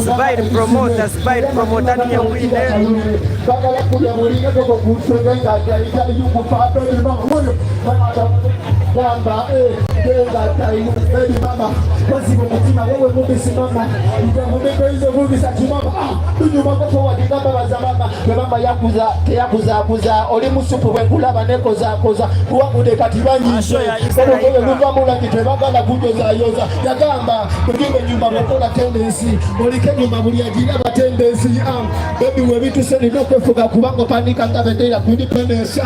Zubair promoter, Zubair promoter ninye nkwine. Teyakuzakuza oli musupu bwenkulaba nekozakoza kuwangude kati Asho ya Israel. banyizeoluvamulangi tebagala kujozayoza yagamba kulimba enyumba bwokola tendensi oliko enyumba buli agiraba tendensi bebi webituse nina okwefuga kubanga opanika nga bendera ku independence.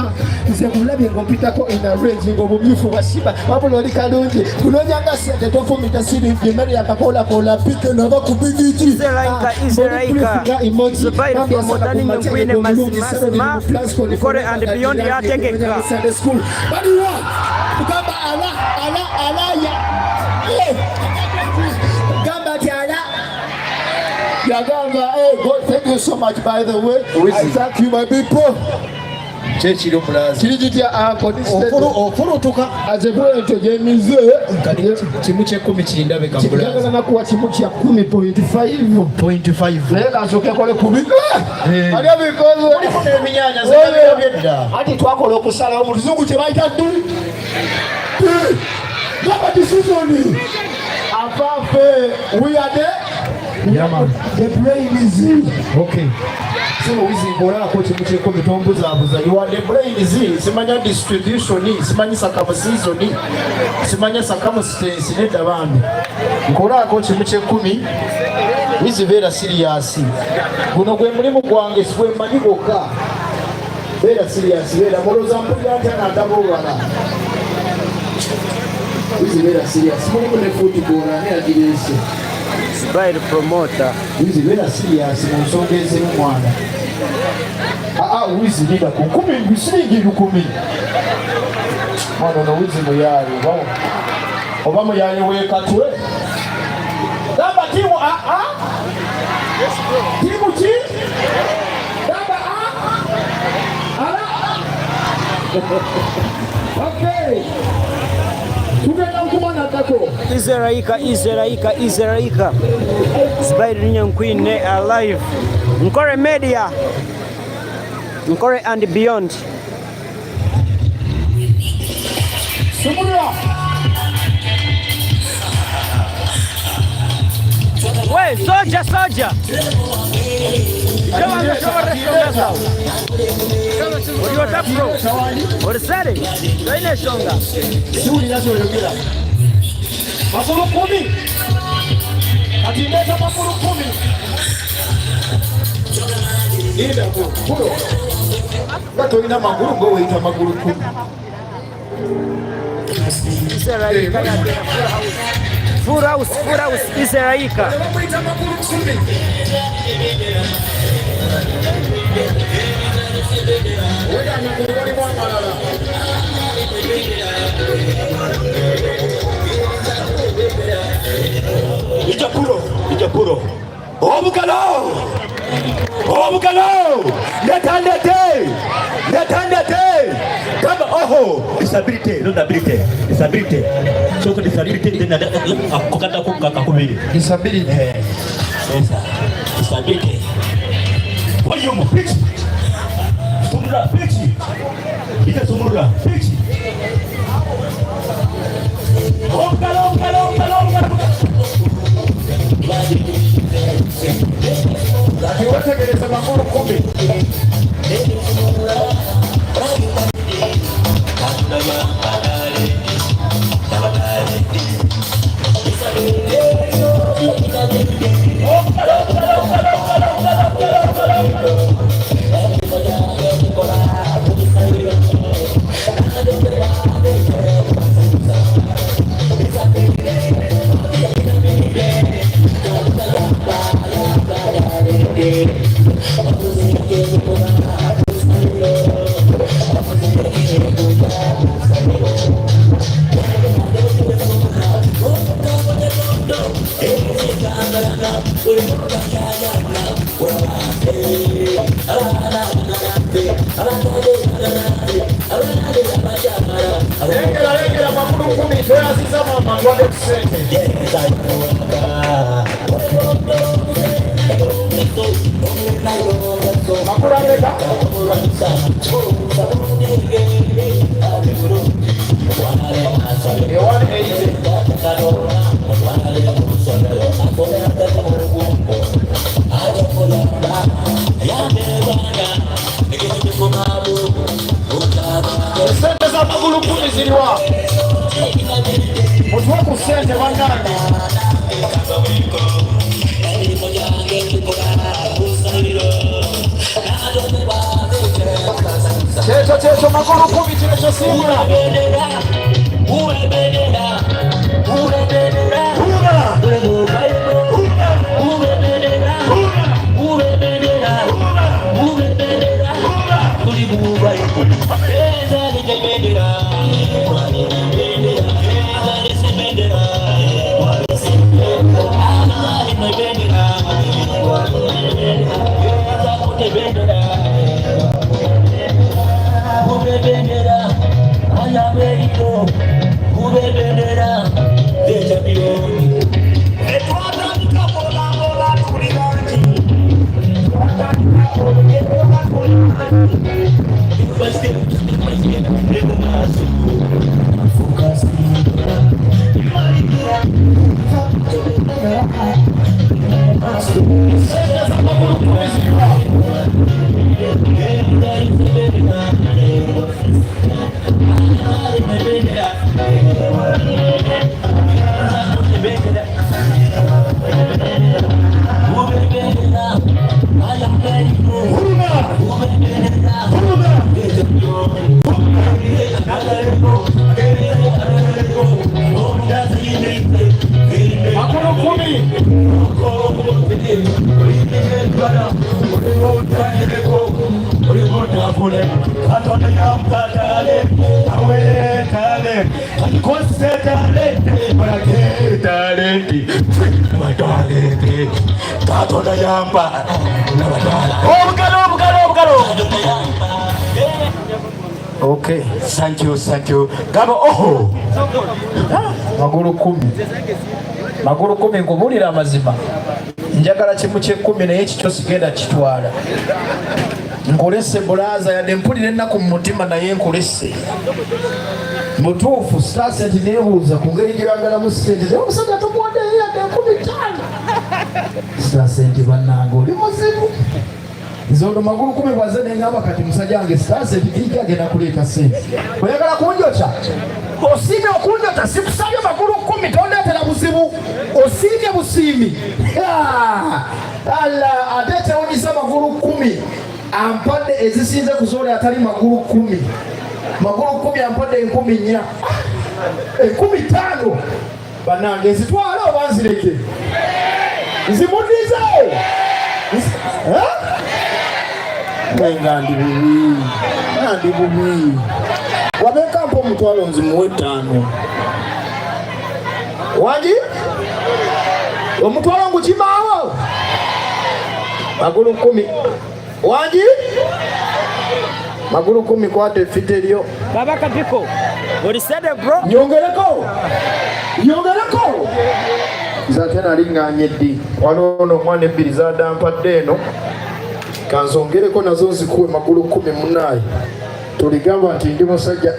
Nze mulabye ngaompitako ina range ngaobumyufu bwasiba wabula oli kalungi kunonyanga sente tofumita siringi emmere yakakolakola pike naba ku bigiki. Israel, Israel. Zubair promoter ninye nkwine mazima. Nkore and beyond yategeka. Sunday school. Baliwa kugamba ala ala alaya. Eh. Gamba ati ala yagamba, hey, God, thank you so much, by the way. I thank you, my people. Kyekiri omulazi. Kiri kitya uncle? Ofulutuka. Aze bwentyo gyemize. Kati 1/10 kindabika Njagala mulazi. nakuwa 1/10.5. Point five. Naye kansooke kole kubi. Eh. Ali abikoze. Mulimu n'ebinyanya zirabira byedda. Ati twakola okusalawo mu luzungu kye bayita du gaba decision afafe. We are the Yeah, man. the brain is Okay. Sebo Wizi ng'olabako 1/10 tombuzaabuza. You are the brains, simanya distribution, simanya circumcision, simanya circumstance nedda bambi. Nkolako 1/10. Wizi beera serious. Guno gwe mulimu gwange si gwe mmanyi gwokka. Beera serious, beera mulowooza mpulira ntya nga ndaba olulala. Wizi beera serious. Mulimu ne football ani agireese? Zubair promoter. Wizi beera serious mu nsonga ezimu mwana. Aa Wizi linda ku nkumi siringi 1000. Mwana ono Wizi muyaaye oba muyaaye w'ekatwe. Gamba tiimu aa tiimu ki? Gamba a ala. Okay, tugenda nkumanagako. Israel, Israel, Israel. Zubair ninye nkwine alive. Nkore Media. Nkore and beyond. Sumulira. We, soja, soja. Ori ota bro? Ori sere? Toine eshonga. Siwulira kyoyogera. Makulu 10. Kati ndeeta makulu 10. Linda ku kulo. Nga tolina magulu gwe weyita magulu kumi. Full house, full house, Israika. Bamuyita magulu kumi. Weda amagulu walimu amalala. Ijapuro, ijapuro. Obugalo! Obugalo! Netandete! Netandete! Kama oho! Disability, not ability. Disability. So disability then akukata kukakubiri. Disability. Eh. Sasa disability. Volume pitch. Sumura pitch. Ita sumura pitch. Obugalo, obugalo, obugalo, obugalo. Kati wetegereze magulu kumi. Lengera lengera magulu kumi toyaziza mama ngwadde ku ssente. Makulu ameka? E 180. Sente za magulu kumi ziriwa? Mutuwe ku ssente bannange. Kyekyo kyekyo magulu kumi kino kyosiimula. Sente za magulu kumi ziriwa? Magulu kumi. Okay, thank you, thank you. Gaba oho. Magulu kumi. Magulu kumi nkubuulira amazima. Njagala kimu ky'ekkumi naye ekikyo sigenda kitwala. Nkulese bulaaza yadde mpulira ennaku mu mutima naye nkulese. Mutuufu sitaase nti neebuuza ku ngeri gye bagalamu ssente naye omusajja tomuwaddeyo yadde 50,000. Sitaase nti bannange oli muzibu. Nze ono magulu kumi bwazze ne ngamba kati musajja wange sitaase nti kijja agenda kuleeta ssente. Oyagala kunjokya? Osiimye okunjokya sikusabye magulu kumi tondeetera buzibu. Osiimye busiimi. Ala ate kyewunyisa magulu kumi. Ampadde ezisinze kuzoole atali magulu kkumi. Magulu kkumi ampadde 4000. 5000. Bannange nzitwale oba nzireke? Nzimuddize? Nga ndi bubi, nga ndi bubi. Wabeeka mpa omutwalo nzimuwe 5. Wangi? Omutwalo ngukimaawo? Magulu 10. Wangi? Magulu 10 kwata effite lyo. Baba Kapiko, oli sede bro. Nyongereko. Nyongereko. Nze ate nali ŋŋaanye ddi? Waliwo ono omwana ebbiri z'adampadde eno. Kanzongereko nazo nzikuwe magulu 10 munnaaye. Tuligamba nti ndi musajja.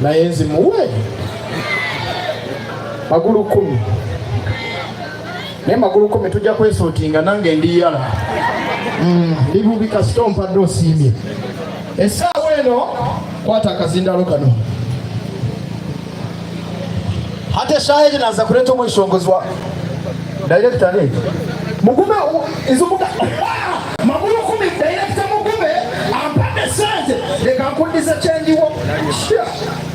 Naye nzimuwe. Magulu 10. Naye magulu 10 tujja kwesootinga nange ndi yala. Ndi bubi kasita ompadde osiimye. Essaawa eno kwata akazindalo kano. Hati eshaaha egi naaza kureeta omweshongozi wa director ne Mugume izumuka magulu 10 director Mugume ampadde sente leka nkuddize kyendiwo.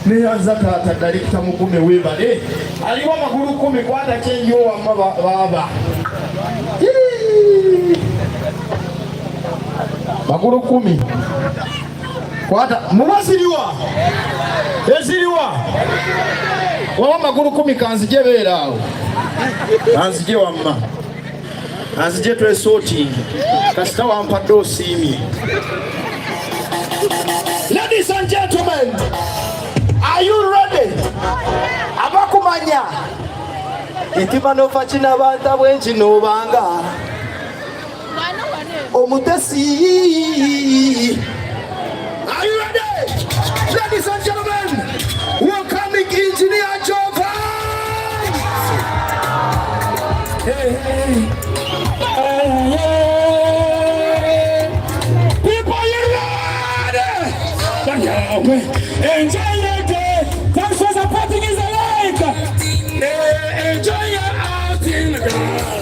Neyanza taata director Mugume weebale. Aliwo amagulu 10 kwata kyendiwo wamma baaba. Magulu 10. Kwata muba ziriwa? Eziriwa? Wawa magulu 10 kanzije beera awo. Kanzije wamma. Kanzije twesootinge. Kasita wampadde osiimye. Ladies and gentlemen, are you ready? Abakumanya. Nti bano fa kinabanta bwe nkinobanga. Omutesi. Are you ready? Ladies and gentlemen, welcoming Engineer Jovan. Hey, hey, hey. People, you ready? Enjoy your day. Thanks for supporting us alike. Enjoy your outing, girl.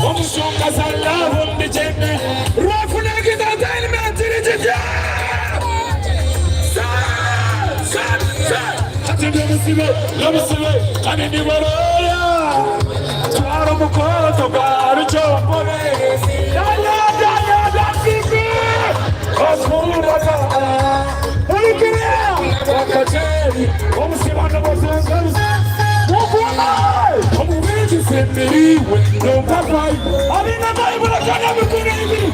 Omushonga za love ndijene. Roughneck Entertainment irijijja. Ati ndi omusibe, omusibe, kandi ndi baloya. Twara omukoto gwa Rukyombobe. Daya, daya, dakiki. Okumbaga. Mulikire. Wakacheri. Omusibano bozungaruzi. Mukuuma. Omubingi sembiriwe. Nompa vibe. Abina vibe lakana mikono ebiri.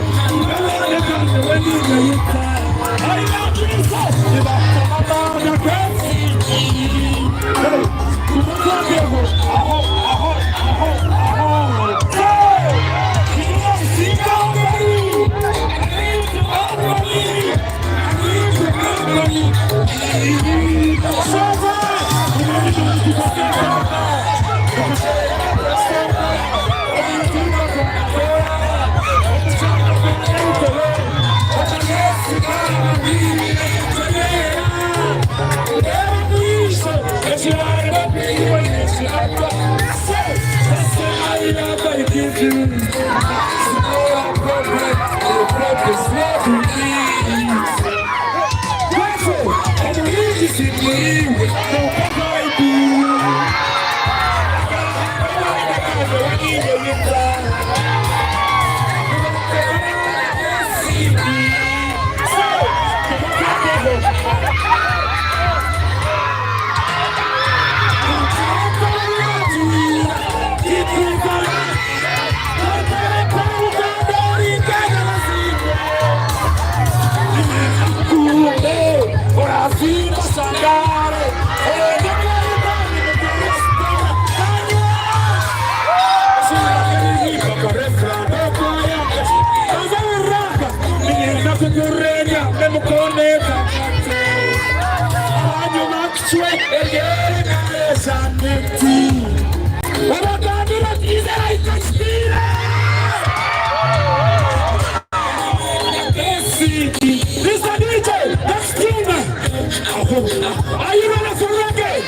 Are you ready for reggae?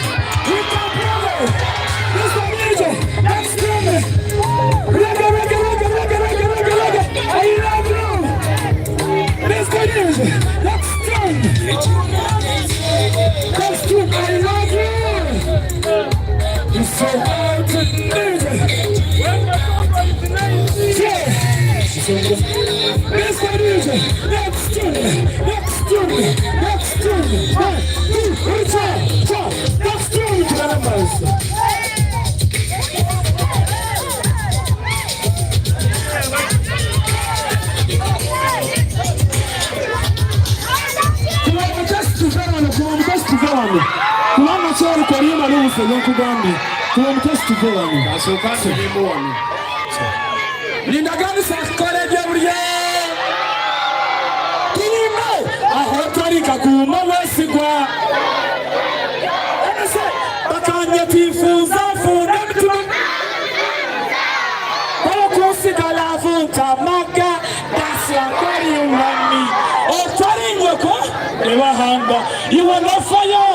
We can play. Mr. DJ, next tune. Reggae, reggae, reggae, reggae, reggae, reggae. Next tune, next tune, next tune. One, two, three, four. Next tune tugende mu maiso. Kuba omutesi tuve wano, kuba omutesi tuve wano. Kubanga kyolikola imala obusege nkugambye. Kuba omutesi tuve wano. Asooka nsirimu wano. Nindaganisa kukora ebyoburyo. Tuyimbe aho tari kakuuma obwesigwa. Ese bakanyetifuza funda emitima. Barakunsiga love nkamaga dasyankori wani. Otari nyoko ebahanga iwe nofayo.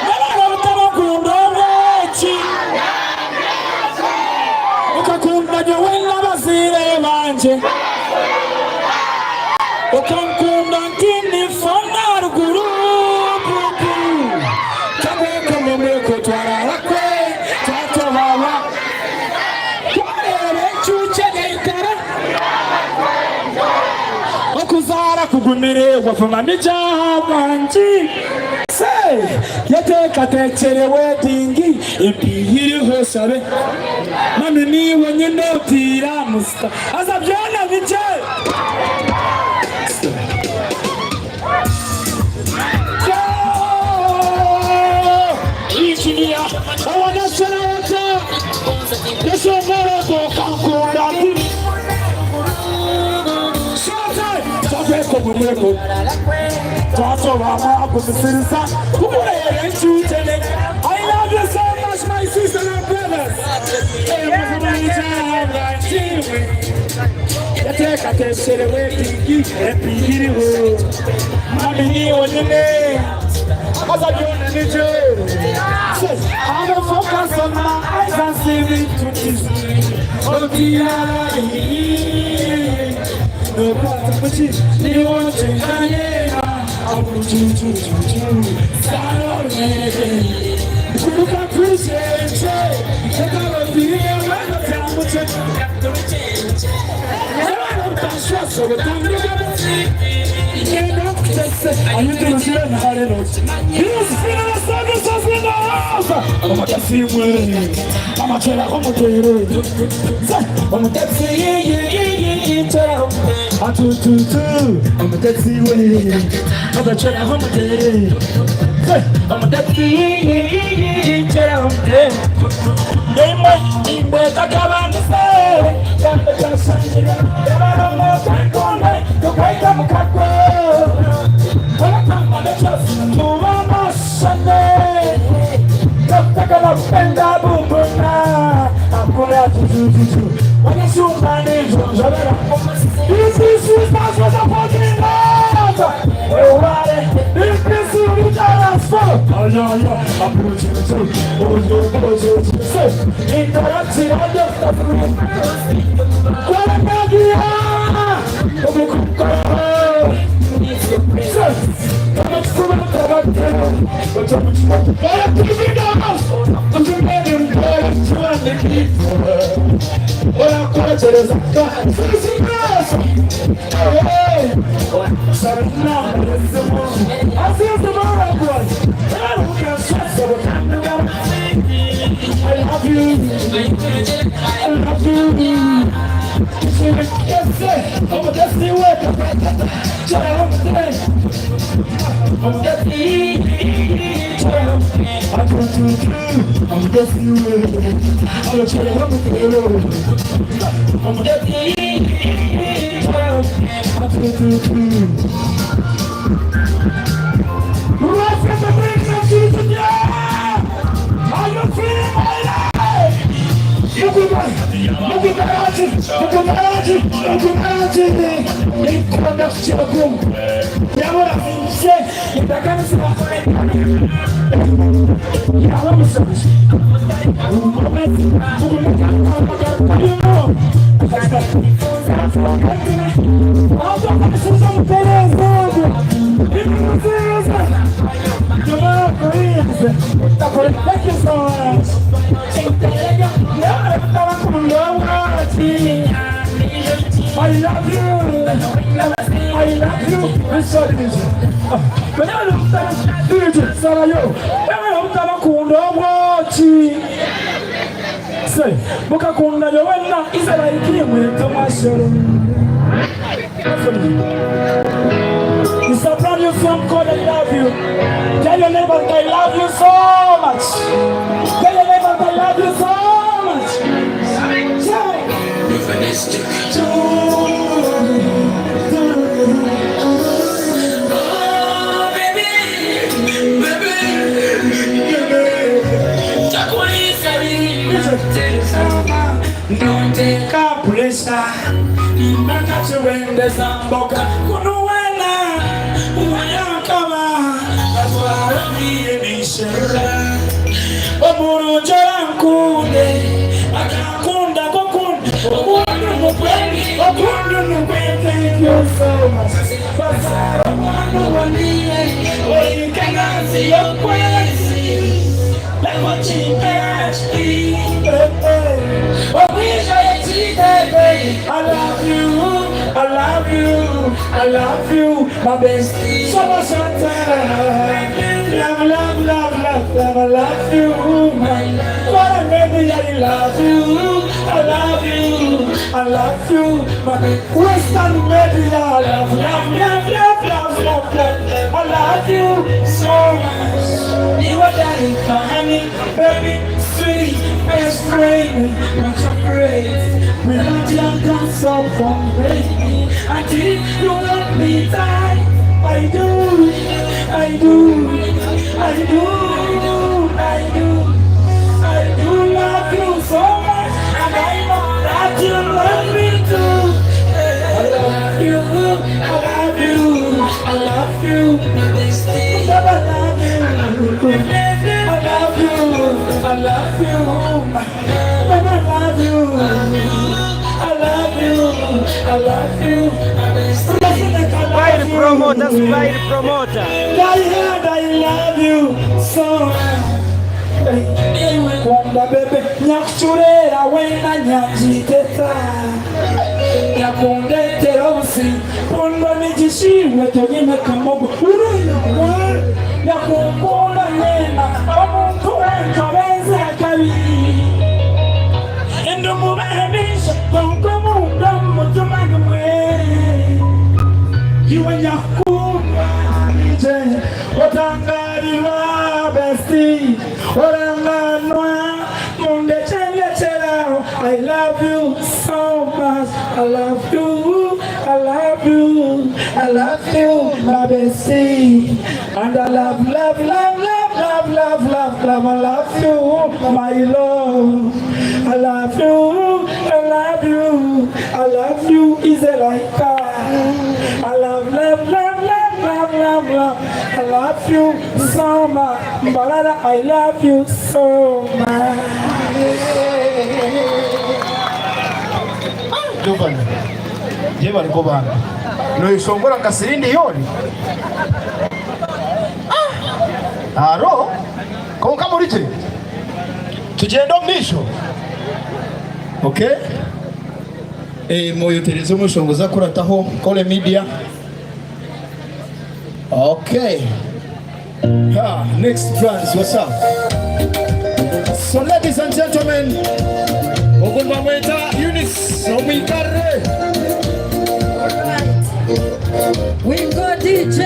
Nabara butabakunda obweki. Okakunda nyowe n'abazaire bangye. Okankunda nti nifona ruguru bubu. Kabwekamemweko twarara kwe twatobaba. Twareeba encuukye neitara. Okuzaara kugumire wafuma mijaha bwangi. Se yeteekateekyere wedding empiiha eriho oshabe. Mami niiwe nyine otiire aha musita haza byona bigye. Engineer, owa National Water, Yeshomoroko kankunda nti. I love you so much, my sisters and brothers. I'm a focus on my eyes and see me to this. Oh, I love you. I love you. Sorry, DJ. DJ, sarayo. Mutabakunda obwoki. Say, mukakunda yowena Israel kimwe tomashoro. It's a brand new song called I Love You. Tell your neighbor I love you so much. Tell your neighbor I love you so much. Noteka pressure mpaka tuendeza mboka kunuwena wayakaba atwara omurungi orankunde akankunda kokunda okundu nukwe okundu nukwe thank you so much bazara omwana oboniire oyikenganzi y'okwezi I love you, I love you, I love you, my bestie. So much love, love, love, love, love, I love you, my love. What a baby, I love you, I love you, I love you, my Western media, I love, love, love, love, love, love, love, I love you so much. You are daddy, my honey, baby, sweet, best friend, my chocolate. We love you, dance so from baby. Until you want me tight. I do, I do, I do, I do. I do love you so much, and I know that you love me too. I love you, I love you, I love you, my bestie. I love you, I love you, I love you, I love you, I love you, I love you, my bestie. Smile promoter, smile promoter. I heard I love you so much. Kunda bebe nyakuchurera wena nyajiteta nyakundetera obusi kundwa migishiwe tonyine kamogo uruywa nyakukunda nyena omuntu wenkabenze kabiri ndumubabisha konkomunda mumutima gumwe iwe nyakundwa nije otangarirwa besti oranganwa mundechendechelao I love you so much I love you I love you I love you my bestie and I love love love love love love love love I love you my love I love you I love you I love you is it like that I love love love love love love love I love you so much Mbarara I love you so much Giovanni yebaliko bambi noyesongora nka Celine Dion aro konka muriki tugende omu maisho okay moyo tereza omushongozi akurataho kole media okay ha next brands what's up so ladies and gentlemen ogumba mweta Eunice omwikarre We go DJ.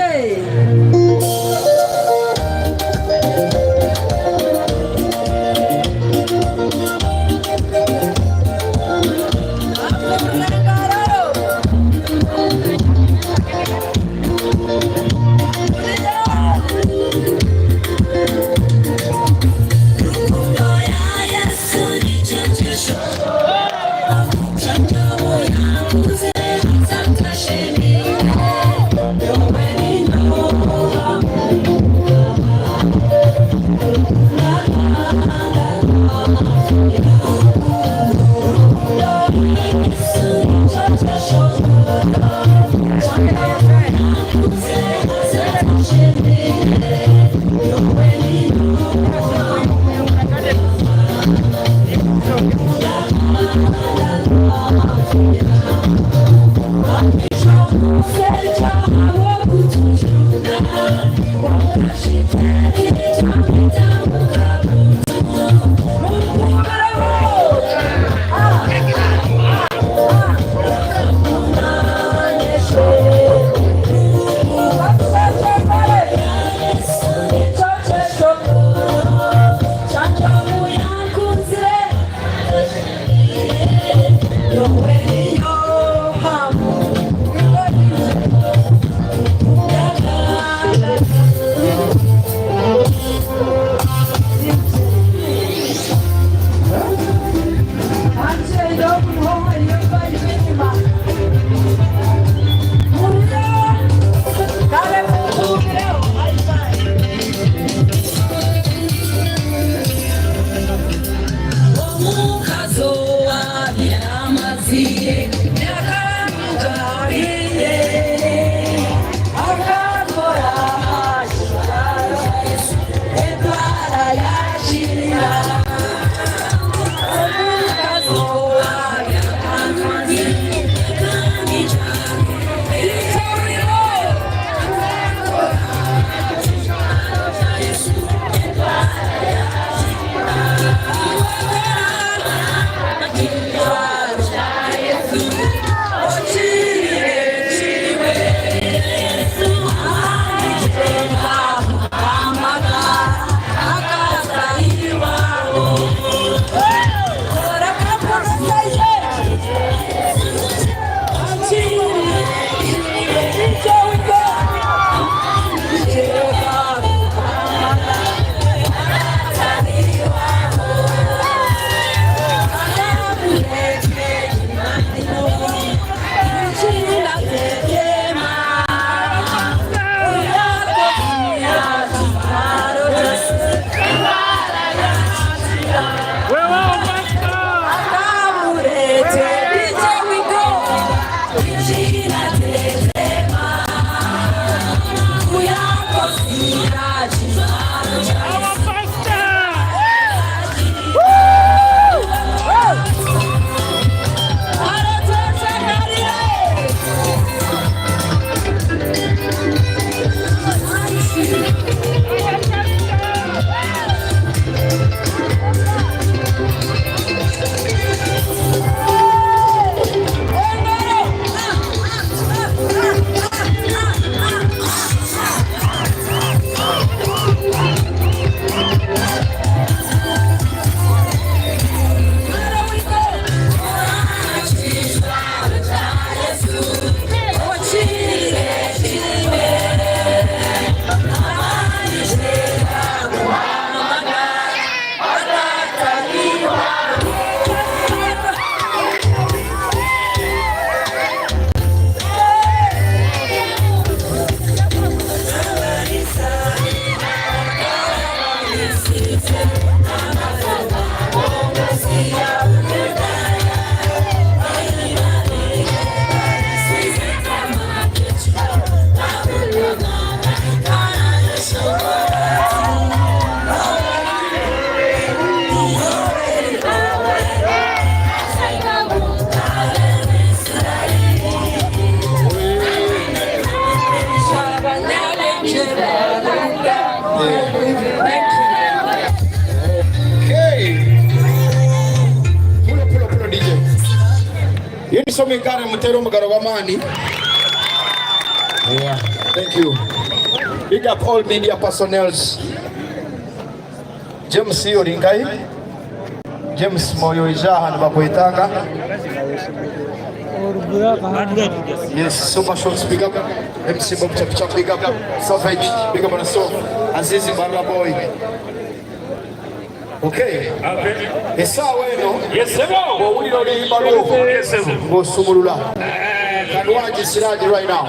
Unisom engaro mutere omugaro gw'amaani. Yeah, thank you. Big up all media personnels. James ori nkahi? James Moyo ija aha nibakwetanga. Yes, Super Shots, big up. MC Bob Chap Chap, big up. Savage, big up on yourself. Azizi Barra Boy. Okay. Essaawa eno bw'owulira oluyimba lwo ng'osumulula. Kanwagi Siraji right now.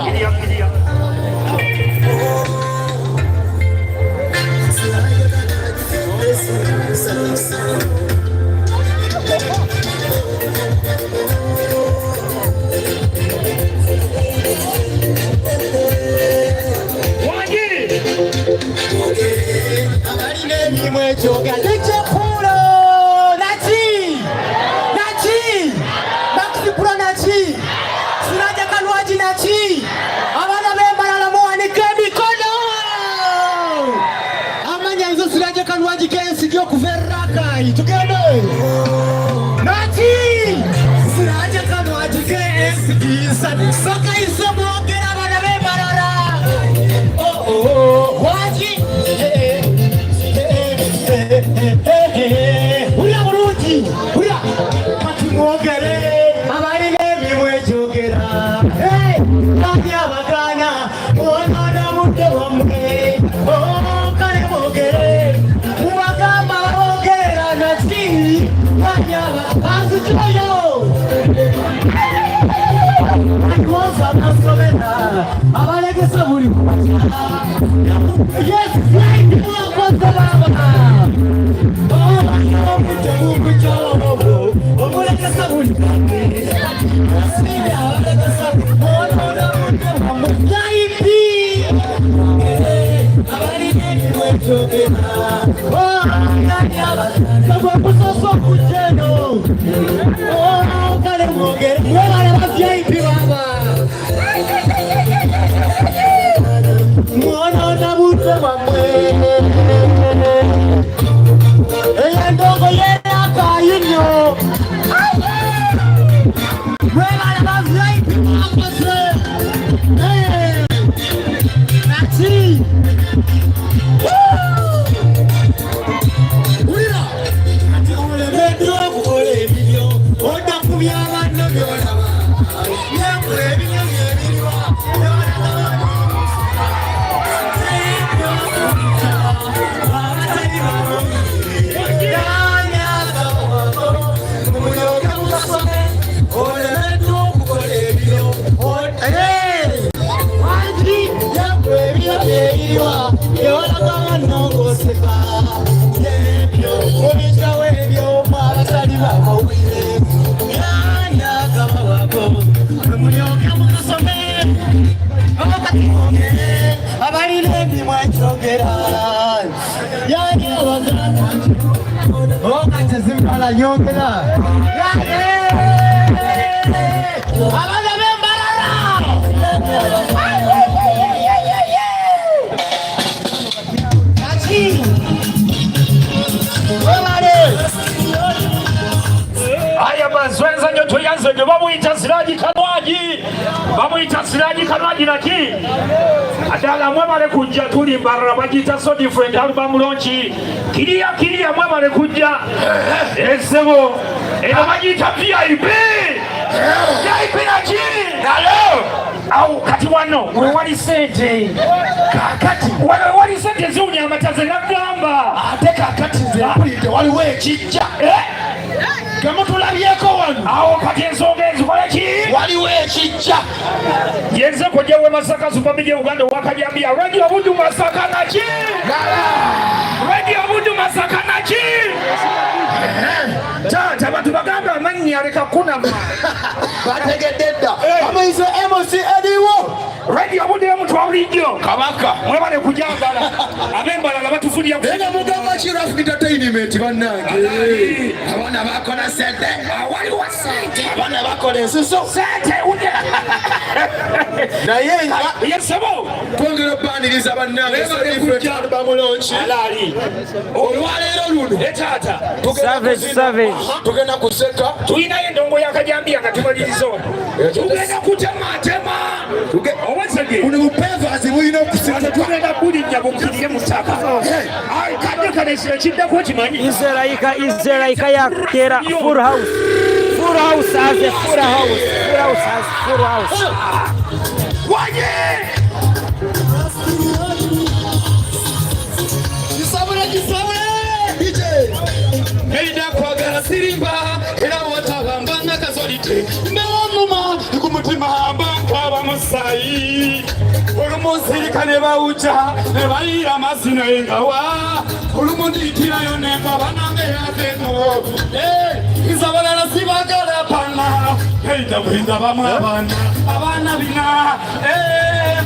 Naki! Naki! Max Pro naki! Siraja Kanwagi naki! Mwonoona budde bwammwe. Oh, kale mwogere. Mubagamba boogera naki? Banyaba banzigyayo. Aliwoza abasobera abalegesa buli Yes, right, mwakoze baba. Obudde bukujja omulegesa buli abalegesa mwonoona budde bwammwe. VIP abalina emimwa egyogera gwe kusoose okujja eno kale mwogere mwebale ba VIP baba mwonoona budde bwammwe eyo endongo yerakaayinyo mwebale ba VIP mwakoze nati Wulira ati olemeddwa okukola ebibyo odda ku byabanno byolaba byekola ebibyo byebiriwa olemeddwa okukola ebibyo wangi byekola ebibyo byebiriwa byolaga banno ng'oseka ebyo obijjawo ebyo abatali bamawulire yanagabawako mulyoke mukasome mwogere abalina emimwa egyogera yani abaganda okati zimpala nyongera abaana b'embalala kati webale Aya bazwenza nnyo toyanze gwe bamuyita Siraji Kanwagi, bamuyita Siraji Kanwagi naki ddala mwebale kujja tuli Mbarara bagiyita so different album launch kiriya kiriya mwebale kujja esebo eno bagiyita VIP VIP naki Nalo awo kati wano wewali sente kakati wano wewali sente ziwunya amataze nagamba ate kakati nze mpulidde waliwo ekijja Eh, gemutulabyeko wano awo kati ensonga ezikola ki waliwo ekijja yenze kojja we Masaka Super Media Uganda wakajambia Radio Buddu Masaka naki Radio Buddu Masaka naki taata abantu bagamba amannya leka kunama bategedde dda Eh. amaiso MC eriwo Radio Buddu y'omuntu wa bulijjo kabaka mwebale kujagala ab'embalala batufulira naye nga mugamba ki Raf Entertainment bannange abaana bakola sente waliwo sente abaana bakola ensusu sente unye naye nga yesebo twongera okubaniriza bannange so different album launch alaali olwaleero luno etaata Savage, savage. tugenda kuseka tulinayo endongo yakajambiya nga tumaliriza ono tugenda kutematema owesege buno bupevazi bulina okuseka tugenda bulinnya bukkirire mu ttaka kadde kano ekiddako okimanyi Izeraika, Izeraika yakera full house. Full house has a full house. Full house has full house. wanye Gisabule gisabule DJ Erida kwagala sirimba era watabamba nakazolite newonuma ku mutima mba nkaba musayi olumu nsirika ne bawuja ne bayira amazzi naye ngawa olumu ndiyitirayo nengaba nange yateno nze abalala sibagala pana erida bwenza bamu abaana abaana bina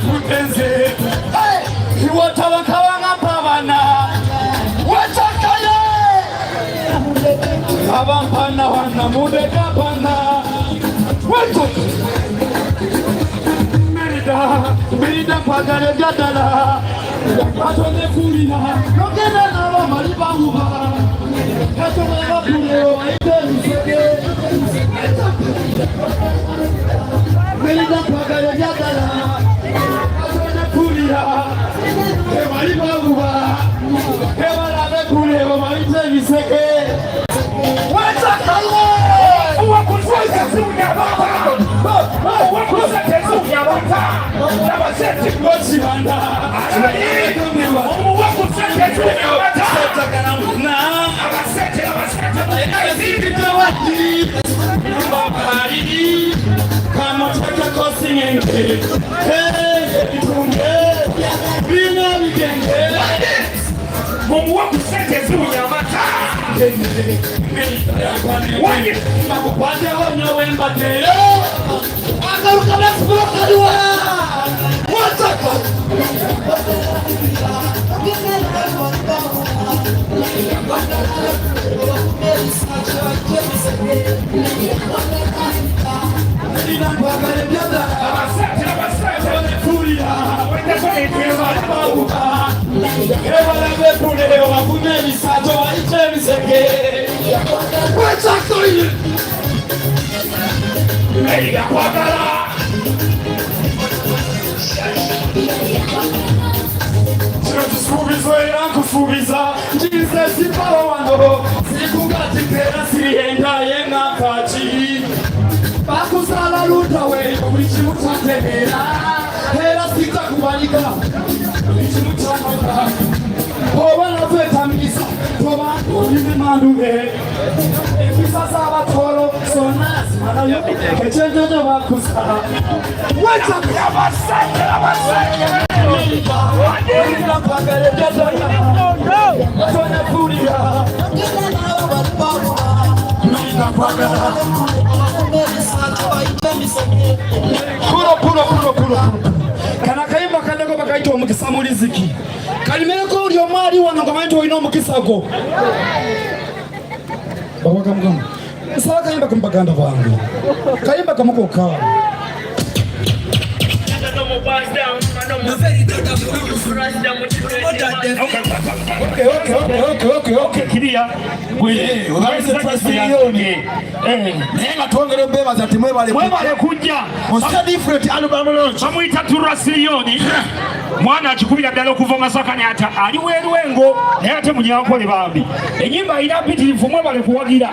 futenze iwotabakabanga mpabana wetakaye abampana wana mudeka pana wetaka merida merida kwagala ebyadala katonde kulira nogenda n'abamali bahuba katonda bakulewo bayite ebisege merida kwagala ebyadala katonde kulira tebali bahuba tebalabe kulewo bayite ebisege wetakaye Mumuwe ku ssente eziwunya amata. Kino kisuubizo era nkusuubiza nti nze sipawo wano sirikugatidde era sirihenda ye ng'ampaaki bakuzaala ludda we buli kimu kyategeera era sijja kubalika buli kimu kyanoga oba natwetamiriza toba olimimanduge empisa z'abatolo zonna zimalayo ekyenjojo bakuzaala Kana akayimba kaddako bakayita omukisa mu riziki kalimereko buli omu ali wano nga manyi nti olina omukisa gwo bawakamugamba nsaba kayimba kamu baganda bange kayimba kamu kokka. Naye nga twongera obebaza nti mwebale Mwebale kujja. Bamuyita Turasiriyoni, mwana akikubira ddala okuva Masaka naye ali weerwengo naye ate Munyankole bambi enyimba alina mpitirivu. Mwebale kuwagira.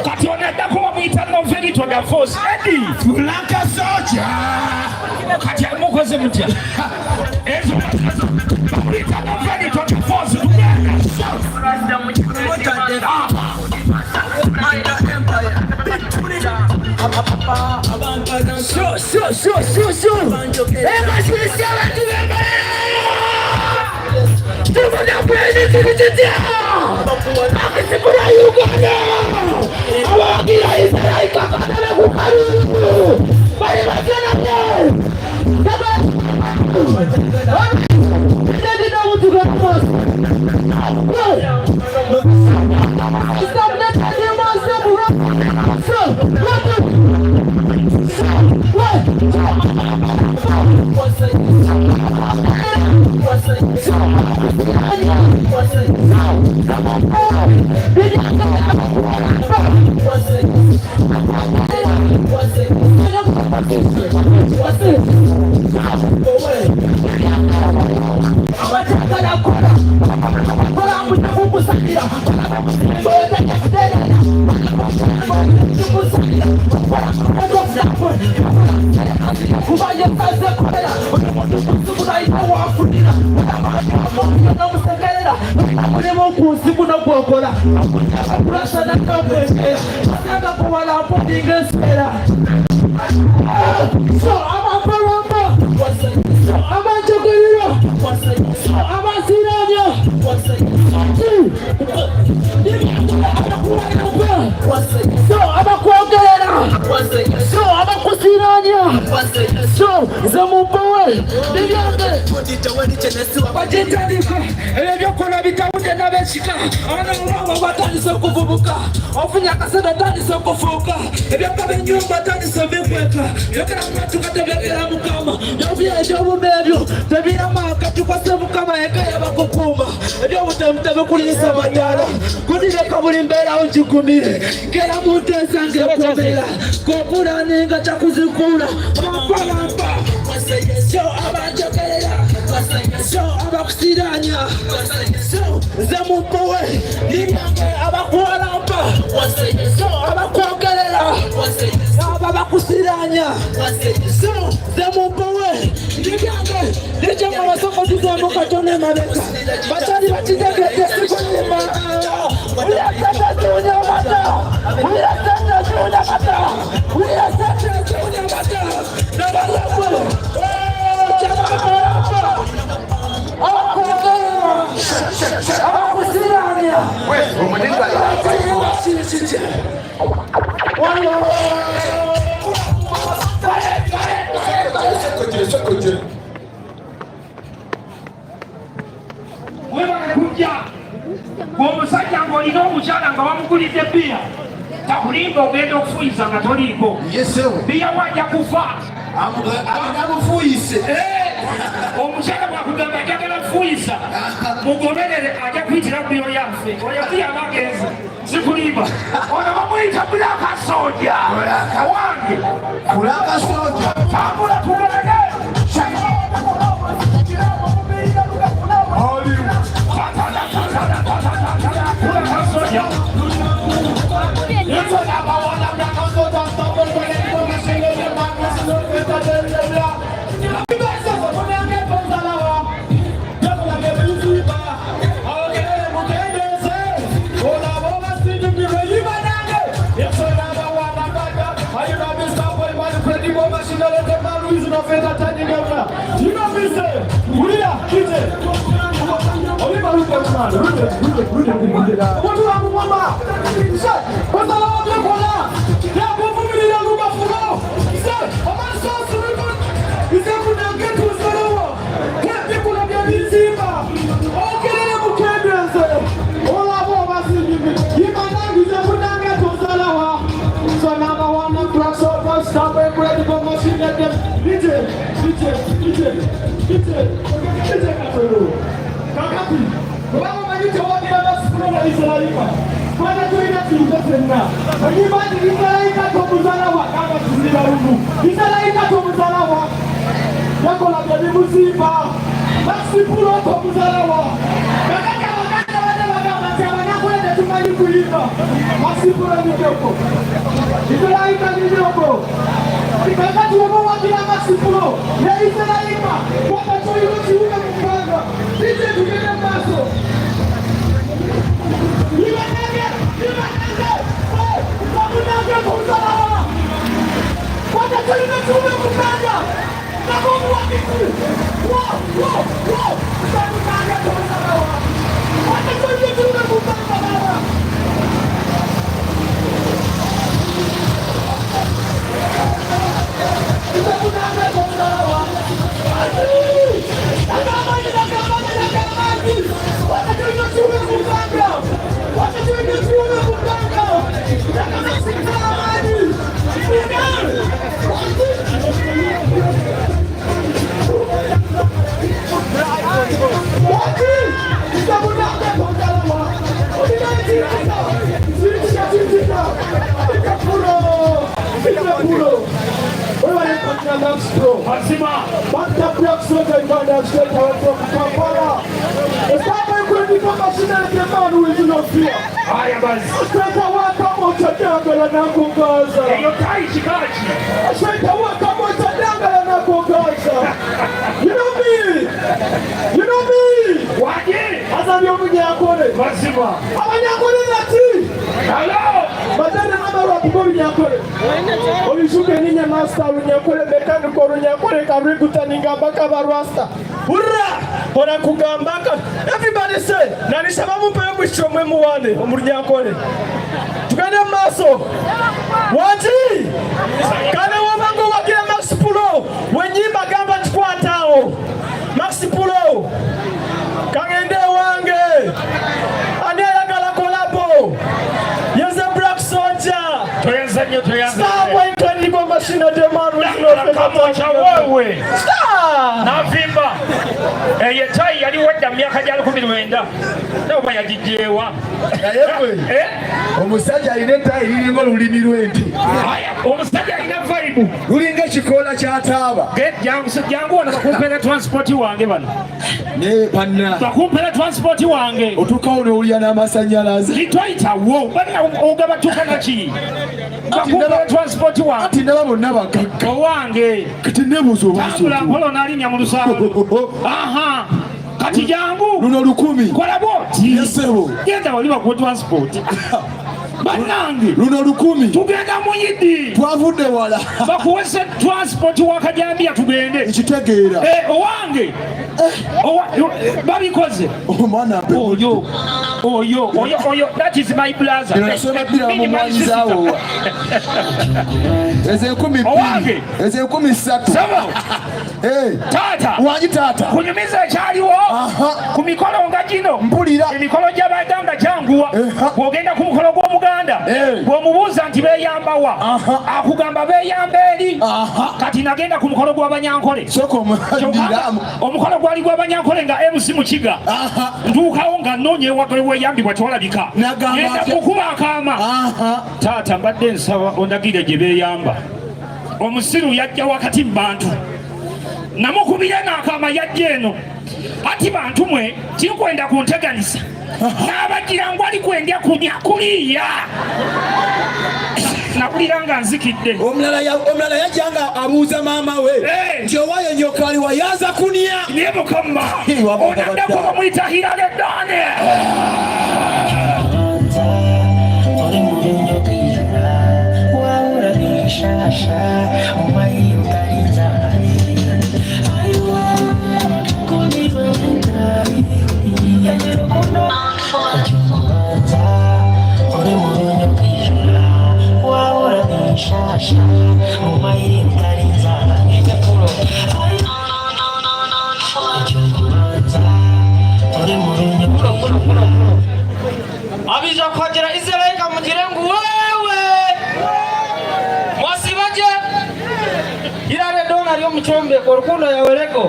Kati ono addako bamuyita Novelito da Force Edi Fulanka Soja. Kati mukoze mutya ezo bamuyita Novelito da Force tugenda. So, so, so, so, so. Ebasirisi abantu b'Embarara! Tubona Akisikula Uganda! Abawagira Israel kakatale ku kalulu! Bali batya nabye! Bagitandika ebyo byokola bitawudde n'abekika abaana baabo batandise okuvubuka ofunye akasente otandise okufuuka ebyaka by'ennyumba otandise obikweka byogera mumatuka tebyogera mukama ebyobume ebyo tebiramaaka tukwase mukama yeka yabakukuuma ebyobutemu tebikuliisa madaala kudireka buli mbeerawo gigumire gera munteesa ngekumira kopulaninga kyakuzikuula bampalampa so abanjogerera so abakusiranya so nze mumpowe libyange abakuwalampa so abakwogerera. Aba bakusiranya simu zemumpowe nibyange nikyemabasoko tuzemu katono emabega bakyali bakitegedde sikulimba wulira sente ziwunya amata wulira sente ziwunya amata wulira sente ziwunya amata nabalagwe abakusiranya Webale kujja omusajja ng'olina omukyala nga wamugulidde bbiya takulimba ogenda okufuyiza nga toliiko bbiya wajja kufa amufuuyise eh, omukyala bwakugamba njagala kufuuyisa mugoberere ajja kuyitira bbiyo yaffe oyo bbiya bagenze sikulimba ono bamuyita bulaka soja wange bulaka soja tambula tugende Haya basi. Eyo tayi kikaaki. Waje. Mazima. Hello. Olishuke ninye master runyakole mechanical runyakole karikutaningambaka barwasta hurra ora kugambaka everybody say nanisaba mumpe mwisho mwe muwane omurunyakole tugende mu maaso waki kale wobanga owagira Max Pulo wenyimba gamba kikwataawo Max Pulo kagende ewange ani ayagala collabo yeze Black Soldier Toyanza nnyo toyanza. Star Boy Incredible Machine the man with no Kamocha wewe. Star Navimba. Eyo tayi yaliwo edda mu myaka gya 1900 naye oba yagigyewa naye gwe eh? omusajja alina ettaayi liringa olulimi lw'ente omusajja alina vibe lulinga ekikoola kya taaba jangu wano bakumpera transport wange bano naye banna bakumpera transport wange otuukawo n'owulira n'amasannyalaze litoyitawo ogabatuka naki bakumpera transport wange ati ndaba bonna bagagga owange kati nebuuza obutambula mpola onalinnya mu lusaalu aha kati jangu luno lukumi kola bwoti yesebo genda wali bakuwe transport banange luno lukumi tugenda muyidi twavudde wala bakuwese transport wakajambiya tugende nkitegeera eh, owange eh. babikoze omwana oyo oyo oyo oyo that is my brother nasoma bbira mumwanyizawo ezo enkumi owange ezo 3000 taata wangi taata kunyumiza ekyaliwo ku mikolo nga gino mpulira emikolo gy'abaganda gyanguwa bw'ogenda ku mukolo gw'omuganda bw'omubuuza nti beeyambawa akugamba beeyamba eri kati nagenda ku mukolo gw'abanyankole omukolo gwali gw'abanyankole nga mc mukiga ntuukawo nga nnoonya eweyambibwa tewalabika ngenda kukuba akaama taata mbadde nsaba ondagire gye beeyamba omusiru yajja wakati mu bantu namukubira n'akaama yajja eno ati bantu mwe tinkwenda kunteganisa n'abagira ngu ali kwendya kunya kuliya nawulira nga nzikidde omulala yajja nga abuuza maama we eh. nti owaye nyoka aliwa yaza kunya naye mukama onaddako bamuyita hirale dane Abija kwagira Israeli kamugire ngu wewe mwasibaje irare dona ryo mucombeko rukundo yawe rego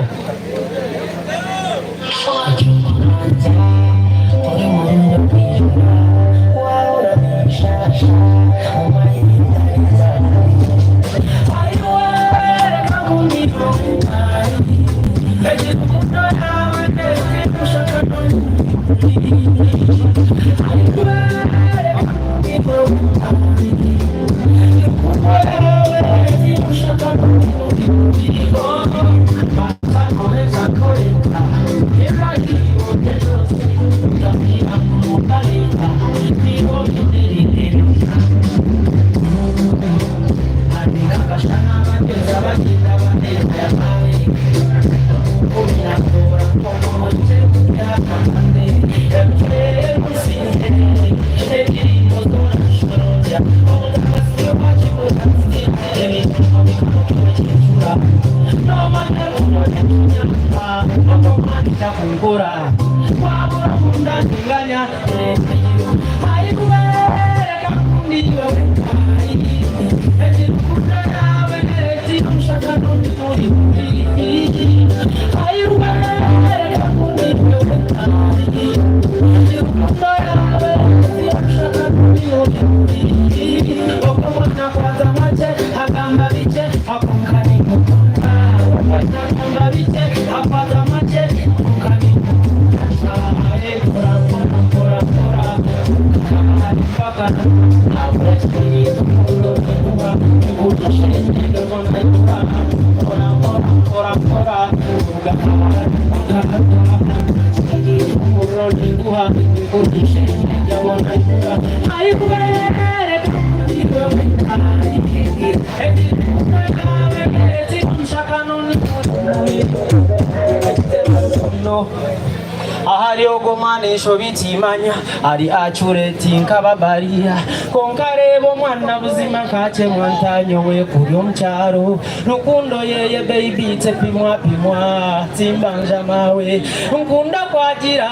Ahari ogwo mwana enshobi timanya ari acureti nk'ababariya konka reba omwana buzima nkakyemwa ntanyowe kuri omu kyaro rukundo yeye baby tepimwa pimwa timbanja mawe nkunda kwagira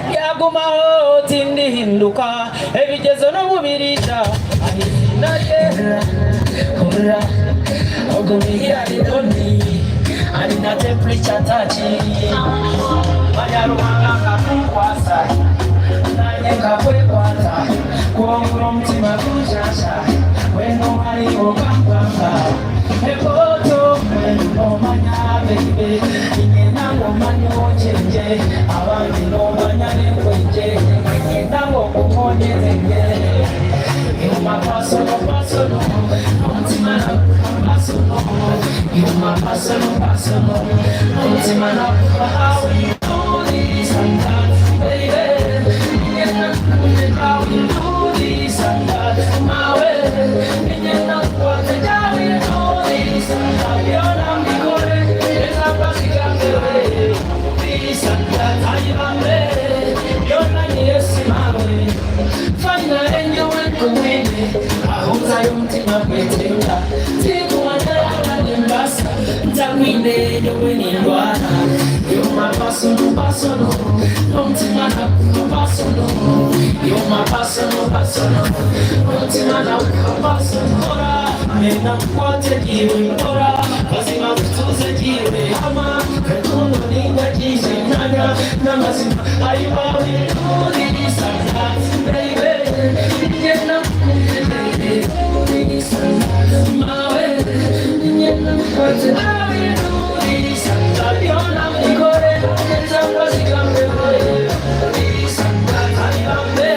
byagumaho tindihinduka ebigezo n'obubirisha ahizina rye hora ogumira ridoni Alina temperature touch. Manya Ruhanga akakunkwasa nanye nkakwekwata kwongura omutima gunshasha wena ohari okampampa ekoto nomanya baby ninyenda ngu omanye okyengye abandi nomanya nenkwenje ninyenda ngu okunkonyerenge. You're my personal, personal. Omutima personal. You're my personal, personal. Omutima how you do this and that, baby. How you do this and that, my way. How you do this and that. Byona mbikore, This and that, ayibambe. Byona nyesimawe. Finally, nyowe nkuwine ahuzayo omutima gwetenga tikuwanarara nembasa ntakwine nyowe nindwara. You're my personal, personal. Omutima na personal. You're my personal, personal. Omutima na personal. Nena nkwate giwe nkora mazima kutuze giwe hama rukundo ningagije nkanya n'amazima ayiwawe turisanga baby ngenda mawe ngenda nkwate turisanga byona mbikore nzamba zigambe turisanga ayibambe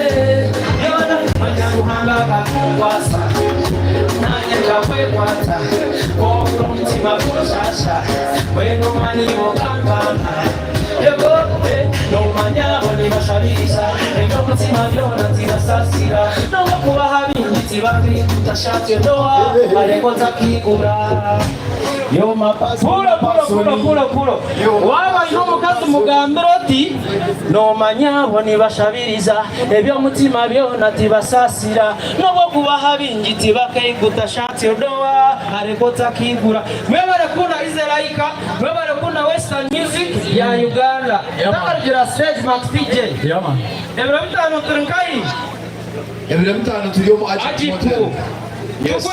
byona manyaruhanga kakukwasa nanye kakwekwata kwobura omutima gushasha wena okampampa yegowe nomanya abo nibashabiriza ebyomutima byona tibasasira nokubaha bingi tibabikutashatye noa areko takigura. Pulo pulo pulo pulo pulo waba oyine omukazi mugambire oti nomanya abo nibashabiriza ebyomutima byona tibasasira nobwokubaha bingi tibakaiguta shatyo doa areko takigura. Mwebale kunda Izeraika, mwebale kunda western music ya Uganda. Takarugira stage Max DJ. Ebiro 5 turi nkahi? Ebiro 5 turi omu Agip Motel. Yes.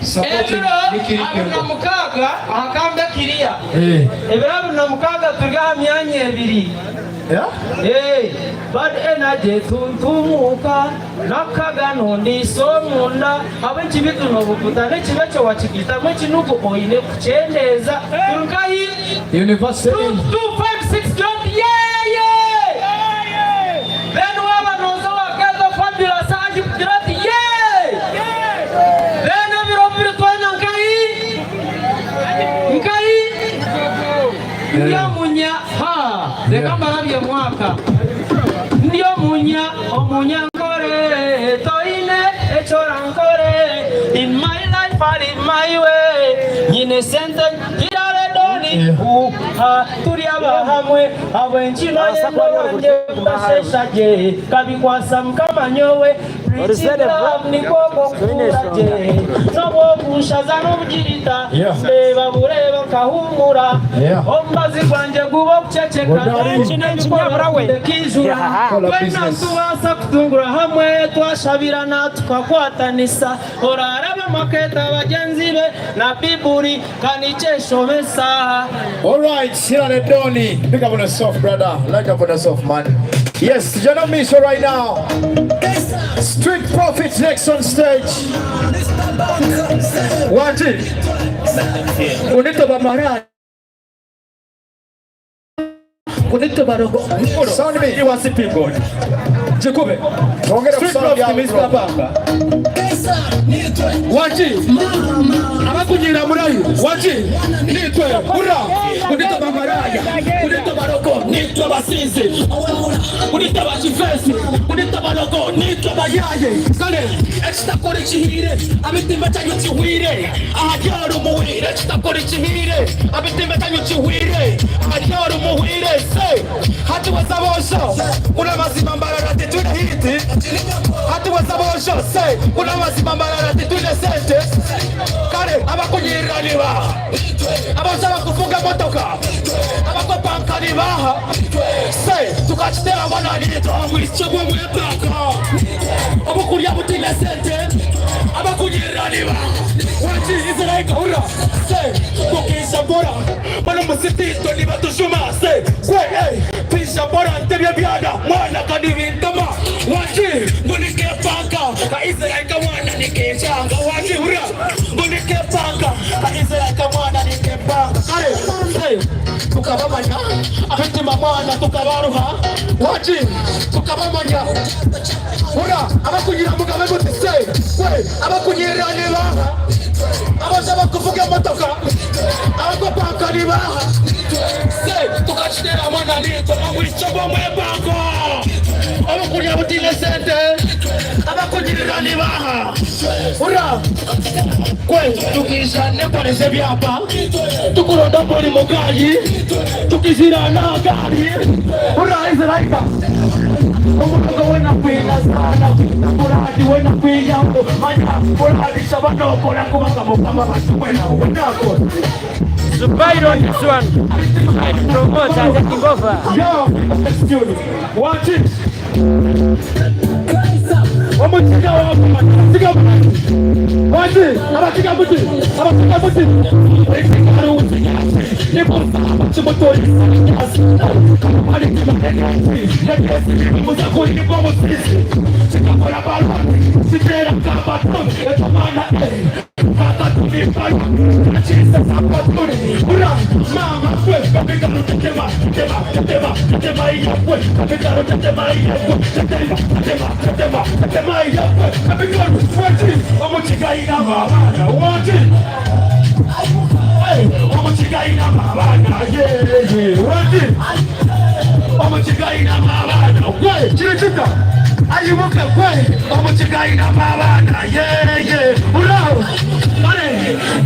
Supporting ebiro 26 aha kambi kiriya. Ebiro 26 turi aha myanya 2. Yeah? Bad energy tuntumuka nakagano ndiso munda abekibi tunobukuta n'ekibi ekyo wakigitamu ekinugu oine kukyendeza turi nkahi? University. 2 2 5 6 20 yeah yeah. Then waba noza wakaza fabulous aje kugira ati yeah. Then ebiro 2 twena nkahi? Nkahi? Ndi omunya ha reka mbarabye mwaka ndi omunya omunyankore toine ekyorankore in my life I live my way nyine sente kirare doni uha turi abahamwe abwenkino yendo wanje kutasheshaje kabikwasa mukama nyowe preaching love nikwo kukuraje nobwokushaza n'obugirita ndeba bureba nkahumura omubazi gwanje guba okuceceka ndekijura twena tubasa kutungura hamwe twashabirana tukakwatanisa oraraba maketa bagenzi be na biburi kanikyeshomesa. All right, Hilary Doni, pick up on yourself, brother. Light up on yourself, man. Yes, Jana Misho right now. Street Profits next on stage. Wanji. Unito bamara. Unito barogo. Sound me. Iwasi pingo. Jikube. Twongere Street ku sound Profit yawe, Mr. bro. Banga. Wanji. Abakunyira murayi. Wanji. Nitwe. Ura. Unito bamaraya. Unito baroko. Nitwe basinzi. Unito bachifesi. Unito baroko. Nitwe bayaye. Kale. Ekitakora ekihire. Abitimba kyanyu kihwire. Aharyara umuhwire. Ekitakora ekihire. Abitimba kyanyu kihwire. Aharyara umuhwire. Se. Hatiweza bosho. Kuna mazima mbarara titwine hiti. Hatiweza bosho. Se. Kuna mazima mbarara titwine sente. Kale abakunyirira niba. Abasaba kuvuga motoka. Abakopanka nibaha. Se tukakiteera mwana nitwe omwishiki gw'omwepanka obukurya butaine sente abakunyirira niba wangi Israel hurira se tukiija mpora bari omu city itwe nibatujuma se kwe ey twija mpora ntebya ebyana mwana kanibintama wangi ngu nikepanka ka Israel kamwana nikekyanga wangi hurira ngu nikepanka ka Israel kamwana nikepanga kare se Tukabamanya abitima mwana tukabaruha waki tukabamanya hurra abakunyira mugabe muti se we abakunyirira nibaha abaza bakuvuga emotoka abakupanka nibaha se tukakitera mwana nitwe omwishiki ogw'omwepanko obukurya butaine sente abakunyirira nibaha hurra Kwe tukiija n'empare z'ebyapa tukuronda buri mugayi tukizira n'aha gaari hurra Israel omukago weena kwina zaana muradi weena kwihaho manya muradi shaba nokora kubanga mukama bantu weena weena akora. Zubair on this one. Promoter taking over. Yo, excuse me. Watch it. Omukiga wakiga waki abakiga muti abakiga muti Ayibuka kwe omukiga abaana yeye uraho kare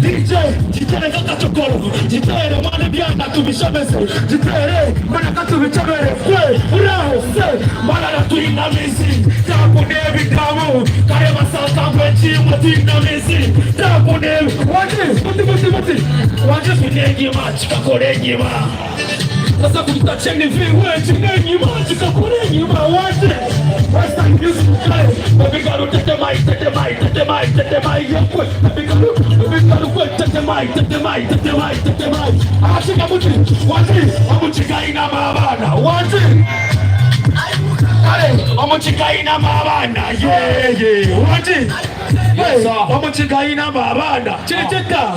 DJ gitere nk'akacokoro gitere mwana ebyana tubishemeze gitere mwana katubicemere kwe uraho se mwana natwina mizi tapu n'ebikamu kare basaka kwekimwe twina mizi tapu n'ebi waki muti muti muti waki tunenyima kikakora enyima sasa kuita cheni viwe chinenyima chikakora enyima waki Western music kare baby girl tete mai tete mai tete mai tete mai yekwe baby girl baby girl kwe tete mai tete mai tete mai tete mai abashika muti waki omukiga ina abaana waki kare omukiga ina abaana yeye waki omukiga ina abaana kiri kita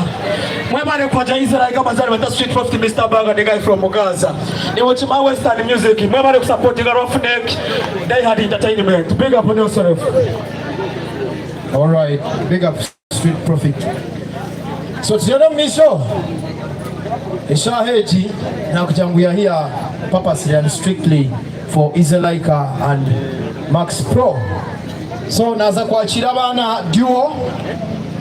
mwebale kwaja Israel kama zali bata street profit Mr Baga the guy from Gaza ni watch my Western music mwebale kusupportinga Roughneck Die Hard Entertainment big up on yourself. All right, big up Street Prophet. So tugende mu maisho eshaaha egi nakugira ngu we are here purposely and strictly for Izelaika and Max Pro. So naza kwakira abaana duo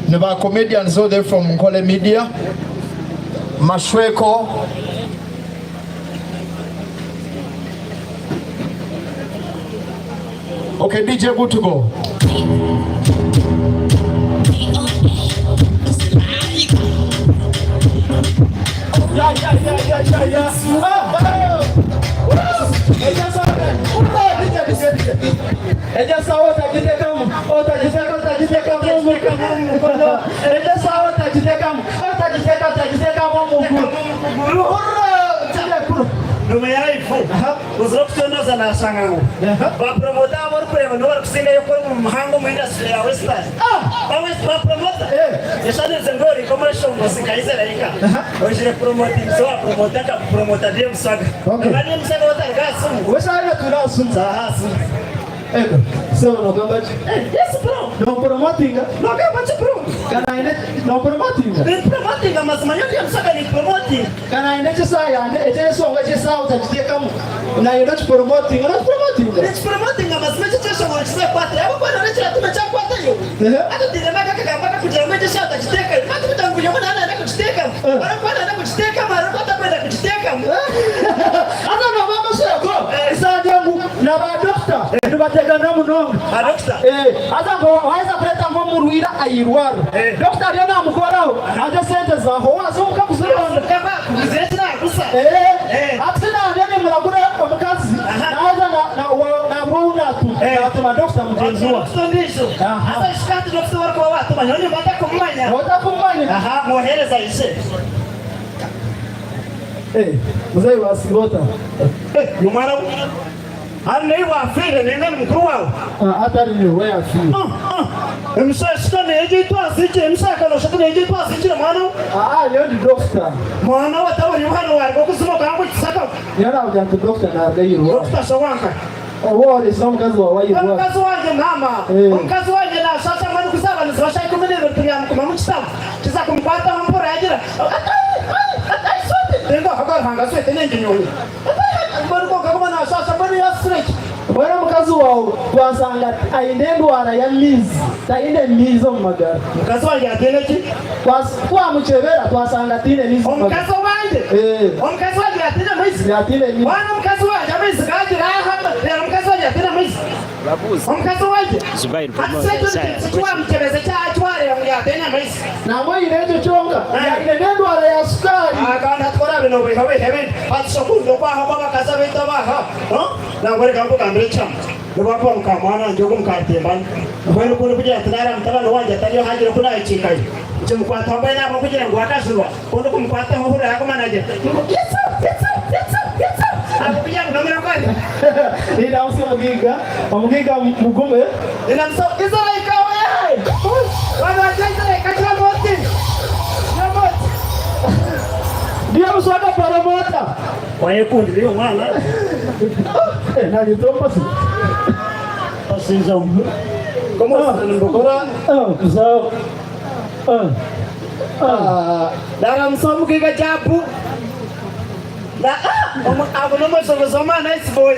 ni ba comedians all the way from Nkole Media Mashweko Okay, DJ, good to go. Yeah, yeah, yeah, yeah, yeah, yeah. Eky'esaawa otagiteekamu otagiteeka otagiteekamu omukono eky'esaawa otagiteekamu otagiteeka otagiteekamu omuguru hurra kirekuru Nyuma ya life ozire okutondoza nashanga ngu bapromota abo orikureeba nibo barikusingayo kukora omurimo muhango omu industry ya western. Bapromota eshanirize ngu ori nk'omweshongozi nka Israel oijire kupromotinga so wapromota akakupromota DM Swaga. Naba DM Swaga otari aha simu. Weshaija turi aha simu. Aha simu. Ego, sebo nogamba ki? Yes bro. Nopromotinga? Nogamba ki bro? Kana aine nopromotinga? Ni promotinga mazima nyowe DM Swaga ni promoting. Kana aine ekisaaha yande eky'ensonga eky'esaaha otakiteekamu nayenda okipromotinga nokipromotinga? Nikipromotinga mazima ekyo eky'enshonga nikiza kukwata ahabw'okuba nari ekiratuma kyakwatayo. Hati otiiremu aka akagambo akakugira ngu ekyo eshaaha otakiteekayo. Hati kugira ngu buri omwe naaba nayenda kukiteekamu. Orikuba nayenda kukiteekamu hariho orikuba atakwenda kukiteekamu. Haza nooba omusheko eshangye ngu na ba dokita nibategana munonga. Haza ngu waaheza kureeta nk'omurwaire aha irwariro, dokita ariyo naamukoraho haza esente zaaho waaza omuka kuzironda. Hati nangye nimuragura omukazi. Oratuma dokita mugyenzi wawe. Dokita ondiijo. Haza ishika hati dokita ou orikuba waatuma nyowe nimba ntakumumanya. Otakumumanya? Aha, mwohereze aije. Eh, muzeeyi wasiiba ota? Eh, iwe mwana we. Hanu naiwe waafiire nainga ni mukuru waawe? Atari nyowe yaafiire. Emishaashika neyo ei twasiikire, emishaakano oshatu neyo ei twasiikire mwana we. Aa, nyowe ndi dokita. Mwana we ataba ori hanu waaruga okuzimu okanga kukisaka. Nyowe naakugira nti dokita naaruga ahairwariro. Dokita showanka. Obu oreetsire omukazi waawe ahairwariro. Omukazi wangye maama. Omukazi wangye naashaasha mbwenu ku zaaba niziba shaaha 12 turyamukomamu kitabo kiza kumukwataho mpora yaagira ati ai ai ati ai sweete ndenga aha Ruhanga sweete nengi nyowe. Mbwenu kwonka kuba naashaasha mbwenu yaasisire ki? Mbwenu omukazi waawe twasanga aine endwara y'amaizi, taine maizi omu magara. Omukazi wangye ataine ki? Twamukyebera twasanga ataine maizi omu magara. Omukazi owangye? Omukazi wangye ataine maizi? Ataine maizi. Mwana omukazi wangye amaizi gaagira aha, reero omukazi wangye ataine maizi? Omukazi owangye? Hati shi ekyo nikyo eki wamukyebeza eki wareeba ngu yaataine amaizi? Nangwa aine ekyo kyonka, aine n'endwara ya sukaari. Kandi hati ku oraabe noobeihabeiha ebindi, hati shi okunda okwaha kw'abakazi abaitu ab'aha? Nangwa reka nkugambire ekihama, nobu akuba mukaamwana wangye ogwo mukarutembana, mbwenu ku ndikugira nti naara mutabani wangye atariyo haagira oku naahikiikayo, nkimukwataho mbwenu ahabw'okugira ngu akajurwa, ku ndikumukwataho ohurira yaaguma naagira ngu itsu, itsu, itsu, itsu, ahabw'okugira ngu n'omuragwa ari. Nindamutsya omugaiga, omugaiga Mugume. Nindamutsya Israel we! Waaba Israel kagiramu oti, giramu oti. Ndiyo Muswaga Poromota. Wayekundira iwe mwana. Nanye tompase. Bashinja Komo Kuzaho. Naramusa omugaiga Jabu. Na abo n'omushobozi w'amaani Ice Boy.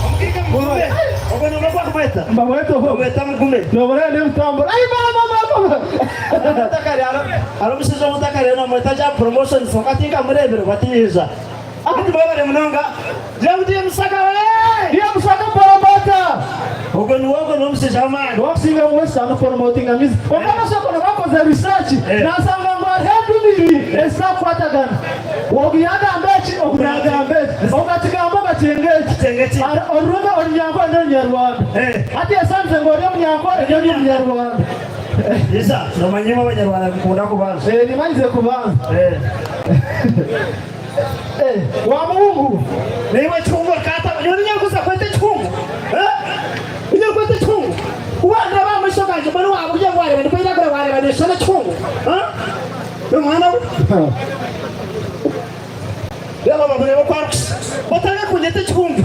Omugaiga Mugume. Ogwo nibwo gwakumweta. Mbamweta oho. Bamweta Mugume. Nobona n'ebitambura. Ai mama mama. Hariho omushaija omwe otakareba namweta Jabu Promotions kwonka tinkamureebire batiija. Beitu mwebare munonga. Gira ngu Ndiye Musaka wee! Ndiye Musaka poromota! Ogwo niwe ogwo niwe omushaija w'amaani. Niwe akusinga mu West Ano poromotinga music. Kwonka Masoko bakoze research nasanga ngu hariho endimi ibiri ezitakukwatagana. Ogu yagamba eki, ogu nagamba eki. Ogu akigamba, ogu akyenga eki. Orurimi orunyankore n'orunyarwanda. Hati esandize ngu ori omunyankore nyowe ndi omunyarwanda. Isa, nomanya imwe abanyarwanda nimukunda kubanza. Nimanyize kubanza. Eh, wa muhungu. Naiwe ekihungu okaata nyowe niinye nkuza kweta ekihungu Eh? Niinye nkweta ekihungu Wandeeba aha maisho gangye mbwenu waaba ori ngu wareeba ndikwiragura wareeba neeshushana ekihungu Eh? Iwe mwana we Reeba bamureebe oku arikushusha Otandika kunyeta ekihungu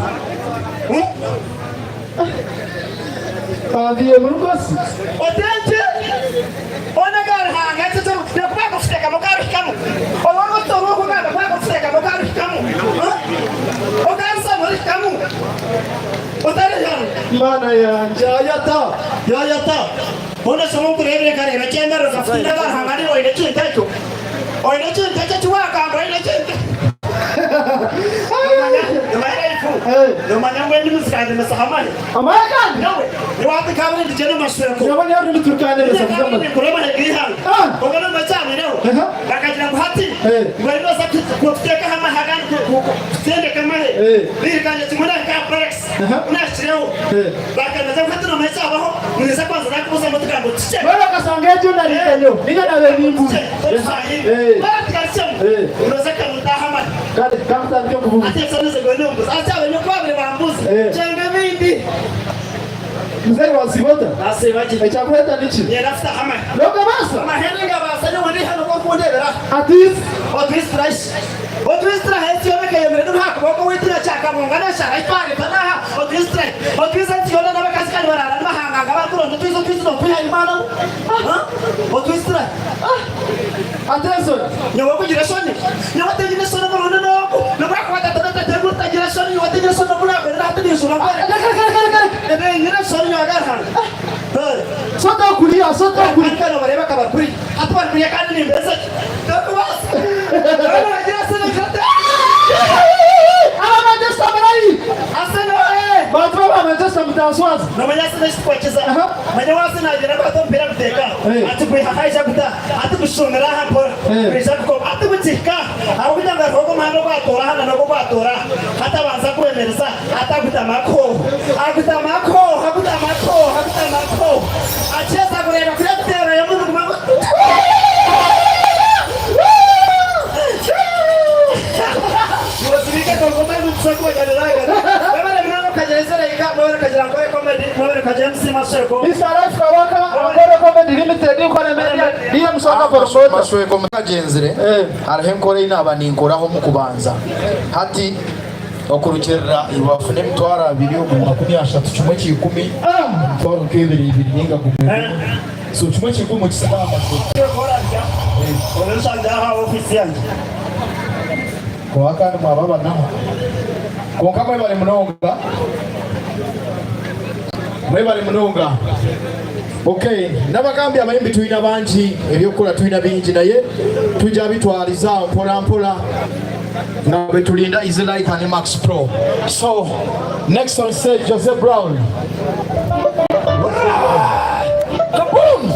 Hmm? Babiye murugosi. Otente ona ga Ruhanga ekyo kyo nekuba kukuteekamu okaruhikamu oba orugosi orwokugamba kuba kukuteekamu okaruhikamu okarusamu orihikamu otarihikamu. Mana yangye. Yayata yayata ona shoma nkureebire nkareeba ekyemerero nkakutinda ga Ruhanga niiwe oine ekintu ekyo oine ekintu ekyo eki waagamba oine ekintu Nomanya ngu endimi zikandemesa amahe? Amahe kandi? Nyowe niwampa ekaaburi ndigye n'amashweko. Nyowe niyo rurimi turikandemesa Ninye kuza ekaaburi ninkura amahe g'eihanga. Kwonka nomanya ekyabaireho? Bakagira ngu hati mbwenu nooza kuteekaho amahe agandi kutendeka amahe. Nairukanga kimwe nahika aha barracks ku naahikireho bakanaza ngu hati nomanya ekyabaho ninza kubanza naakubuuza ngu otugambo tukye. Mbwenu okashanga egyo nariika nyowe ninye naabaire nimbuuza. Kare kamutandike kubuuza. Muzeeyi wasiiba ota? Ekyakureeta niki? Nogabaasa? Atiisi. Atensoni. Nyowe kugira eshoni? Nyowe tinyine eshoni omurundi n'ogu. Nobu akuba tata na tatenkuru tagira eshoni, nyowe tinyine eshoni obu naahurira hati ninjuura nkwereka. Reka, reka, reka, reka. Tinyine eshoni nyowe ahari Ruhanga. Soka kuriya, soka kuriya. Kandi nobareeba ka bari kuriya. Hati bari kuriya kandi nimbeeza gye. Torikubaasa. Nyowe naagira Arsenal ngira nti, Aba Manchester murahi? Arsenal! Bantu b'aba Manchester mutahi. Otanswaza. Nomanya ase n'ekitwakiza. Manya waase naagira ngu ati omupiira guteeka, ati gwiha aha aija guta, ati gushumira aha mpora, gwija gukoma, ati gukihika ahabw'okugira ngu hariho ogwo omuhanda ogwatoora aha na n'ogwo ogwatoora aha. Hati abanza gwemereza, ati agutama akahooho, agutama akahooho, agutama akahooho, agutama akahooho, akiheza agureeba kuri aguteerayo omundi gumwe ngu. Mister Life Kabaka, Ankole Comedy Limited, Nkole Media, DM Swagga Promoter. Mashweko mutagyenzire hariho enkora ei naaba ninkoraho omu kubanza hati okurugirira iwe wafuna emitwaro abiri oguri 30 kimwe kya ikumi emitwaro nk'ebiri ibiri ninga gumwe gumwe so kimwe kya ikumi okisiga aha mashweko. Kwonka kandi mwababanaho. Kwonka mwebare munonga. Mwebare munonga. Okay, nabagambye abayimbi tulina bangi, eby'okukola tulina bingi naye tujja bitwaliza mpora mpora nga bwe tulinda Easy Like and Max Pro. So, next on stage Jose Brown. Kaboom!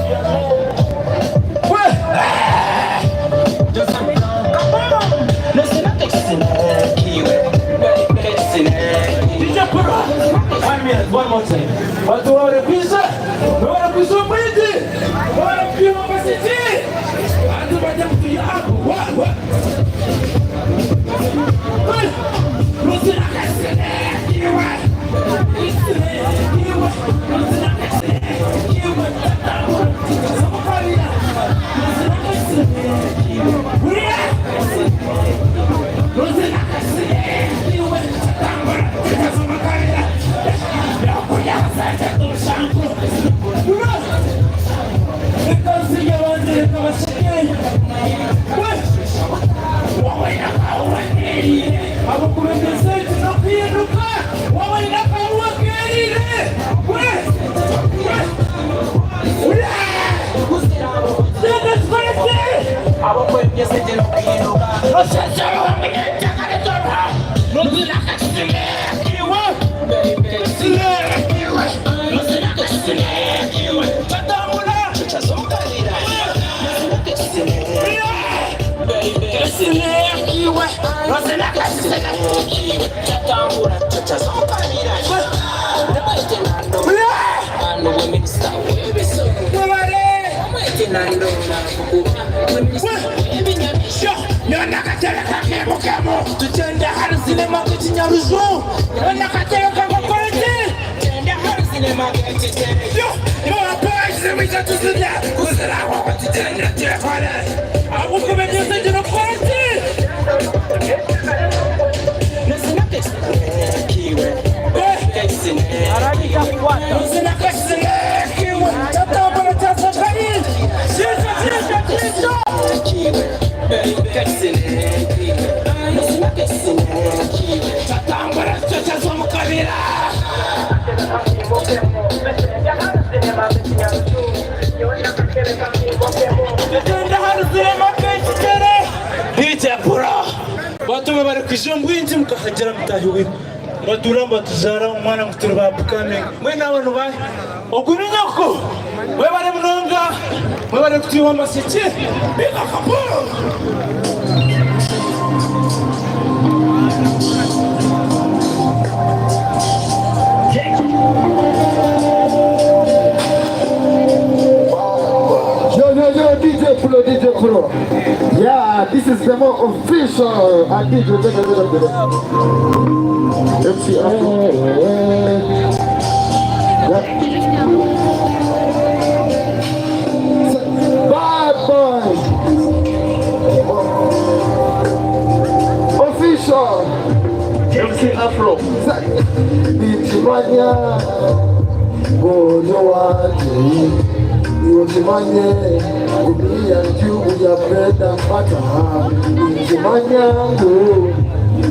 Batuma bari kwija omu bwingi mukahagira mutahi we batura mbatuzara omwana ngu turi ba upcoming mbwenu abantu ba ogu ni nyoko mwebare munonga mwebare kutwiha amaseke big up Yo, yo, yo, DJ Pro, DJ Pro. Yeah, this is the more official and DJ MC Afro. Yeah. Bad boy. Official. MC Afro. Ninkimanya ng'oli wange okimanye me and you we are bread and butter ninkimanya ngu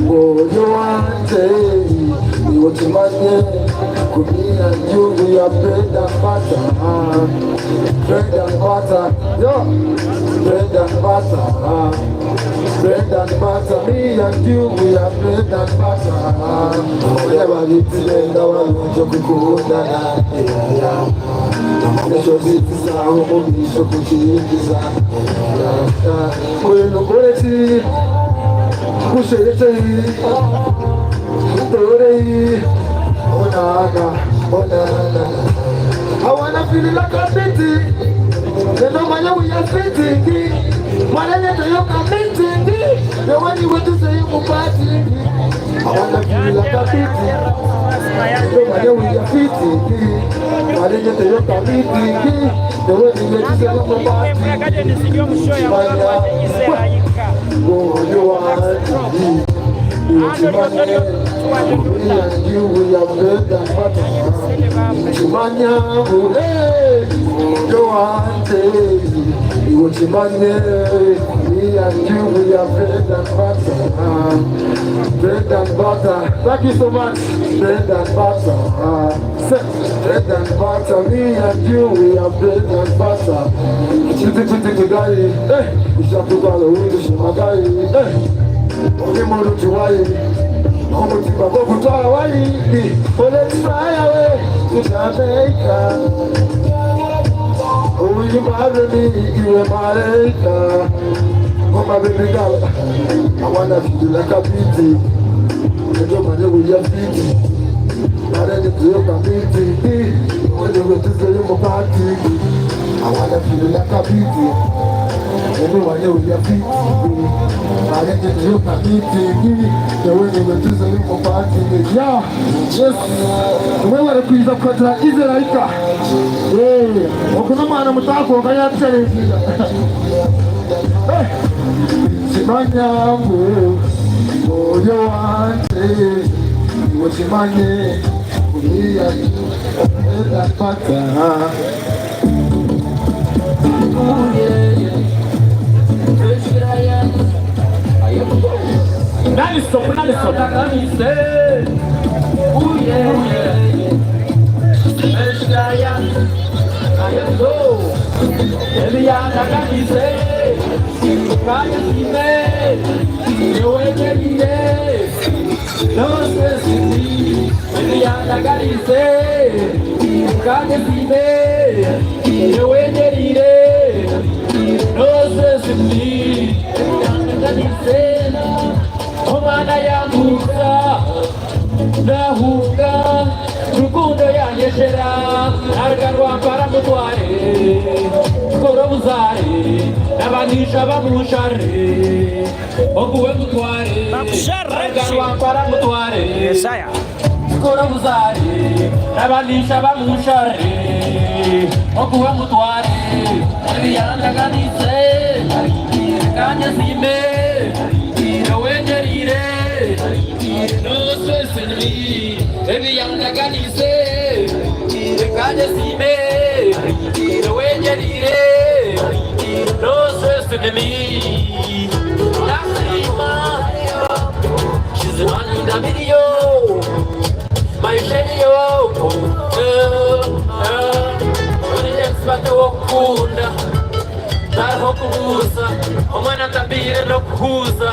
ng'oli wange okimanye me and you we are bread and butter bread and butter yo bread and butter. Bread and butter, me and you, we are bread and butter. Omanya babitire nga balungi okukundana. Yeah, yeah. Ekyo zitiza omubiisho kukiyingiza. Yeah, yeah. Mbwenu nkore ki? Nkusherekye? Nkutoore? Oh na na, oh na na. I wanna feel like a city. They know my we are fitting. Mwana yo committing. The one you want to say you party. I wanna feel like a city. They know my we are fitting. Mwana yo committing. The one you want to say you party. Oh, you want to be. Me and you, we are bread and butter. Kimanya, hey, you want it. Kimanya, me and you, we are bread and butter. Bread and butter. Thank you so much. Bread and butter. Bread and butter. Me and you, we are bread and butter. Chiti chiti kugai, eh. Ishakubala windu shimagai, eh. Oli wayi. Omutima gwokutwala wali. Oh, let's fly away to Jamaica. Oh, you marry me, you malaika. Oh, my baby girl, I wanna feel like a beauty. You know my name, we are beauty. Marry to your community. When you go to the your party, I wanna feel like a beauty. You know my name, we are beauty. Marry to your community. The way you go to the your party, yeah. Yes. Wewe kuiza kwa Israelita. Eh, okuna mwana mutako kaya tseleza. Eh. Simanyangu oyo wanje iwe kulia pata. Non-stop, non-stop. Omwana yanguza nahunga rukundo yanyeshera arga rwampara mutware koro buzare n'abanisha bamushare oguwe mutware arga rwampara mutware koro buzare n'abanisha bamushare oguwe mutware ebiyandaganise kanyesime wenjerire no stress in me ebiyandaganise kanyesime wenjerire no stress in me. Nasima she's one in a million my genio expert wokunda tariho kubuza omwana tabire no kuhuza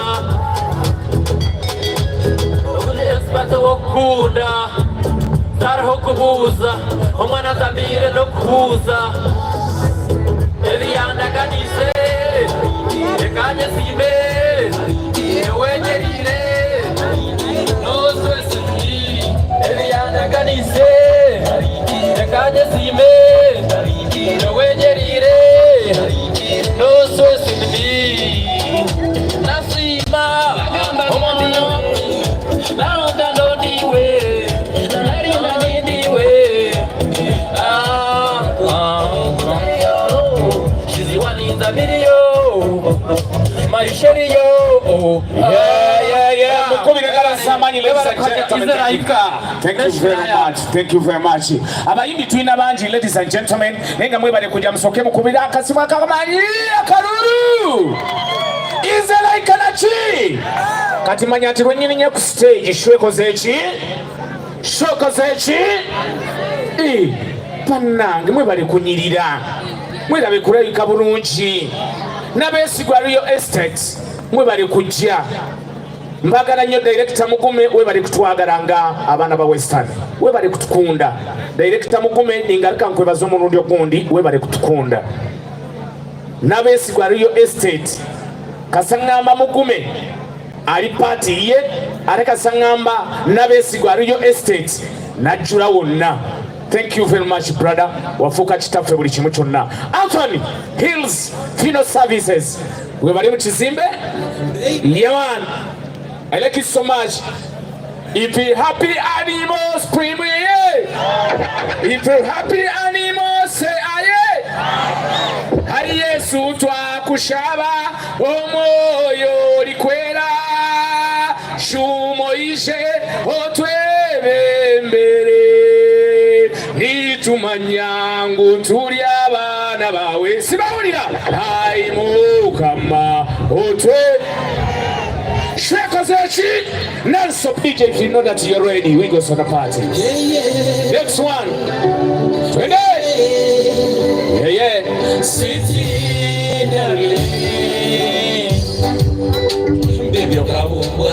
uri expert wokunda tariho kubuza omwana tabire no kuhuza ebiyandaganise ekanyesime ewenjerire no stress in me ebiyandaganise ekanyesime ewenjerire no stress in me. Nasima omwana naronda ndondiwe narinda nindiwe. Ah, ah, she's one in the video my yo. Yeah. Mukubire galasa amanyi, ladies and gentlemen. Thank you very much. Thank you very much. Abayimbi tulina bangi, ladies and gentlemen. Naye nga mwebale kujja musooke mukubire akasimu akamanyi akalulu. Israelika naki? Kati manya nti lwennyini ku stage show ekoze eki? Show ekoze eki? Eh, bannange mwebale kunyirira. Mwerabe kulabika bulungi. N'abeesigwa Real Estate. Mwebale kujja. Mbagala nnyo Director Mugume webale kutwagala nga abaana ba Western. Webale kutukunda. Director Mugume ningaruka nkwebaza omurundi ogundi webale kutukunda. Nabesigwa Real Estate kasangamba Mugume ali party ye ate kasangamba Nabesigwa Real Estate najjula wonna. Thank you very much brother, wafuuka kitaffe buli kimu kyonna. Anthony Hills Funeral Services webali mu kizimbe. Yeah man, I like it so much. If you happy animals, scream yeah. If you happy animals, say aye. Hari Yesu twakushaba omwoyo orikwera shumo ije otwebembere nitumanya ngu turi abaana bawe sibawulira ayi mukama otwe Twekoze ki? Nelson DJ, if you know that you're ready, we go to the party. Next one. Twende. Yeah, yeah. Sweetie darling, baby okabumbwa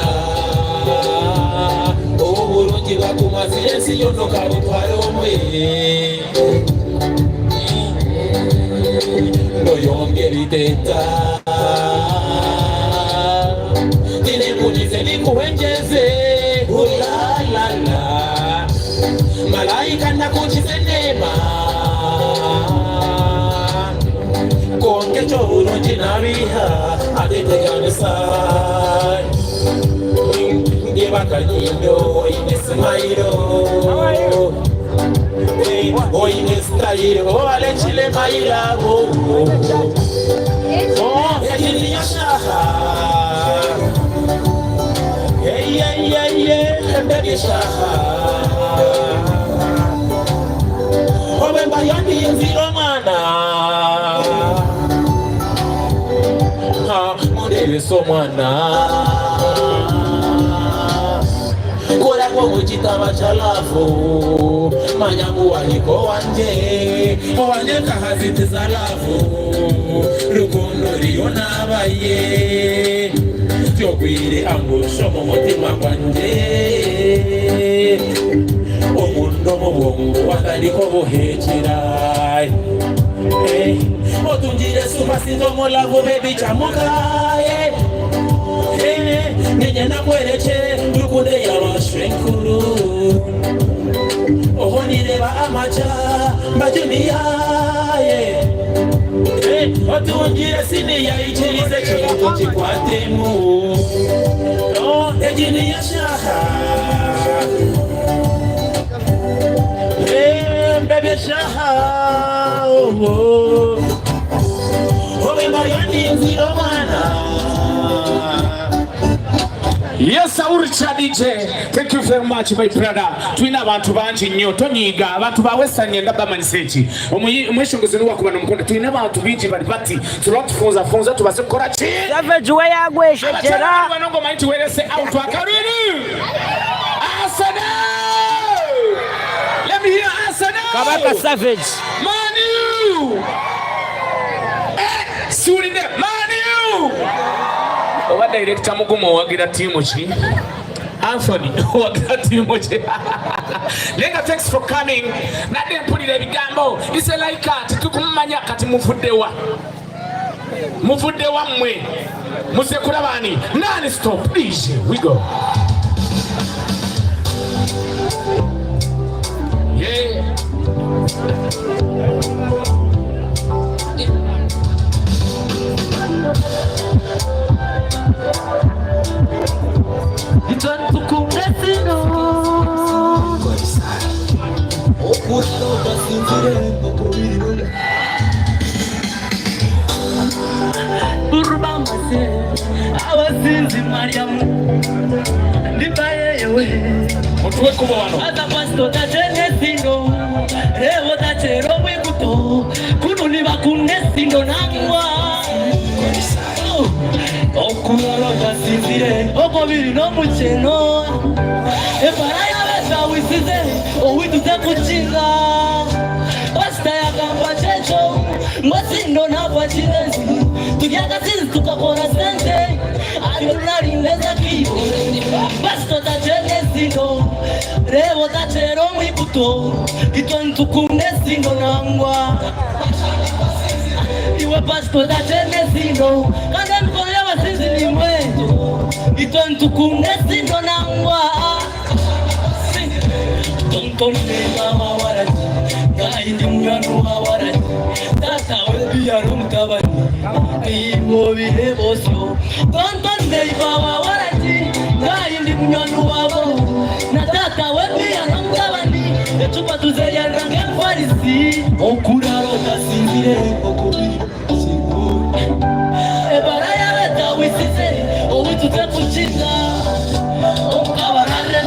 obulungi bakumazira ensi yonna okabutwala omwe noyombye ebiteta ninekugize nikuwenjeze ulalala malaika nakukize neema konke kyobulungi nabiha ateteganisa ngebakanyindo oine simayiro oine sitayiro obalekile mayirabo ekiriyashaha ebebyeshaha obemba yandiyinzira omwana mundebesa omwana kolako mukitaba kya laavu manya muwaniko wanje owanje kahazitiza laavu rukundo riyo nabaye tyogwire angusho mu mutima gwanje obundo mu bwongo wataliko buhekera otungire supasizo mulavu bebi chamukaye ninye nakwereke rukundo yabashwenkuru oho nireba amaca mbajuniyaye otungire siniya ikirize kintu kikwatemu egi shaha mbebe shaha obe omwana Yes, Auricha DJ. Thank you very much my brother. Tulina abantu bangi nnyo tonyiiga abantu ba Western ngenda bamanyisa eki omweshongozi niwakuba nomukonda tulina abantu bingi bali bati tulwa tufunza funza tubaze kukola ki Savage we yagweshegyera bano ngomanyi tuwerese out akalulu Arsenal Let me hear Arsenal Kabaka Savage Man U Eh, siwulidde Man U oba director Mugumu owagira ttiimu ki Anthony owagira ttiimu ki naye nga thanks for coming nadde mpulira ebigambo iselaika tetukumumanya kati muvuddewa muvuddewa mmwe muze kulaba ani nani stop DJ we go yeah. Urubamase abasinzi Mariamu ndibayeyewe mutuwe kuba wano aza pasito tachenesino revo tachero bwikuto kuno nibakunesindo nangwa okulala okasinzire oko biri n'omukyeno epara yabesawisize owituze kukinga pasita yagamba kyekyo ngosindo nagwa kinenzi turyakasinzi tukakora sente Reeba otakyera omwikuto, itwe nitukunda esindo nangwa. Iwe pastor otakyenda esindo, kandi emikono y'abasinzi nimwe egyo, itwe nitukunda esindo nangwa. Tontonne mama waragi, nkahi ndi munywani wa waragi, tata we yari omutabani, niiwe obireeba osyo. Tontonne iba wa waragi, nkahi ndi munywani wabo, na tata we yari omutabani, ecupa tuzeyarira nk'enfarisi. Okurara otasinzire okubiri ebara yabe tawisize owituze kukiza omukabarare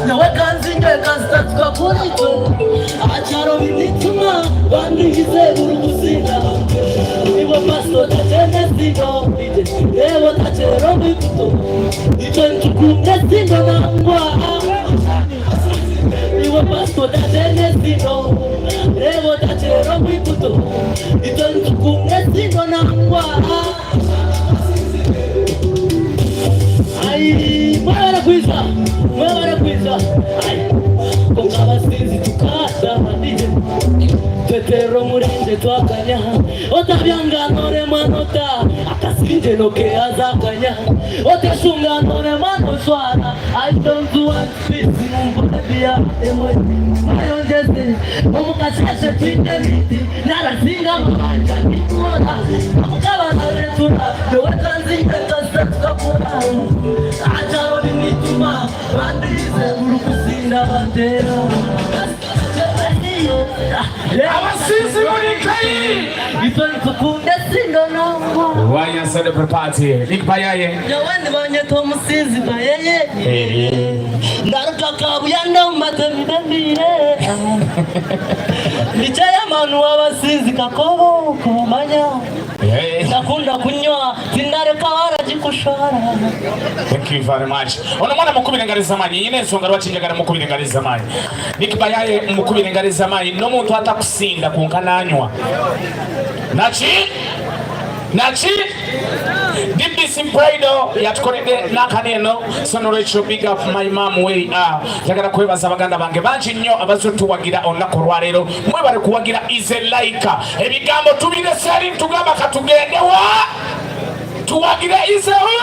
nawe kanzinge kazitatuka kuritwe acyaro binituma bandihize buri kusinda iwe pasto tachene sindo rebo tachero mikuto itwe ntukunde sindo nangwa iwe pasto tachene sindo rebo tachero mikuto itwe ntukunde sindo nangwa. Ai, mwebale kwiza, mwebale kwiza. Ai, konka abasinzi tukata DJ tetero murinde twakanya otabyanganore manota akasinje nokeazakanya oteshunganore manoswara. I don't want peace mumbolebia emwe mayonjeze omukasheshe twine miti narasinga mabanja nikora amukabaretura nowekanzinge kasatukakura ajaro binituma bandize urukusinda batera. Abasinzi muri kayi. Itwe nitukunde sindo nangwa. Wanya celebrate party. Nick Bayaye. Nyawandi banyeta omusinzi bayeye ndaruka kabuya ndaumatemidembire ndichayamanu w'abasinzi kakobo kumanya ndakunda kunywa tindareka waragikushora. Thank you very much. Ono mwana mukubira engalo z'amaanyi. Nyina ensonga lwaki njagala mukubira engalo z'amaanyi. Nick Bayaye mukubira engalo z'amaanyi n'omuntu atakusinda konka n'anywa. Naki? Naki? DBC Pride yatukoledde nankani eno, so nolwekyo big up my mom we are. Njagala kwebaza baganda bange bangi nnyo abazze otuwagira olunaku olwaleero. Mwebale kuwagira Easy Like. Ebigambo tubirese eri ntugamba katugende wa? Tuwagire Easy who?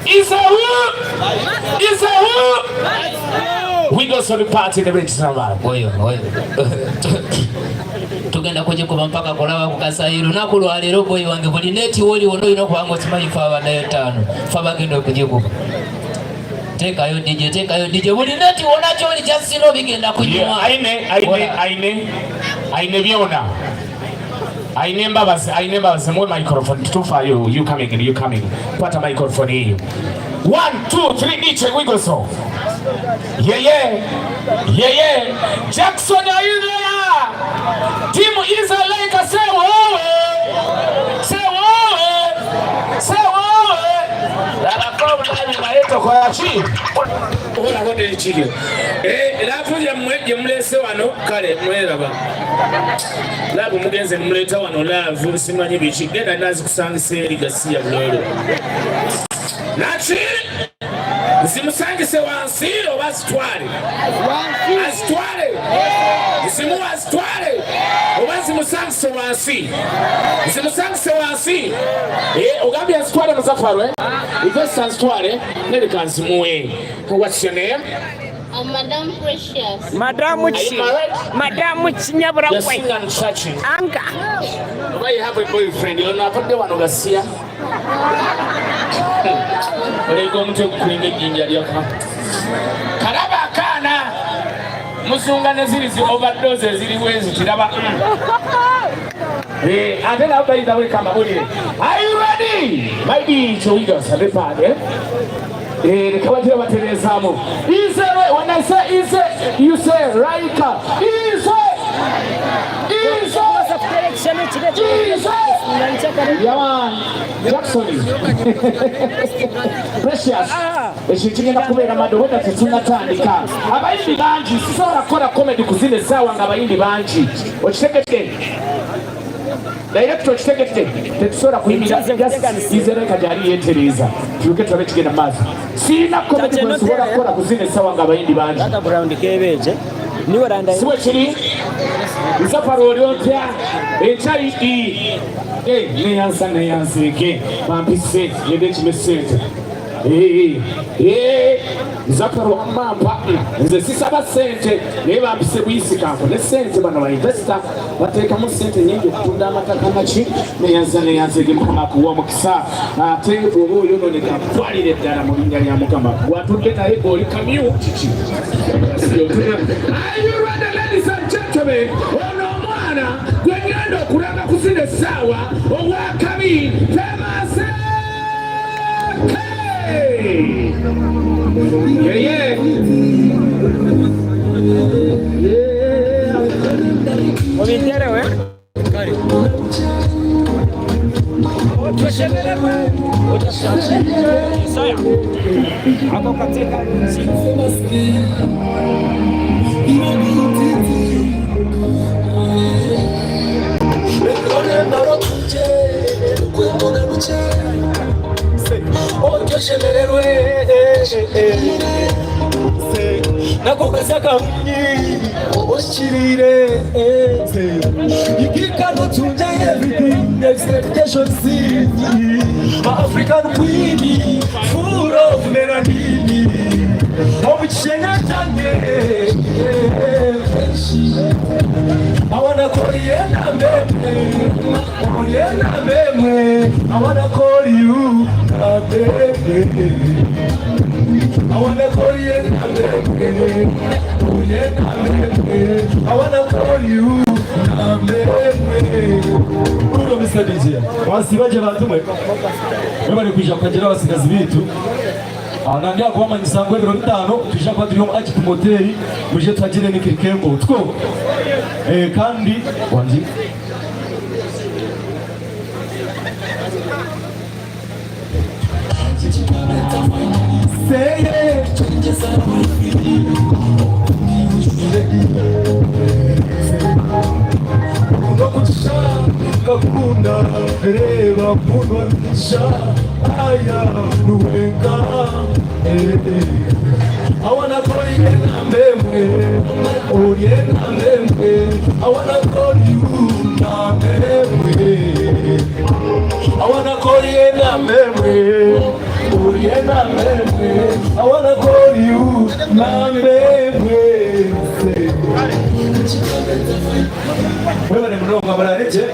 Easy who? Easy who? We go to the party the rich number. Oyo, oyo. Tugenda kugikuba mpaka kulaba ku kasayi lunaku lwaleero boyi wange buli neti woli wonna olina okuba nga okimanyi fe abanayo ttaano fe abagenda okugikuba. Teekayo DJ, teekayo DJ, buli neti wonna kyoli kyasino bigenda kunywa. Aine, aine, aine, aine byona. Aine embabazi, aine embabazi, muwe microphone, tutufayo, you coming, you coming. Kwata microphone eyo. 1, 2, 3, DJ Wigoso. Yeah, yeah. Yeah, yeah. Jackson, are you there? Team Easy Like, say wowe. Say wowe. Say wowe. Laavu yammwe gye muleese wano kale mweraba laavu mugenze nemuleeta wano laavu simanyi biki genda nazikusangisa eri gasiya buloolo naki zimusangise wansi oba azitwale azitwale zimuwa azitwale oba zimusangise wansi zimusangise wansi. Ogambye azitwale Muzafaru, eh? Ivesa azitwale nereka nzimuwe. What's your name? I'm Madam Precious. Madamu ki? Madamu Kinyabura You're gwe. single and searching. Anga. Oba you have a boyfriend? Ono avudde wano gasiya. Olega omutwe gukulinga ejjinja lyaka. Kalaba akaana. Musunga ne ziri zi overdose eziri bwezi kiraba. Ate nabo bayita bwe kamabulire. Are you ready? My DJ Wiggles, have a party, eh? Leka bagira batereezaamu. Easy, when I say easy, you say Raika. Easy! Easy! Easy! Yeah, man. Jackson. Precious. Ekyo kigenda kubeera maddo wenda tetunnatandika. Abayimbi bangi, sisobola kukola comedy ku zino essaawa nga abayimbi bangi. Okitegedde? Director okitegedde tetusobola kuyimira just Easy Like gyali yetereeza tulyoke tulabe ekigenda mu maaso. Sirina comedy gwe nsobola kukola ku zino essaawa nga abayimbi bangi. Si bwe kiri? Nzafara oli otya? Enkya i eh, neyansa neyanseeke bampise ngende nkime ssente. Eh, eh, Nzafara wamma mpa nze sisaba ssente naye bampise buyisi kanfune ssente bano ba investor bateekamu ssente nyingi okutunda amataka naki neyanza neyanzege mukama akuwa omukisa ate bwoba oyononeka akutwalire ddala mu linnya lya mukama gwatudde naye oli kamyu kiki Are you ready, ladies and gentlemen? Ono omwana gwe ngenda okulanga ku zino essaawa owakabi Famous K! Yeah, yeah. Obiterewe. Isaya. Ako katika Otoshemererwe nako kasaka oshirire ikikano tunje everything expectation city African queen full of melanin omukishenge kyange I wanna call you baby, oh baby. I wanna call you baby. I wanna call you baby, oh yeah baby. I wanna call you baby. Uno Mr. DJ wasibaje bantu mwe mwebale kwija kukagira abasigazi bitu. Nange akubamanyisa ngu ebiro 5 twija kuba turi omu Agip Motel muje tuhagire n'ikirikembo two kandi wangi Say it. Kakunda reba kunonisha aya nuwenga I wanna call you Nambemwe, oh yeah Nambemwe. I wanna call you Nambemwe. I wanna call you Nambemwe, oh yeah Nambemwe. I wanna call you Nambemwe. Mwebale munonga murarekye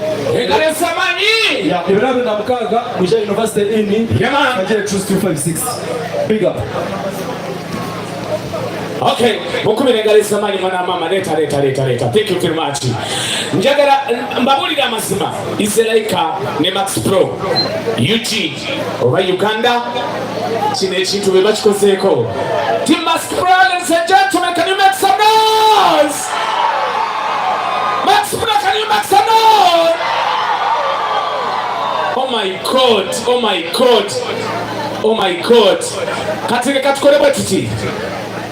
Engalo esamanyi. Ya, ebiro 26 mwija University Inn kagire Truth 256 big up. Okay, mukubire engalo ez'amaanyi mwana mama, leeta leeta leeta leeta. Thank you very much. Njagala mbabuulire amazima. Easy Like ne Max Pro UG oba Uganda kino ekintu be bakikozeeko. Team Max Pro, ladies and gentlemen, can you make some noise? Max Pro, can you make some noise? Oh my God, oh my God, oh my God. Kati leka tukole bwe tuti.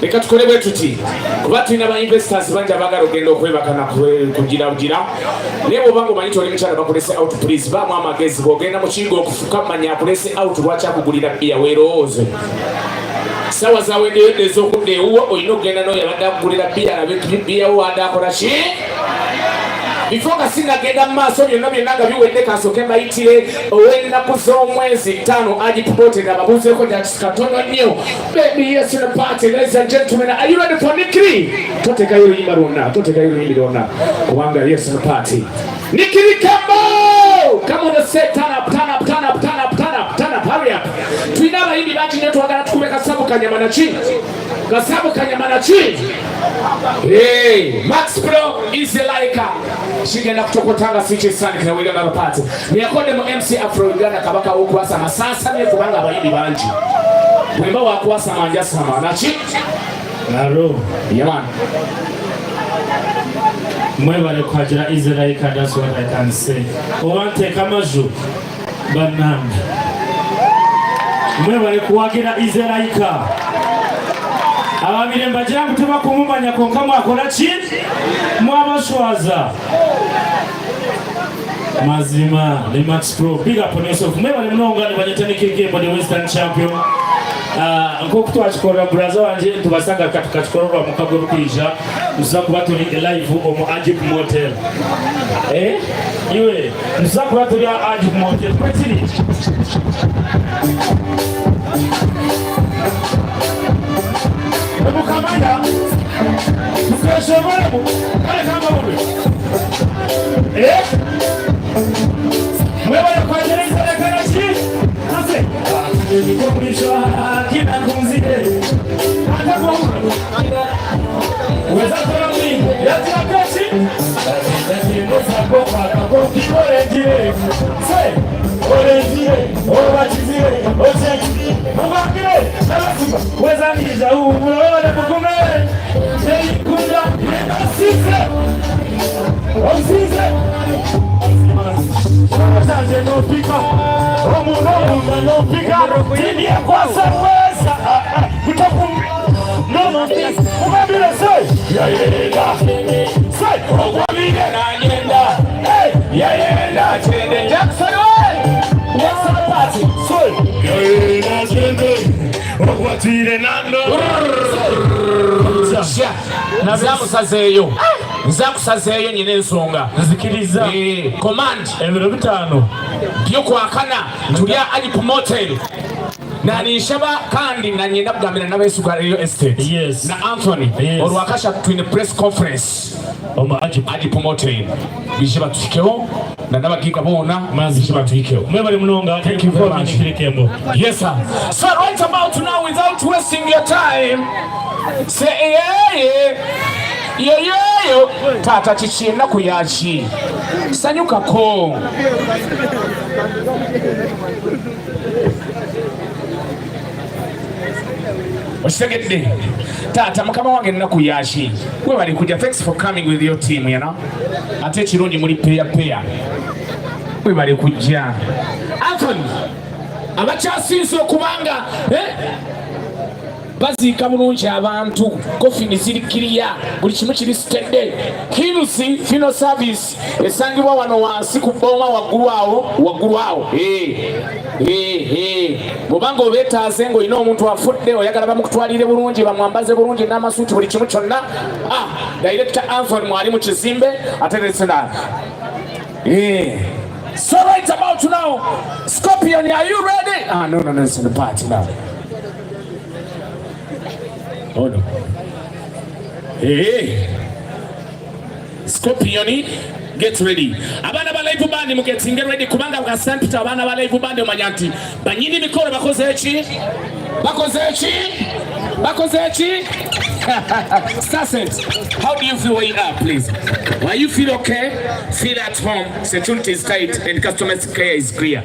Leka tukole bwe tuti. Kuba tulina ba investors bangi abaagala okugenda okwebaka na kugira bugira. Naye bw'oba ng'omanyi nti oli mukyala bakulese out, please baamu amagezi. Bw'ogenda mu kiyigo okufuka manya akulese out lwaki akugulira bbiya weerowooze. Ssaawa zaweddeyo dda ez'okudda ewuwo, olina okugenda n'oyo abadde akugulira bbiya alabe bbiya wo wadde akola ki? Before nga sinnagenda mu maaso byonna byonna nga biwedde kansooke mbayitire ow'ennaku z'omwezi 5 Agip Hotel ababuuzeeko just katono nnyo. Baby, yes, in the party, ladies and gentlemen, are you ready for Nikiri? Toteekayo oluyimba lwonna, toteekayo oluyimbi lwonna kubanga yes in the party. Nikiri Kembo! Come on the set, turn up, turn up, turn up, turn up, turn up, turn up, hurry up. Tulina abayimbi bangi nnyo twagala tukube kasabu kanyama naki? Kasabu kanyama naki? Hey, Max Pro Easy Like kigenda kutokota nga si kisandikira wegamba abapaati neyakodde mu MC Afro Uganda kabaka w'okwasama saasamye kubanga abayimbi bangi bwemba wakwasama njasama naki Aro. Yeah, man. Mwebale kuhagira Easy Like, that's what I can say. Oba nteeka amaju bannange. Mwebale kuwagira Easy Like. Ababaire nibagira ngu tibakumumanya kwonka mwakora ki? Mwabashwaza. Mazima ni Max Pro. Big up on yourself. Mwebale munonga nibanyeta Nick Kembo the Western Champion. Ah, nk'oku twakikorera buraza wangye nitubaasa kugaruka tukakikora orwa mukago orikwija nituza kuba turi live omu Agip Motel. Eh? Iwe nituza kuba turi aha Agip Motel. Kwekiri? Nimukamanya tukeshongoremu kare kambabulwe. Eh? Mwebale kwagera entebeekana ki? Ase. Nzakusazeeyo nzakusazeeyo nyina ensonga nzikiriza command ebiro bitaano byokwakana tulya Agip Motel naninshaba kandi nanyenda kugambira n'abesuga Real Estate yes. na Anthony Yes. orwakashatu twine press conference omu Agip, Agip Motel bije batuhikeho na n'abagiga boona bije batuhikeho. Mwebale munonga. Thank you very much. Kirikembo. Yes, sir. So right about now, without wasting your time, say yeah, yeah, yeah, yeah, yeah. Tata kiki ennaku yaki? Sanyukako. Okitegedde taata mukama wange ennaku yaki? Webale kujja. Thanks for coming with your team, you know. Ate ekirungi muli peya peya. Webale kujja. Anthony abakyasinze okubanga eh, baziika bulungi abantu kofini ziri kiriya buli kimu kiri sitedde Hills Funeral Service esangibwa wano wansi ku bbooma waggulu awo waggulu awo Eh, eh, eh. Bw'obanga obeetaaze ng'olina omuntu afudde oyagala bamukutwalire bulungi bamwambaze bulungi n'amasuuti buli kimu kyonna ah, Director Anthony mwali mu kizimbe ateretsena Eh. So right about now, Scorpion, are you ready? Ah, no, no, no, it's in the party now. Oh no. Hey. Scorpion, get ready. Abaana ba live band mugetinge ready kubanga bwa St. Peter abaana ba live band omanya nti banyini mikolo bakoze ki? Bakoze ki? Bakoze ki? Starset, how do you feel where you are, please? Are you feel okay? Feel at home. Security is tight and customer care is clear.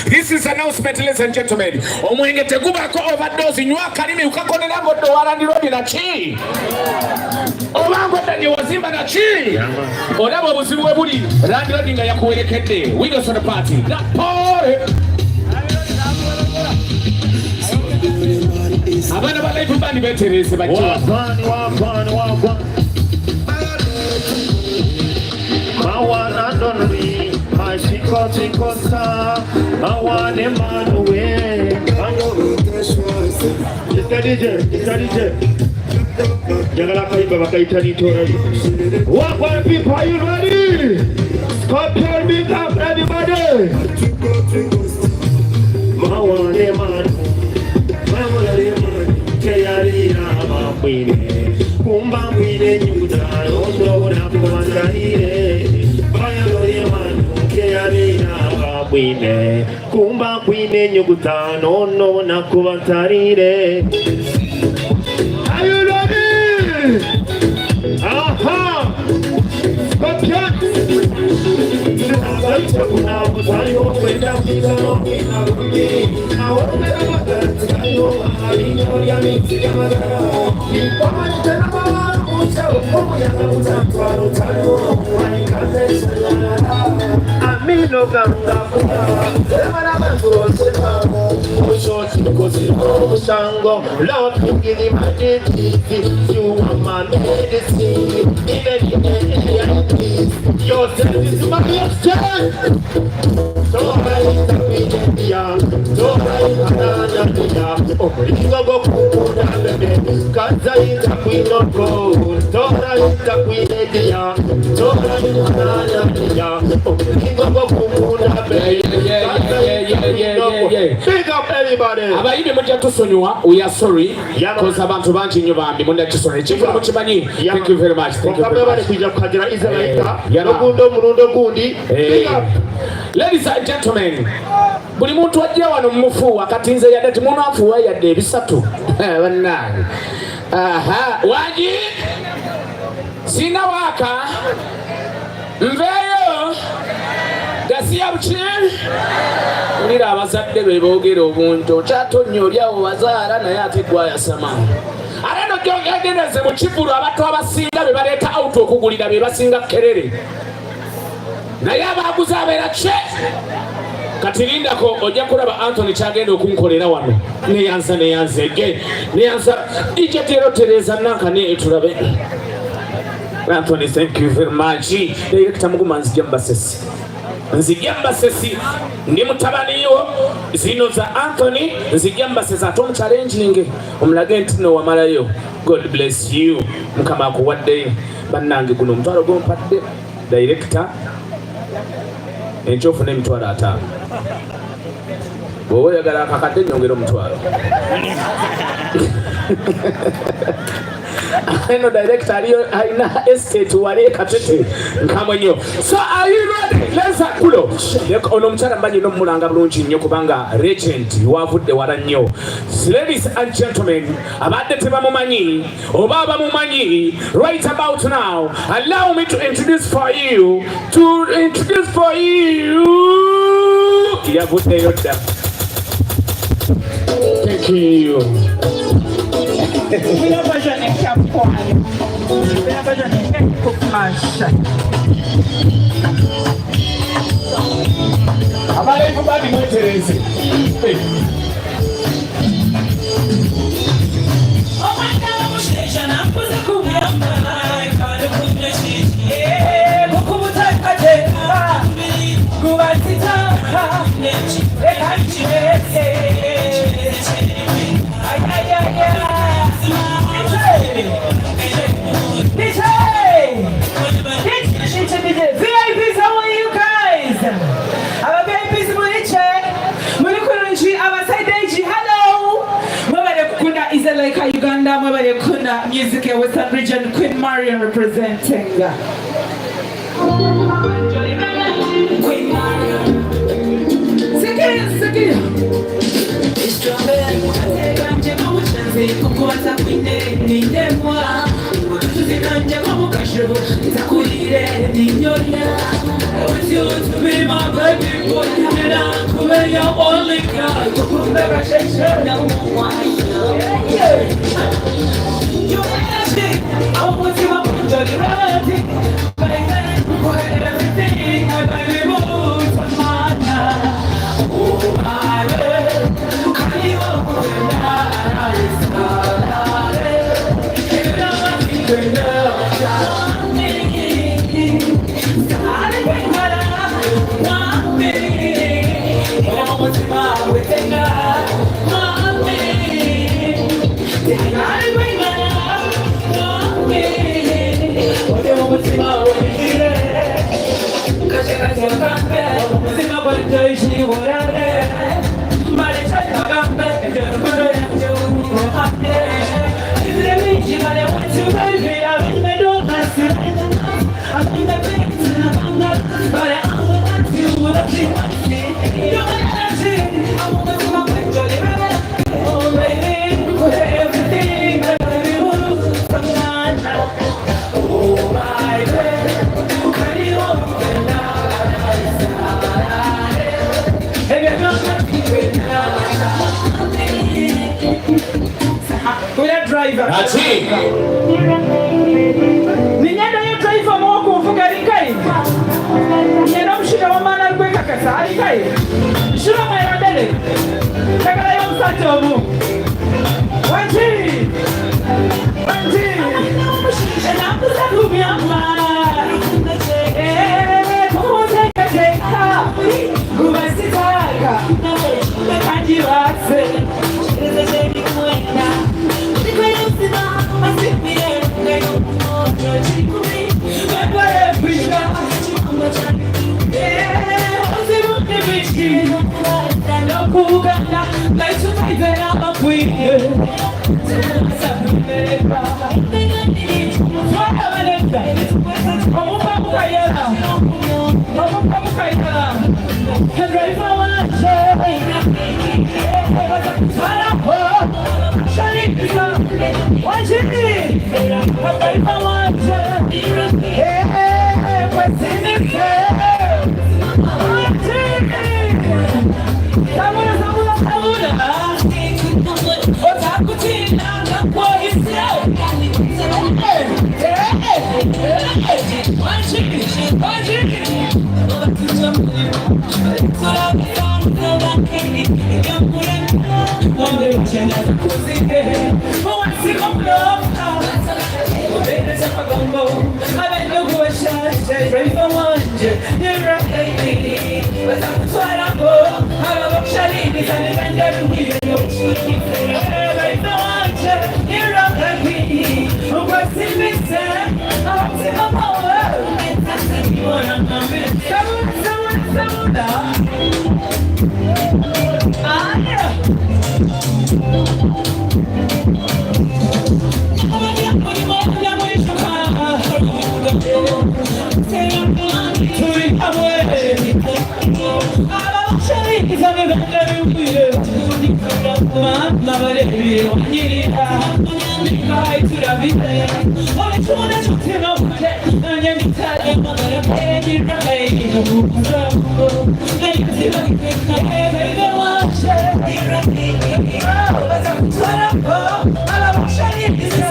This is announcement, ladies and gentlemen. Omwenge tegubaako overdose, nywa akalimi ukakonera ng'odda owa landlord naki? Oba ng'odda gye wazimba naki? Olaba obuzibu bwe buli landlord nga yakuwerekedde. We go to the party. That party. Abaana ba live band beetereeze bajje. Wagwan, wagwan, wagwan. My one and only, my chico chico star, my one Emmanuel. Mr. DJ, Mr. DJ. Njagala akayimba bakayita Nitorayo. Wagwan people, are you ready? Scorpion, big up everybody. My one Emmanuel. Kumba mwine nyuta londona kubanzalire kumba kwine nyuguta nonona kubanzalire. Are you ready? Aha! Scorpion! Abayimbi mujja tusonyiwa, we are sorry cause abantu bangi nnyo bambi munda kisonyiwa ekintu mukimanyi. Thank you very much, thank you very much. Kujja kuhagira Israel Eh, nogundi omurundi ogundi. Eh. Ladies and gentlemen, buli muntu ajja wano mumufuuwa kati nze yadde timunafuuwa yadde ebisatu bannange. Aha, wangi sina waaka nveeyo gasiya buki wulira abazadde be boogera obuntu okyatonnya oli awo wazaala naye ate gwayasama ate nojogeneze mu kivulu abantu abasinga be baleeta out okugulira be basinga kerere naye abaguzi abeera kye kati lindako ojja kulaba Anthony kyagenda okunkolera wano neyanza neyanza ege neyanza DJ Tero Tereza Nankane tulabe. Anthony, thank you very much. Director Muguma nzija mbasesi nzija mbasesi ndi mutabani wo zino za Anthony nzija mbasesi ate omuchallenginge omulage nti no wamalayo. God bless you, Mukama akuwadde bannange guno omutwalo gwompadde director enkya ofuna emitwalo 50 bw'oba oyagala akakadde nyongera omutwalo. Eno director aliyo alina estate wali e Katete nkamwe nnyo. So are you ready? Let's kulo. Ono omukyala mbanyi n'omulanga bulungi nnyo kubanga legend wavudde wala nnyo. Ladies and gentlemen, abadde tebamumanyi oba abamumanyi right about now, allow me to introduce for you to introduce for you yavuddeyo dda. Thank you. Abalevu bali mwetereze. VIPs, how are you guys? Aba VIPs murice, muri kurungi, aba side AG, hello. Mwebale kukunda Izaleka Uganda, mwebale kukunda music ya Western Region, Queen Marion representing. Queen Marion. Sikia, sikia. Ninyenda yo driver mwokunvuga rinkai. Nyenda omushaija w'amaani arikwe Fabulous alikaye Shura mwebandele Njagalayo omusajja omu Wangi Wangi Ennaku zakumyama Eh, kumuteekateeka Kuba sitaaka Kangibaase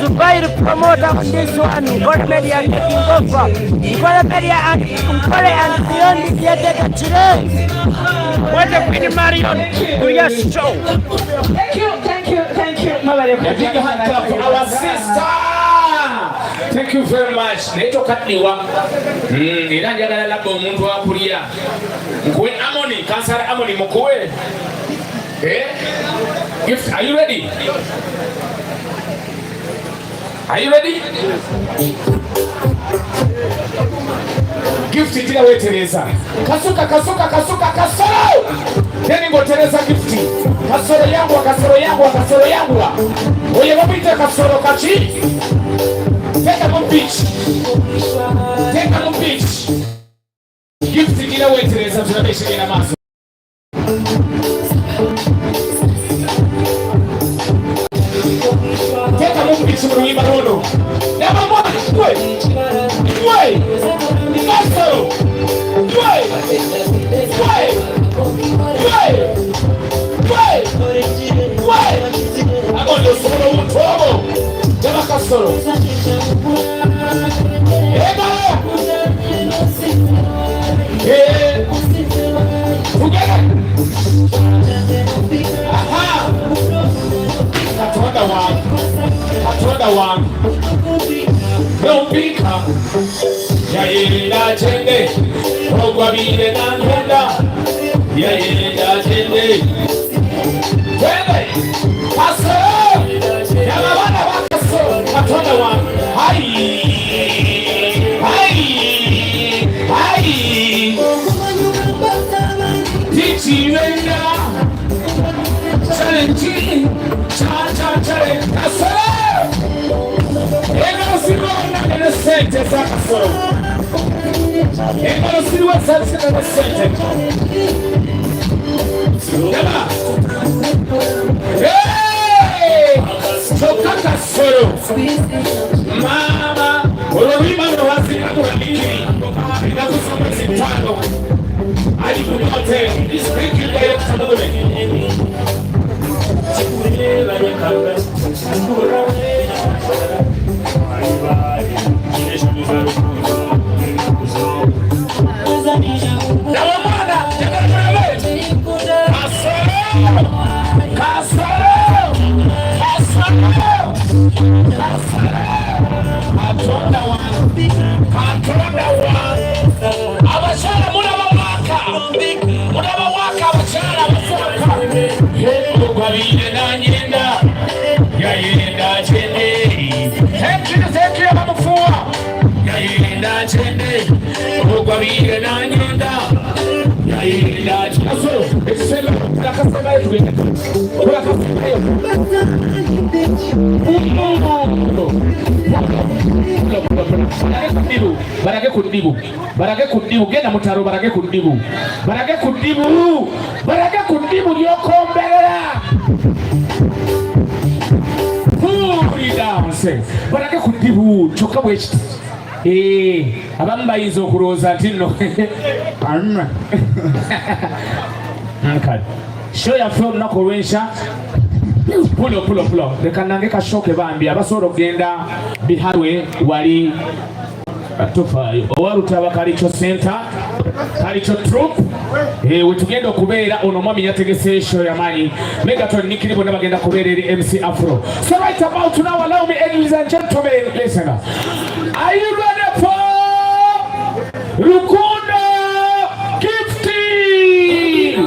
Zubair promoter on this one, Nkole Media taking over. Nkole Media and Nkole and beyond the today. What a Queen Marion to your show. Thank you, thank you, thank you. A big hand clap for our sister. Thank you very much. Naye tokaddiwa. Era njagala labba omuntu akulya. Nkuwe Amoni, Kansala Amoni mukuwe. Eh? Gift, are you ready? Are you ready? Gift gira wetereza. Kasuka kasuka kasuka kasoro. Then ngotereza gift. Kasoro yangwa kasoro yangwa kasoro yangwa. Oye bamwita kasoro kachi. Teka mu beach. Teka mu beach. Gift gira wetereza turabeshegera amaso. Teka mu beach mu luyimba luno. Namba mwana gwe. Gwe. Kasoro. Gwe. Gwe. Gwe. Gwe. Gwe. Agondo osobola obuntu obwo. Teba kasoro. Egalo. Eh. Together. Aha. Katonda wange. Katonda wange. Yompika. Yayenda chende. Ogwabire nangenda. Yayenda chende. Twende. Kasoro. Yababana bakasoro. Katonda wange. Hai. Hai. Hai. Tichirenda. Challenge. Cha cha challenge. Kasoro. Engalo siriwo ne sente za kasoro. Engalo siriwo zazina ne sente. Yaba. Hey! Kyokka kasoro. Mama, olulima lwazina kulabiri. Ennaku z'omwezi ttaano. Ali ku hotel. Thank you, Director Mugule. Nawe mwana, njagala Thank you, thank you abamufuuwa. Yayenda kyende ogwabiire nanyenda yayenda Kasolo ekisemba tulakasembayo tugende tulakasembayo barage ku ddibu barage ku ddibu genda mutaro barage ku ddibu barage ku ddibu barage ku ddibu lyokomberera Fully balage ku ddibu kyokka bwe kiti eh, abamu bayinza okulowooza nti nno kale sho yaffe olunaku olw'enkya pulo pulo pulo leka nange kashoke bambi abasobola okugenda biharwe wali tofaayo owa Rutaba Cultural Center Cultural Troupe eh, wetugenda okubeera ono omwami yategese show yamaanyi Megaton Nikiri bonna bagenda kubeera eri MC Afro. So right about now allow me ladies and gentlemen listen are you ready for Rukundo Gifty?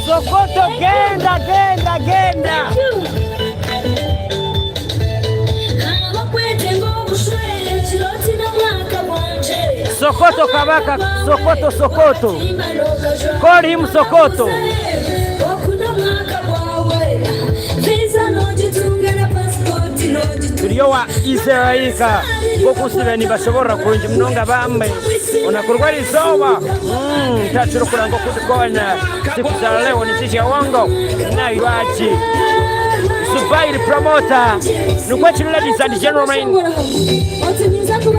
Sokoto genda genda genda. Sokoto Kabaka Sokoto Sokoto. Call him Sokoto. Turiyo wa Israelika nkokusibe nibasoborra kurungi munonga bambe onakurwa izooba ntakirikura nk'okubikona siku za leo ni sisi ya wango na iwachi Zubair promoter nukwo kiri ladies and gentlemen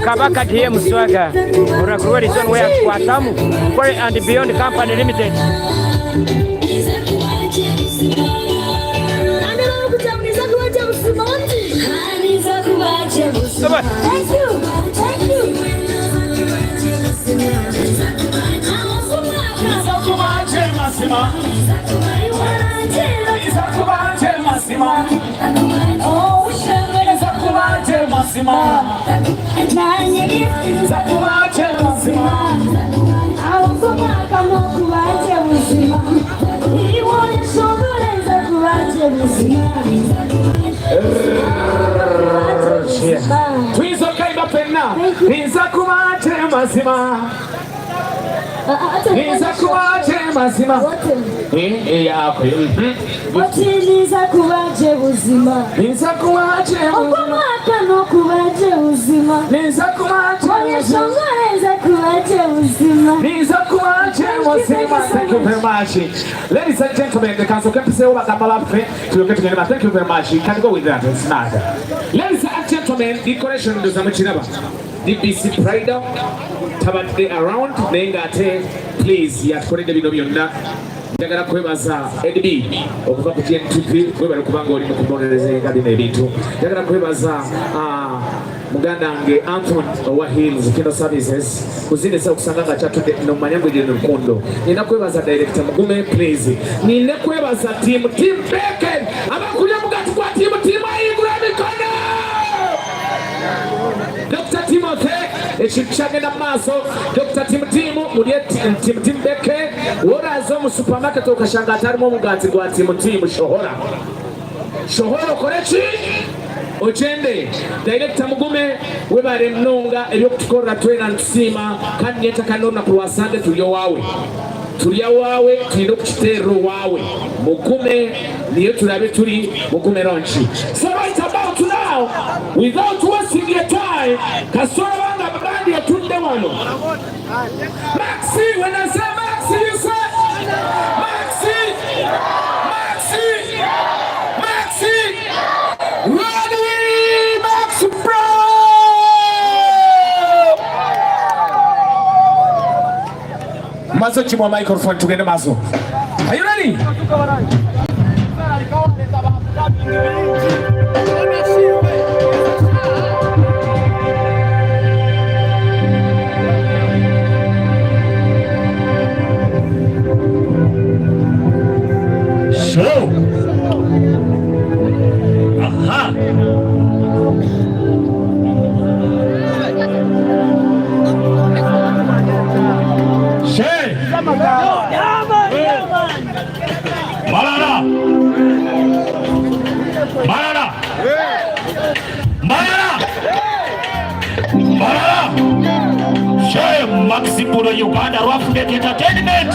Kabaka DM Swaga onakurwa izooba where tukwatamu Kware and Beyond Company Limited. Thank you. Thank you. Tuyinza okayimba ffenna nza kuba nte mazima. Ninza kuba gye mazima. Eyakwe. Oti ninza kuba gye buzima. Ninza kuba gye buzima. Ogw'omwaka n'okuba gye buzima. Ninza kuba gye buzima. Onyeshongore nza kuba gye buzima. Ninza kuba gye buzima. Thank you very much. Ladies and gentlemen, the council kempisewo bagamba baffe tulyoke tugende. Thank you very much. You can go with that. It's not. Ladies and gentlemen, decoration ndoza mukiraba. DBC Pride tabadde around naye ng'ate please yatukoledde bino byonna. Njagala kwebaza ADB okuva ku GNTV, webale kubanga oli mu kubonereza bino ebintu. Njagala kwebaza muganda wange Anthony owa Hills Funeral Services kuzindesa okusanga nga kyatudde nomanya gwe gye lukundo. Nina kwebaza director Mugume please. Nina kwebaza team Team Bacon abakulya mugati gwa team Team ayigula emikono. Dr. Timothy ekintu kyagenda mu maaso. Dr. Tim Tim mulye Tim Tim Beke woraza omu supermarket okashanga atarimu omugaati gwa Tim Tim shohora shohora okore ki okyende. Director Mugume webale munonga ebyokutukorera twena nitusiima kandi nyentaka n'olunaku lwa Sande turi owaawe turi awaawe tulina okukiteerera owaawe Mugume niyo turabe turi Mugume ronki. So right about now without wasting your time kasora banga bandi etudde wano. Maxi, when I say Maxi you say Maxi, Maxi, Maxi, ready Max Bro. Mazo chimwa microphone tugende mazo. Are you ready? Show. Aha. She. Malala. Malala. Malala. Malala. She Maxi Bulo Uganda Roughneck Entertainment.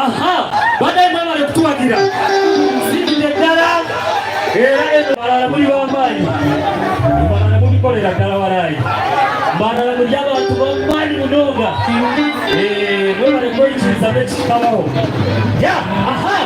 Aha, badaye mwebale kutuwagira. Nsiimidde ddala era eno balala muli b'amaanyi. Balala mubikolera ddala walaayi. Balala muli abantu b'amaanyi munonga. Eh, mwebale kweyikiriza n'ekikabaho. Ya, aha.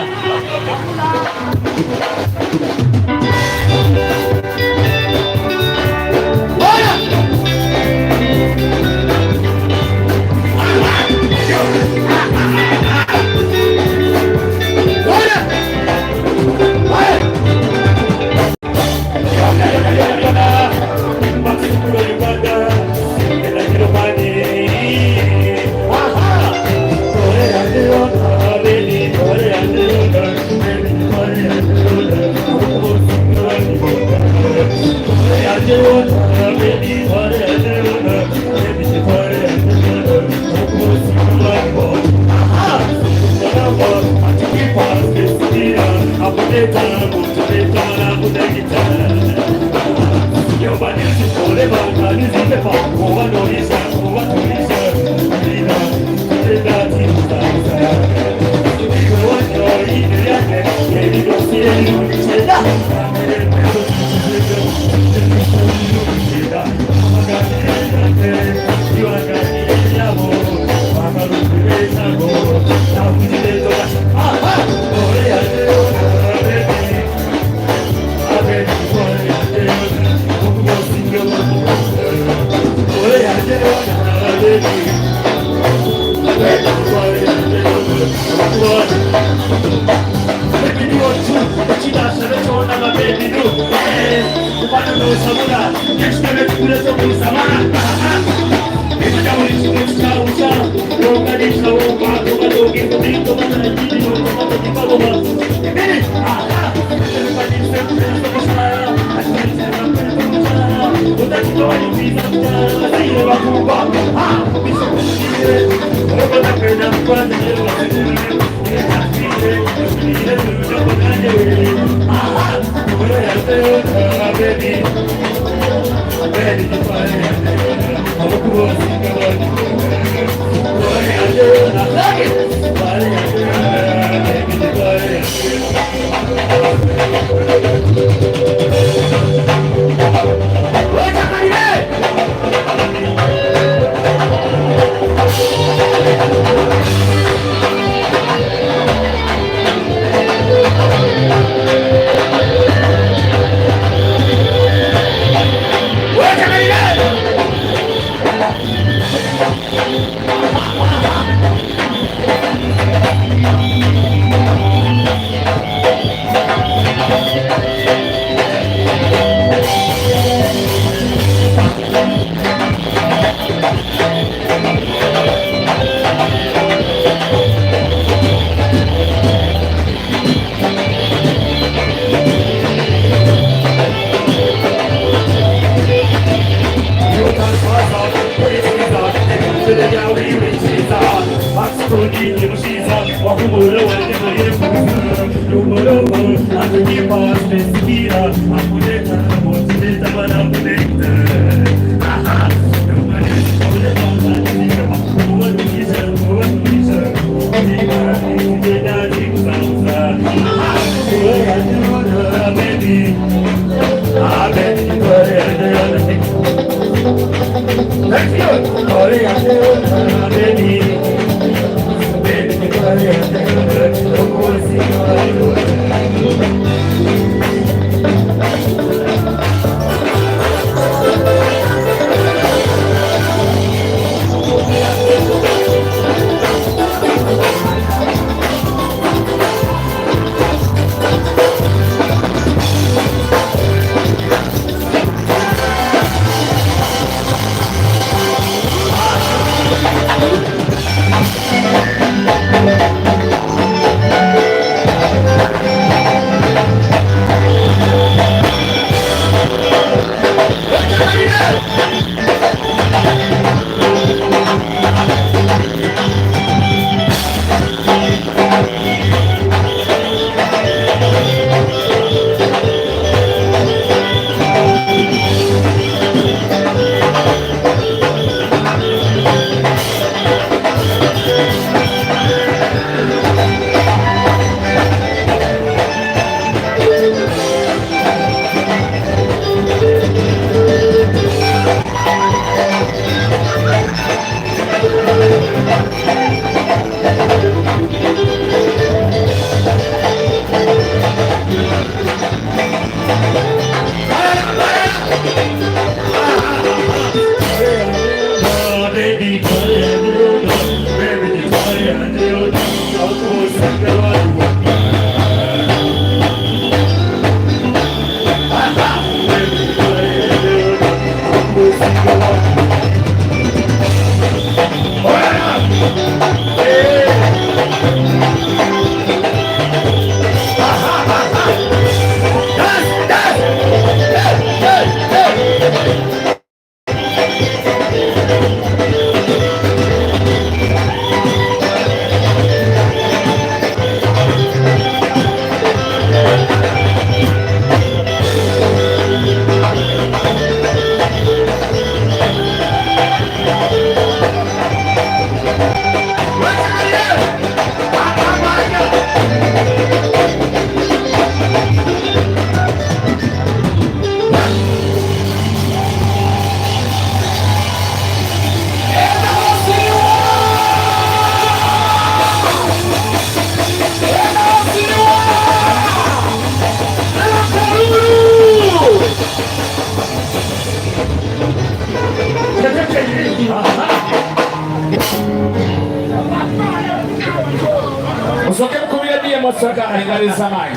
Musoke mukubire DM Osaka engalo ez'amaanyi.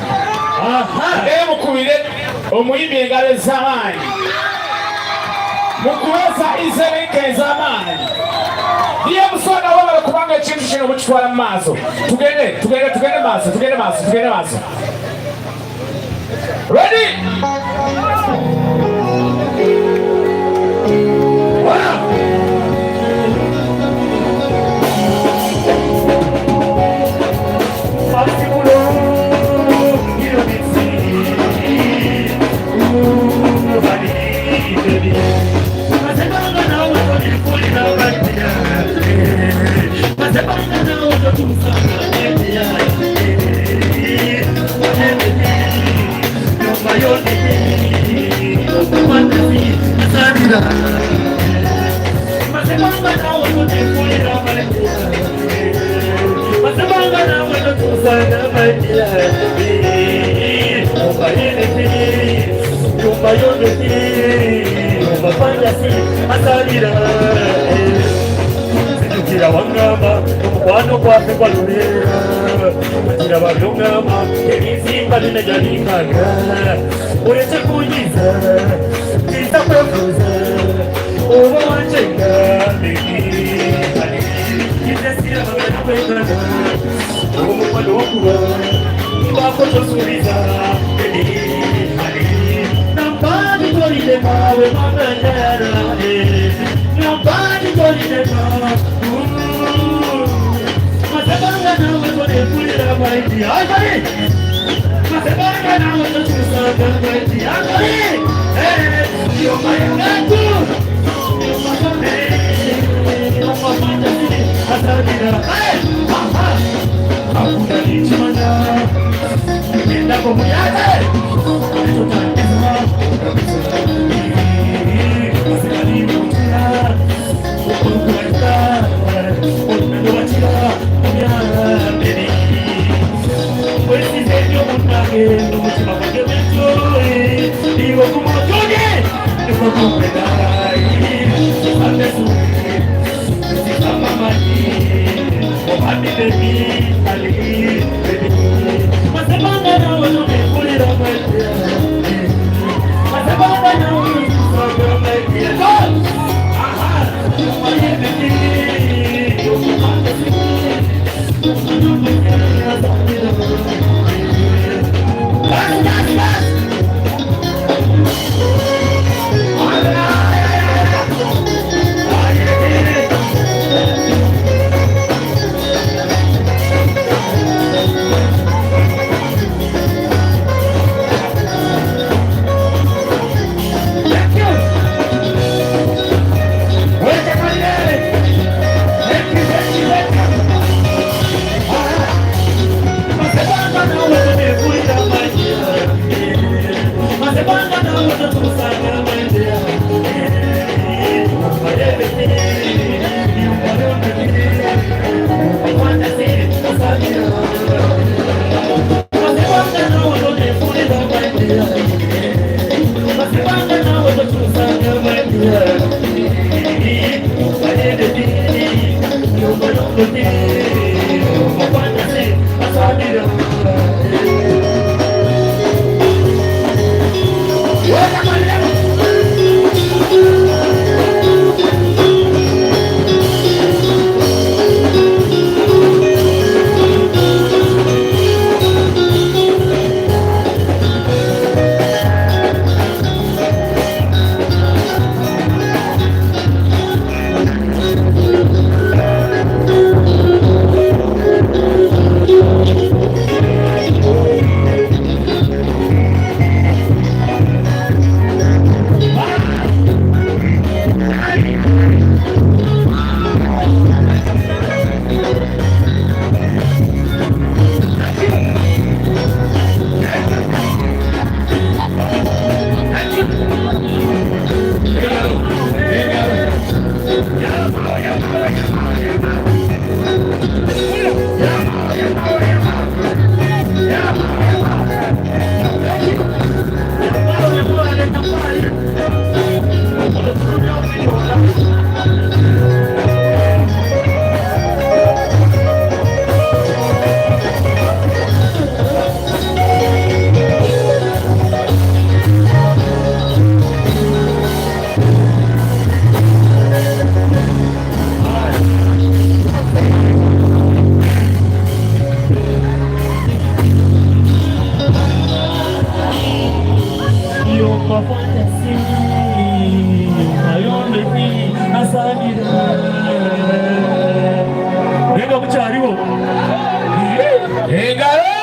Naye mukubire omuyimbi engalo ez'amaanyi. Mukubeza izerenka ez'amaanyi. DM Swaga wabala kubanga ekintu kino mukitwala mu maaso. Tugende, tugende, tugende maaso, tugende maaso, tugende maaso. Ready? Nzijukira wangamba omukwano gwaffe gwalubeera kiraba byongamba ebizimba binajalingaga oleke kunyiza kiza kwefuza oba wancenga omukwano wokuba mbako tosuubiza nambani tolidemawe maganjara nambani tolidema masebanga nawe tonekulira maiti aibari masebanga nawe tochusaga maiti aibari yomayangatu Nenga mukyaliwo engalo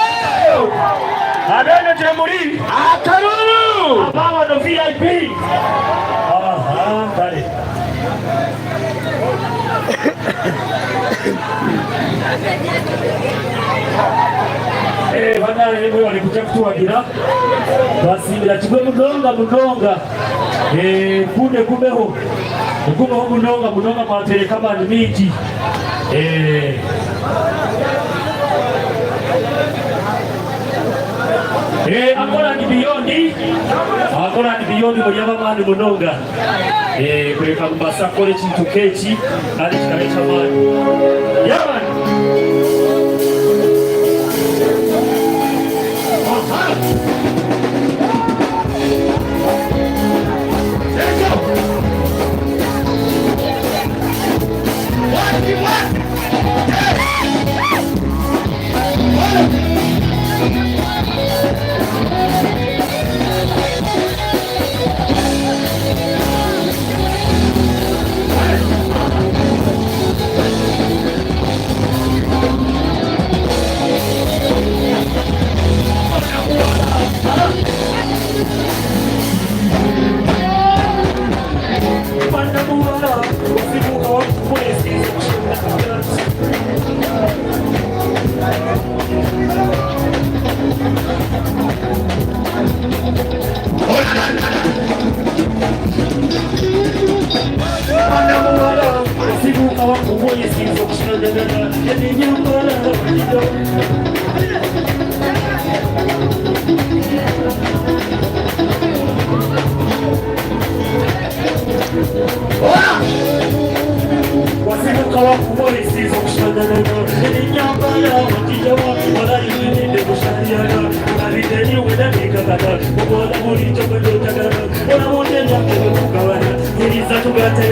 abeno gye muli akalulu abawano vip Aha, kale Eh, bannange mwe bali kujja kutuwagira twasimbira kigwe mudonga mudonga. Rukundo egumeho, egumeho munonga munonga mwatwereka amaani maingi. Angola and beyond, Angola and beyond muri ab'amaani munonga kureka ngu mubaasa kukora ekintu nk'eki kandi kikaba eky'amaani. Yeah man.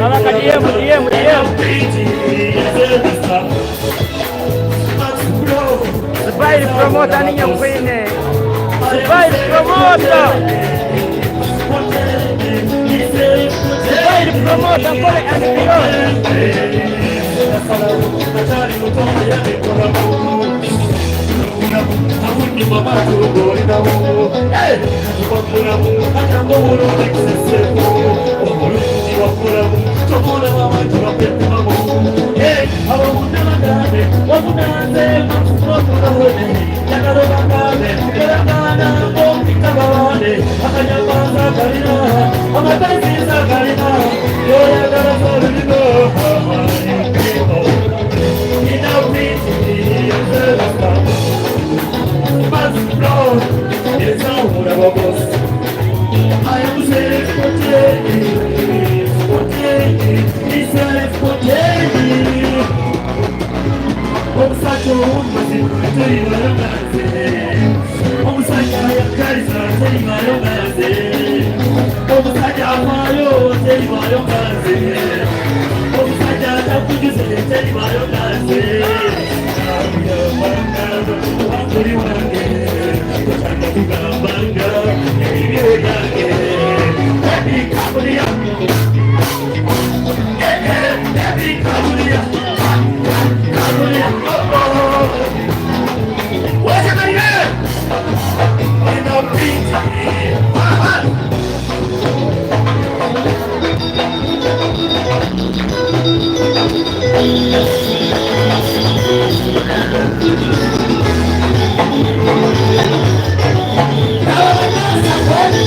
Abaka DM, DM, DM. Zubairi promoter ninye nkwine. Zubairi promoter. Zubairi promoter Nkole and beyond.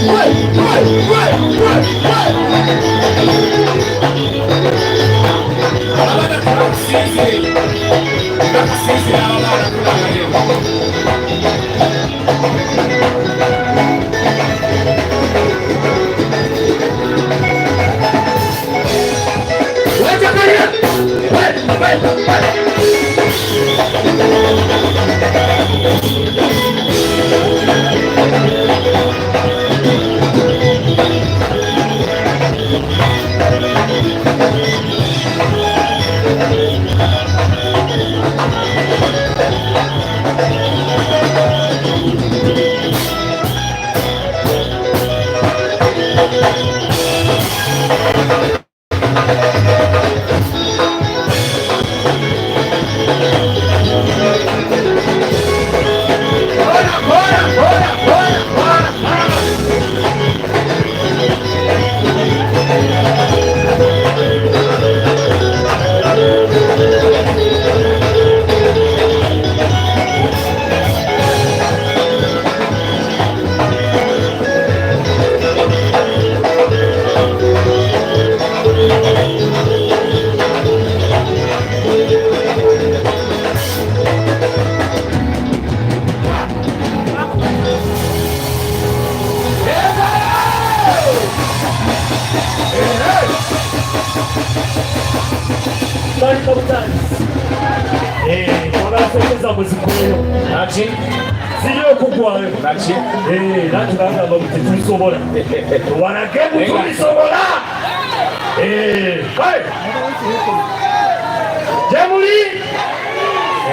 Wait! Kutandika butandisi. Eh, twagala sente zammwe zigweyo. Naki? Ziri okugwayo. Naki? Eh, nanti bagamba nti tetubisobola. Walage mbu tubisobola. Eh, kale. Gye muli?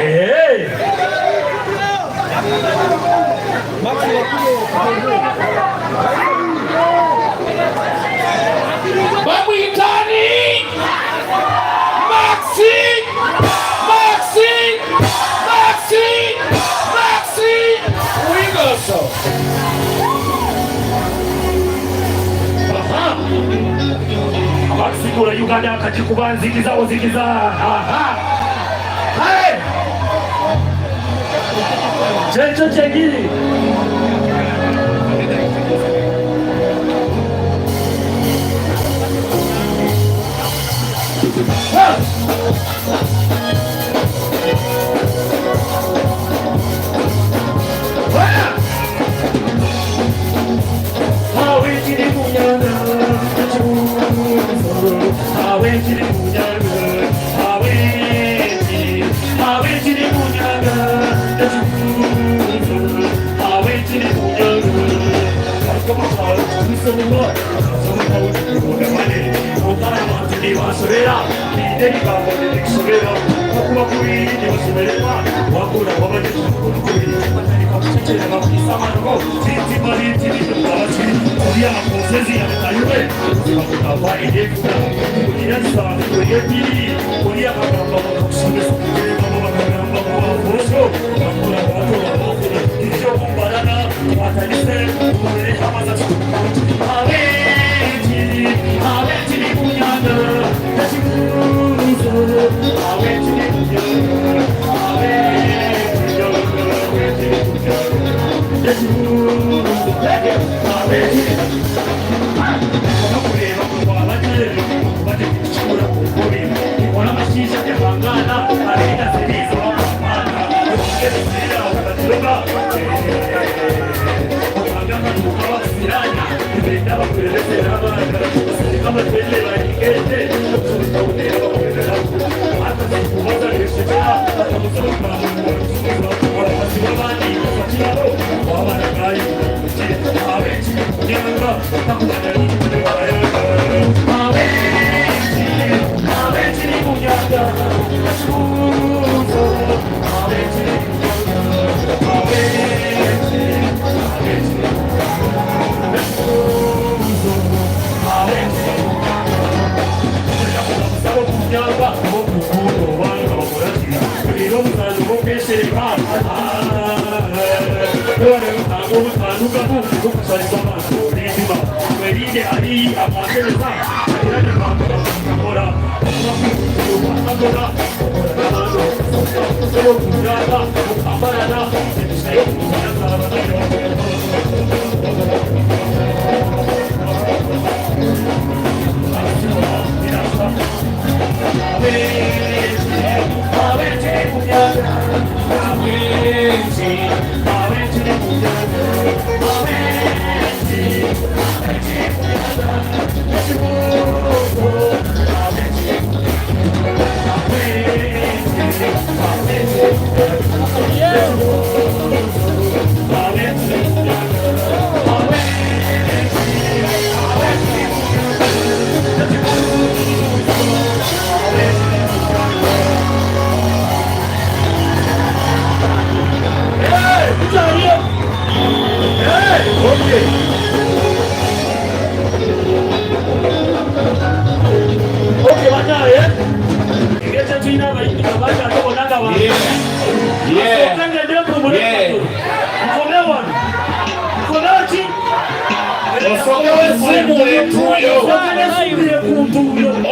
Eh. Bamuyita ani? Maxi! Maxi! Maxi! Maxi! Wingoso! Aha. Abasigula Uganda akagikuba nzikiza ozikiza. Aha. Kale. Kyekyo kyenyini.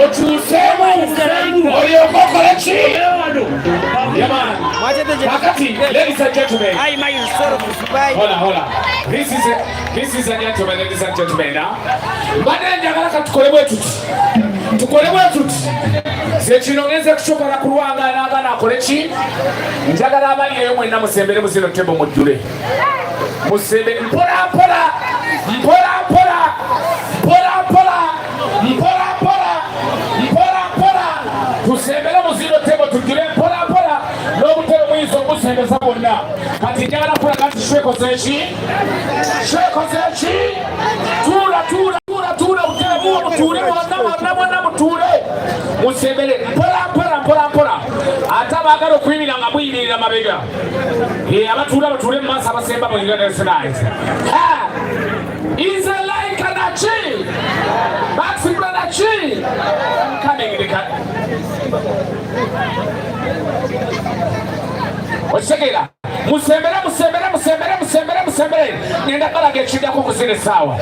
Okyuseemu olyoke okole ki? Kakati, ladies and gentlemen. Hola, hola. This is a gentleman, ladies and gentlemen. Mbadde njagala katukole bwe tuti. Tukole bwe tuti. Nze kino ngenze kukyokora ku lwanga n'agaana akole ki? Njagala abali eyo mwenna musembere mu zino table mujjule. Musembe mpola mpola mpola mpola mpola mpola mpola mpola mpola mpola tusembere. Show ekoze ki? Show ekoze ki? Tuula, tuula, tuula, tuula, butereevu mutuule mwonna, mwonna, mwonna mutuule. Musembere mpola mpola mpola mpola. Ate abaagala okuyimirira nga muyimirira mabega. Eh, abatuula batuule mu maaso abasemba muyingire nice. Ha! Is a like naki? Max naki? Coming the Okitegeera? Musembere, musembere, musembere, musembere, musembere. Ngenda balaga ekiddako ku zino essaawa.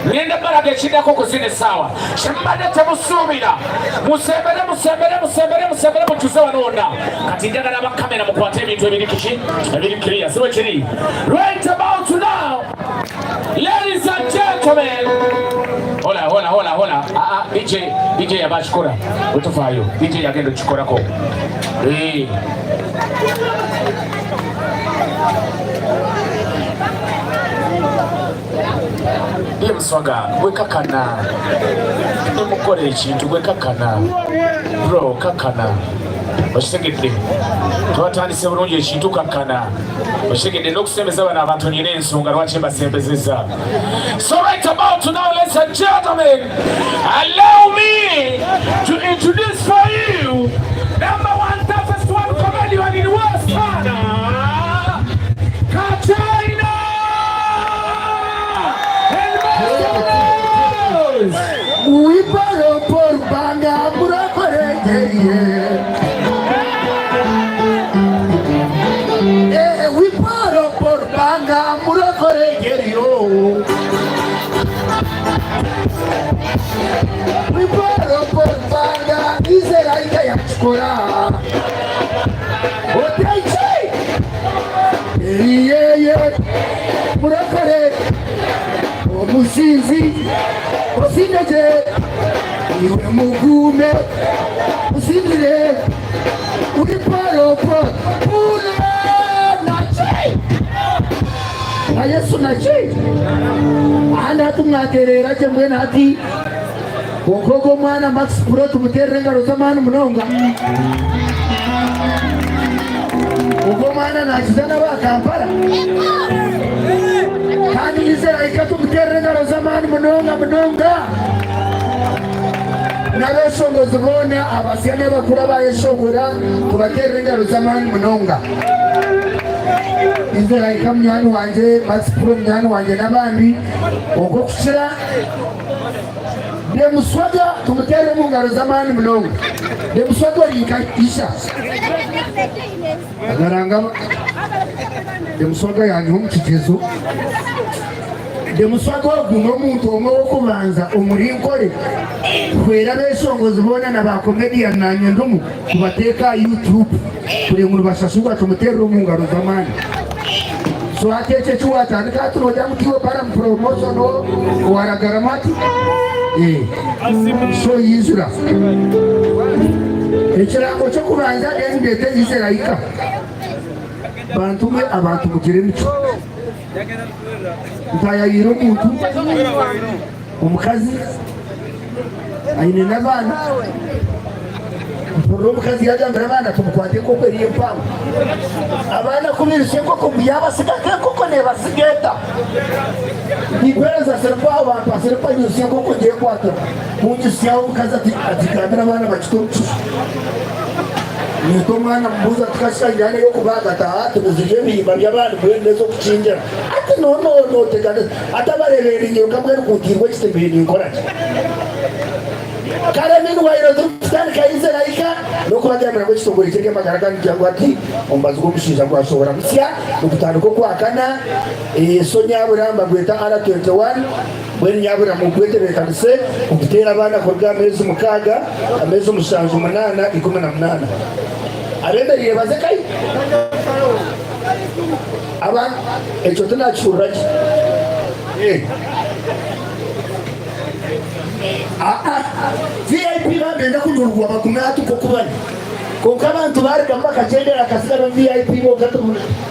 Ngenda balaga ekiddako ku zino essaawa. Kyemubadde temusuubira. Musembere, musembere, musembere, musembere mutuze wano wonna. Kati njagala aba kamera mukwate ebintu ebiri kiki? Ebiri clear. Si bwe kiri? Right about now. Ladies and gentlemen. Hola, hola, hola, hola. Ah, ah, DJ, DJ yaba akikola. Wetufaayo. DJ yagenda okikolako. Eh. Ye muswaga gwekakana. Nemukola ekintu gwekakana. Bro, kakana. Okitegedde. Twatandise bulungi ekintu kakana. Okitegedde n'okusembeza bano abantu nina ensonga lwaki mbasembezezza. So right about now, ladies and gentlemen, allow me to introduce for you number one toughest one comedian in Western, Katrina and Master Uiporoporubanga murokorengeye wiporoporubanga murokorengerio wiporoporubanga izeraika yakikora otaichi iyeye murokore omusinzi osindege iwe mugume usindire uriporopo pule nachi na Yesu nachi ahandi hati mwaterera gye mbwenu hati kwonka ogwo omwana Max Pro tumuterere engaro z'amaani munonga ogwo omwana nakiza n'aba Kampala kandi Israel tumuterere engaro z'amaani munonga munonga n'abeshongozi boona abasya n'abakuru abayeshongora tubaterere engaro z'amaani munonga Israel munywani wangye Max Pro munywani wangye n'abandi ogwo kukira Demuswaga tumutere mu ngaro z'amaani munonga Demuswaga ori nka isha agaranga Demuswaga yanyiha omu kigyezo Demuswaga ogu n'omuntu omwe w'okubanza omuri Nkore kuhwera abeshongozi boona na ba comedian nanye ndumu kubateeka aha YouTube kureba ngu nibashashurwa tumuterere omu ngaro z'amaani. So hati ekyo eki watandika hati nogira ngu tiiwe para promotion owaragaramu hati Eh, so yijura ekirango ky'okubanza then ndeete Israel bantu mwe abantu mugire emicwe ntayayiire omuntu omukazi aine n'abaana mpurira omukazi yagambira abaana tumukwate enkoko eri empango abaana ku birutsya enkoko ngu yabasiga nk'enkoko nebasiga eta nimpereza siripa aho bampa siripa nyirutsya enkoko ngyekwatira ku ngirutsyaho omukazi ati agambira abaana bagite omu kiju Nyeta omwana mubuuza ati kashusha nyine ey'okubaaga ati aa nizirya ebihimba by'abandi mbwenu n'ez'okukingira ati no no noteganisa ati abareeberera nyiruka mbwenu ku ntiirwe ekitebe ninkora ki? Kare meanwhile turikutandika Israel n'okubagambira ngu ekitongore ky'eby'amagara kandi kugira ngu ati omubazi gw'omushaija gwashohora musya nigutandika okwakana so nyabura nibagweta R21 Mbwenu nyabura mugwetebeekanise okuteera abaana kuruga aha meezi mukaaga, ameezi mushanju, munaana, 18. Abeemereire baze nkahi? Aba, ekyo tinakihurira gye. Eh. Aa, VIP baabenda kunurwa bagume hati nk'oku bari. Kwonka abantu baarugamu bakagyendera hakasigara VIP bonka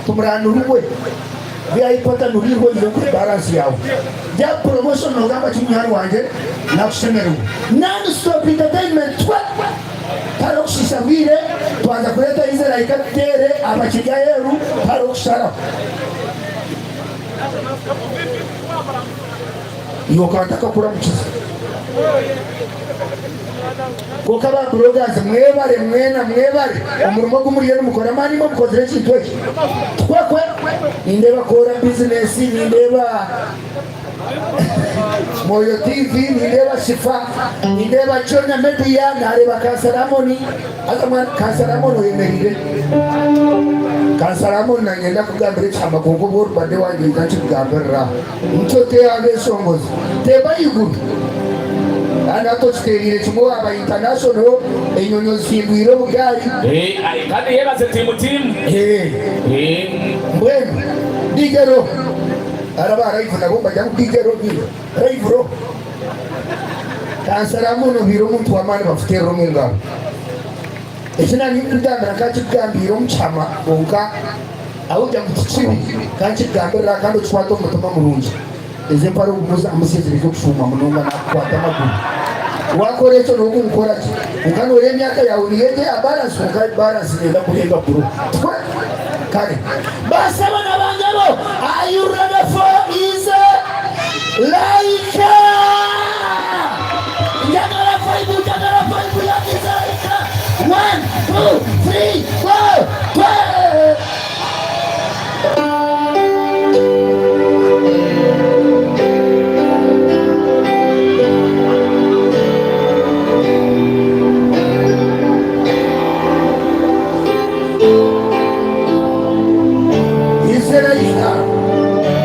tumuranurwe. VIP otanuriirwe oine kuri balance yaawe. Rya promotion nogamba ki munywani wangye nakushemererwa. Non stop entertainment twe tihariho kushiisha bwire twaza kureeta Israel tuteere abakiri aheeru tihariho kusharaho. Iwe okaba ntakakuramukize. Kwonka ba bloggers mwebare mwena mwebare omurimo ogu muriyo nimukora mani imwe mukozire ekintu eki tikwekwe nindeeba Kora business nindeeba Moyo TV nindeeba Shifa nindeeba Jona Media nareeba Kansara Amoni haza mwana Kansara Amoni oyemereire Kansara Amoni nanye ndakugambira ekihama kwonka obu orubade wangye oija nkikugambirira aho. Nikyo teeha abeshongozi. Teeba ahaiguru. Kandi hati okiteereire kimwe waaba international, enyonyi ozihindwire obugaari. Kandi yebaze tiimu tiimu. Mbwenu DJ Ro, hariho aba live nabo nibagira ngu DJ Ro live Ro. Kansara Amon obaire omuntu w'amaani bakuteerera omu ngaro. Eki naanye ndikugambira nkakikugambiire omu kihama kwonka ahabw'okugira ngu ti kibi, ka nkikugambirire aha kandi okikwate omu mutima murungi. Ezi empare ogume ozamusye zireke kushuuma munonga naakukwata amaguru. Waakora ekyo n'okunkora gye. Kwonka nooreeba emyaka yaawe niyo eri aha balance kwonka balance neenda kurenga bro. Tikwo? Kare. Basebo na banyabo, are you ready for Easy Like? Njagala vibe, njagala vibe ya Easy Like. One, two, three, four, five. Easy Like.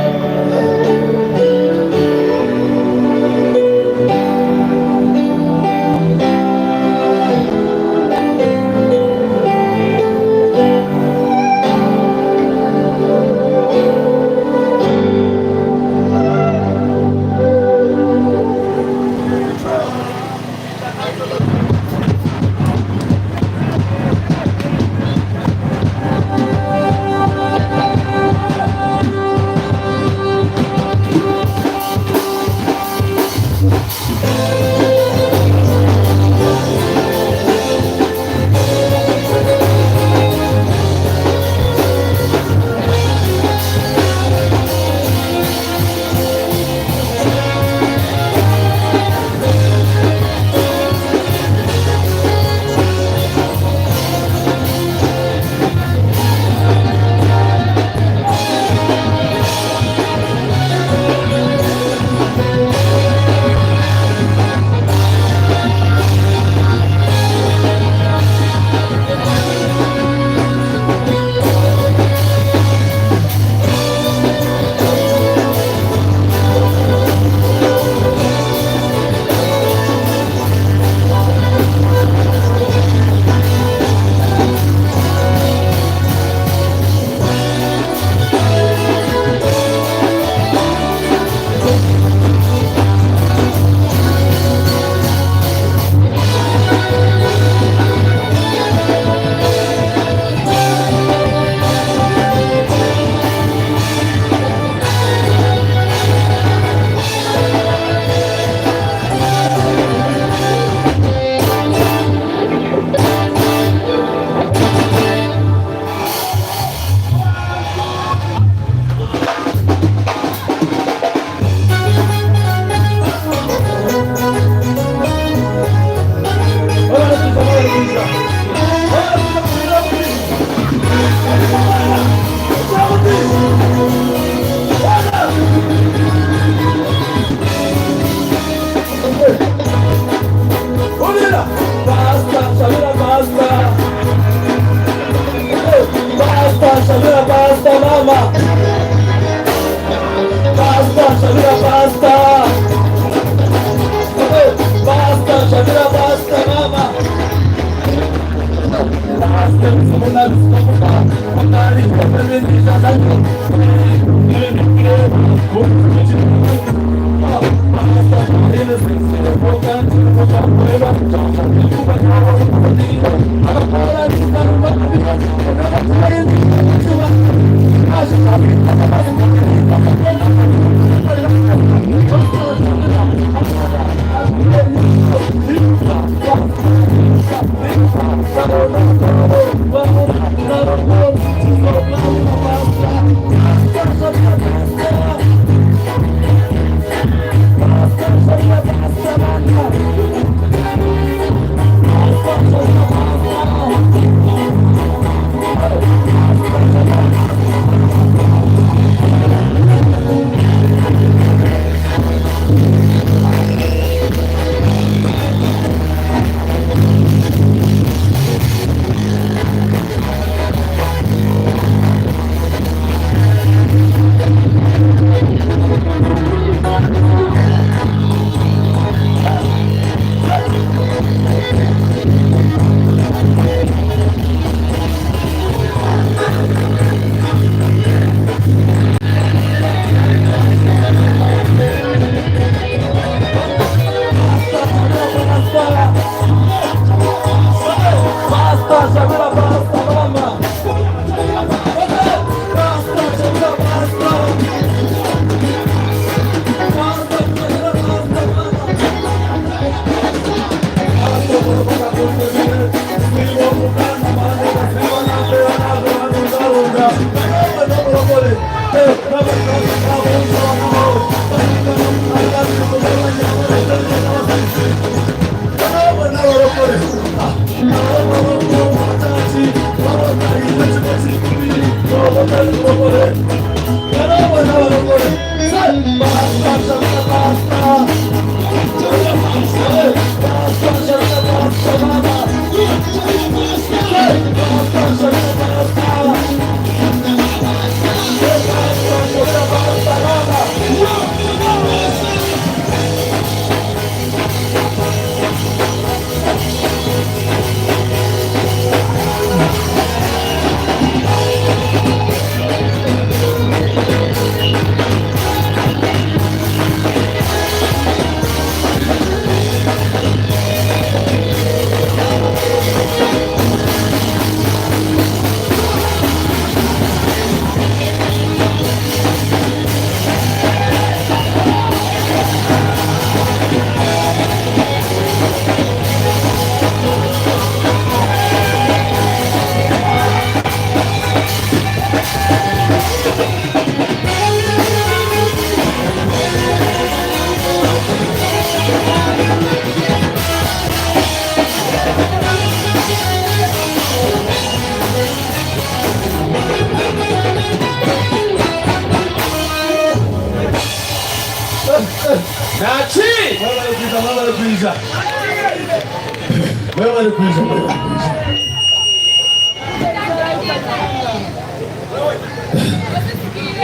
Mwebale kwija, mwebale kwija.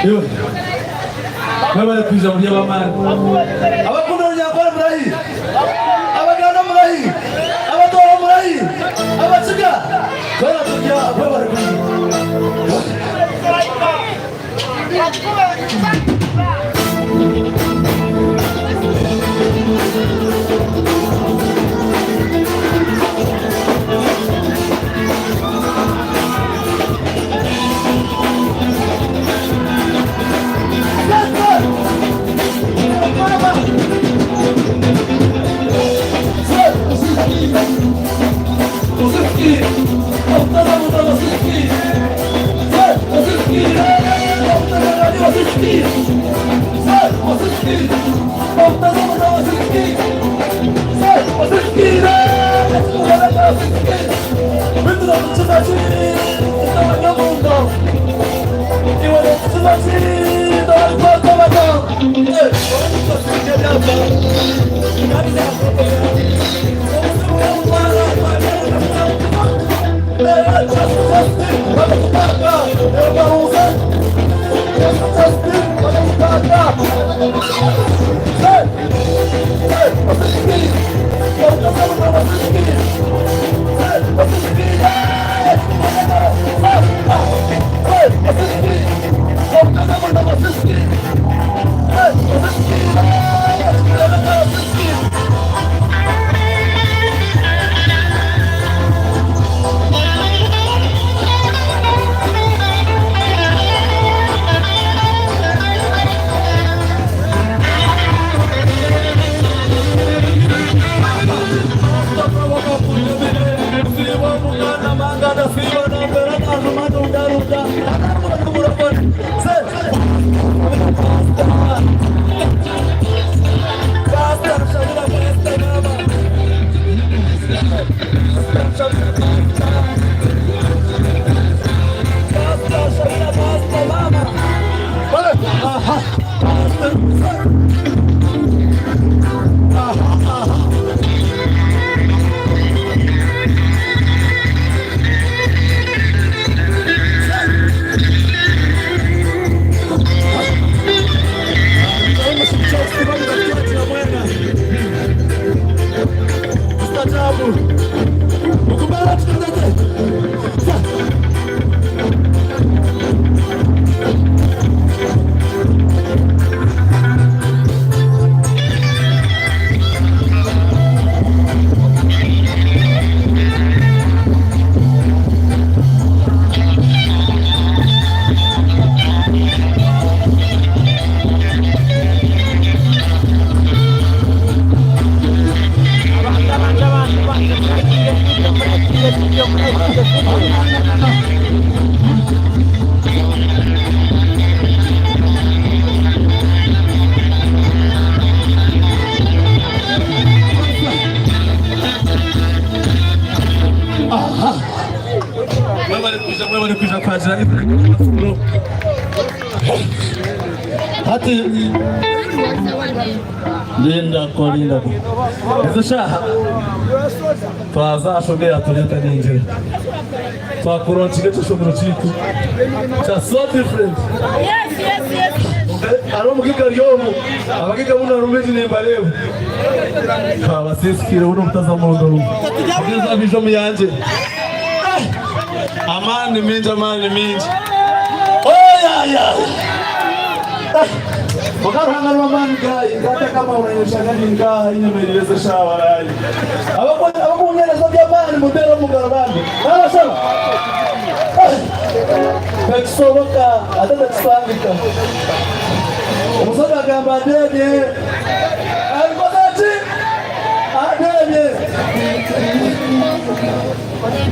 Iwe. Mwebale kwija muri ab'amaani. Abakunda Orunyankore murahi? Abaganda murahi? Abatooro murahi? Abakiga? Twena turi aha. Mwebale kwija. Hati linda ko linda ko ezo shaha twaza ashomera tureta ninjira twakuronkiga ekishomero kitu kya so different. Yes, yes, yes. Hariho omugiga ari omu abagiga buno hariho baingi nimbareeba abasiisikire buno omutaza murunga rumwe abaija omu yangye amaani mingi amaani mingi oyaya Kwonka Ruhanga n'ow'amaani gaayi nkaataka amahura gari nk'aha ainyemereire ezi eshaaha raayi. Abakunyeereza eby'amaani munteere omu ngaro bambi. Naabashaba. Tekisoboka ate tekisangika. Omushaija agamba adeebye. Abikoze ki? Adeebye.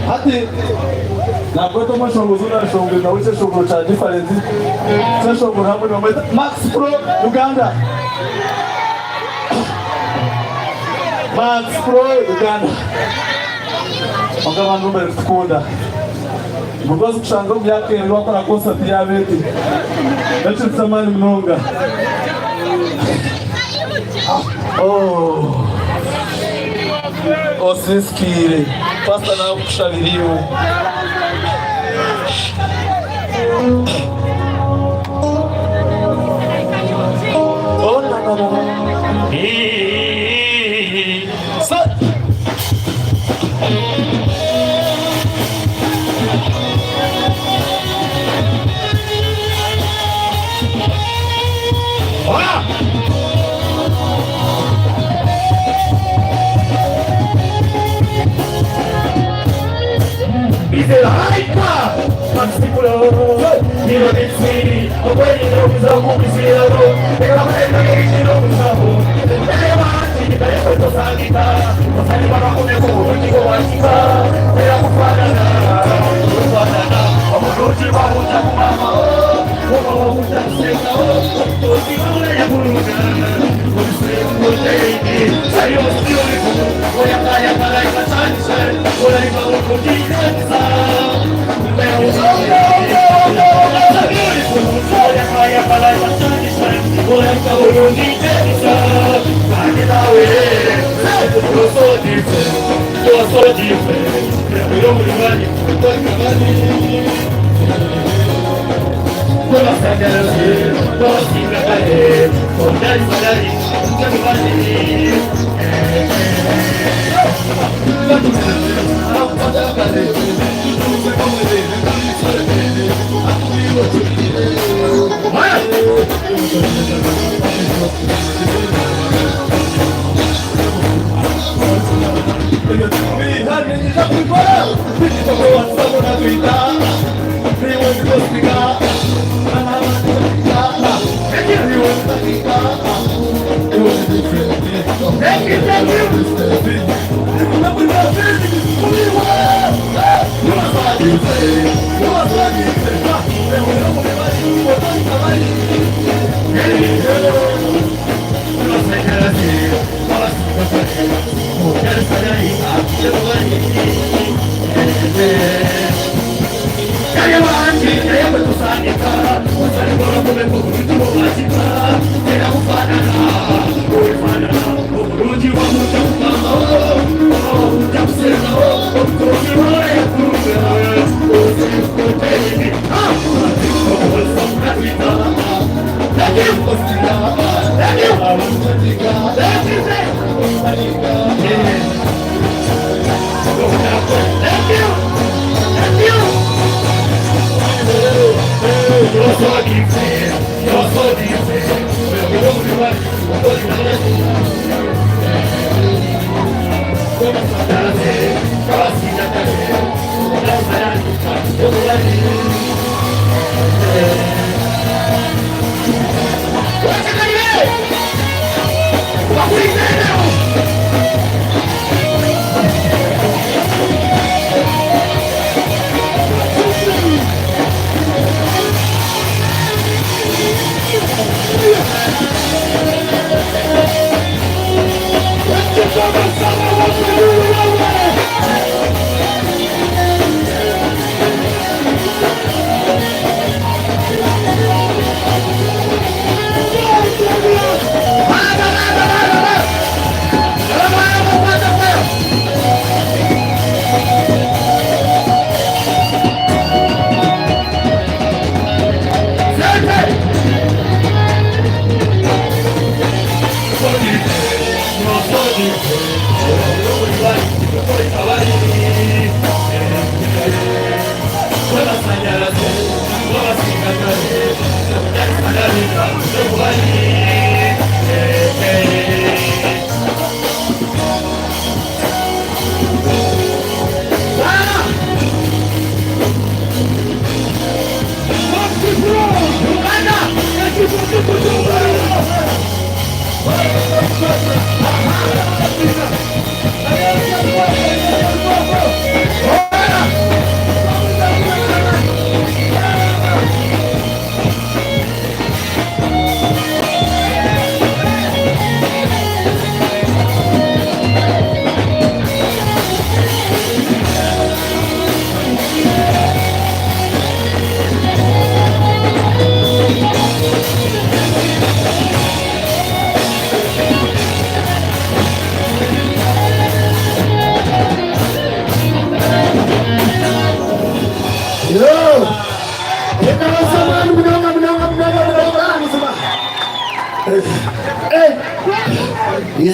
Hati nakweta omweshongozi onashongwire nawe ekyeshongoro kya different. Ekyeshongoro hamwe nibamweta Max Pro Uganda. Max Pro Uganda. Kwonka abantu bari kutukunda. Mubazi kushanga omu myaka eri wakora concert yaaba eti. Ekintu ky'amaani munonga. Oh. Osiisikiire. Pasita naakukushabira iwe. Oh, no, no, no, no. So,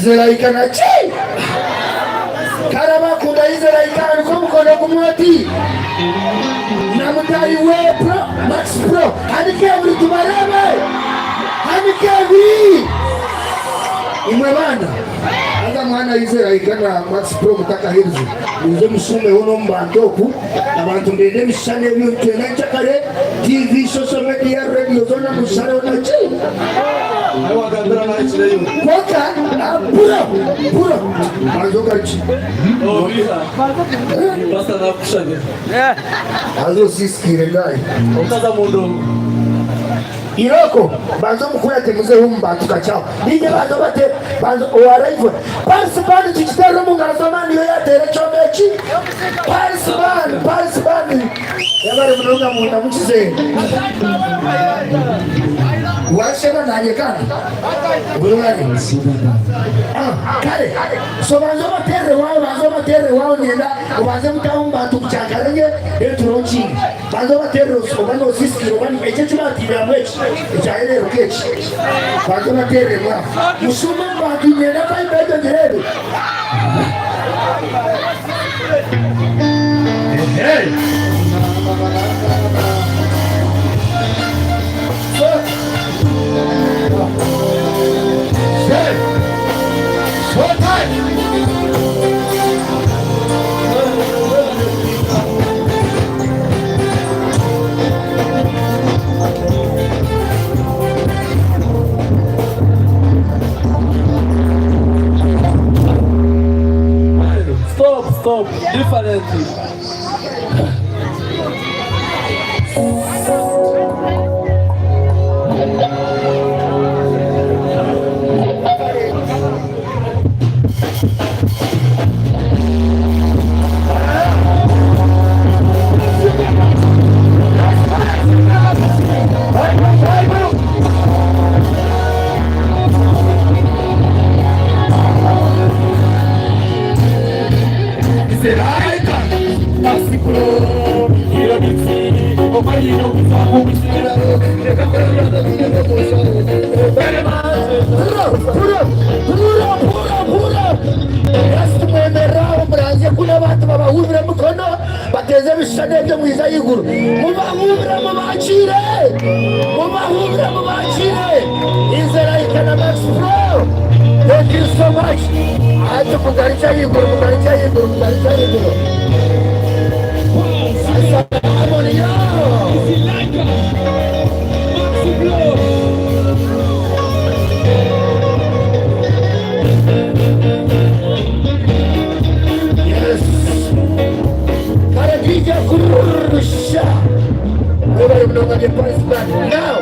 Izeraika na ki? Kare abakunda Izeraika hanika omukono gumwe oti na mutaahi we Pro Max Pro hanika ebiri tubareebe hanika ebiri imwe baana haza mwana Izeraika na Max Pro mutakaherize muze mushuumeho n'omu bantu oku abantu mbenda ebishushani ebyo twena nkyakare TV social media radio zoona muzishareho na ki Kwonka buro buro banza ogarukye haza osiisikiire ngahi Iroko banza omukurate muzeho omu bantu kakyaho ninye banza obate banza owa rifle Paris band tugiterere omu ngaro z'amaani niyo yateera ekyoma eki Paris band Paris band yabare munonga mundamukize Washeba nanye kandi Glory. Ah, kare so banza obaterere wawe banza obaterere wawe nienda obanze mutaho omu bantu kucyankarenge then turonkinge banza obaterere oba nosisikira oba ekyo eki batiire hamwe eki ekyahereruka eki banza obaterere mwaho mushume omu bantu nienda vibe egyo ngireebe. Hey. Stop, stop, different. Abantu babahubire emikono bateeze ebishushani ebyo mwize ahaiguru mubahubire mubakiire mubahubire mubakiire Izeraika na Max Pro thank you so much ati mugarukye ahaiguru mugarukye ahaiguru mugarukye ahaiguru Yes. Kare DJ kurusha. Mwebale munonga bye Paris Band. Now,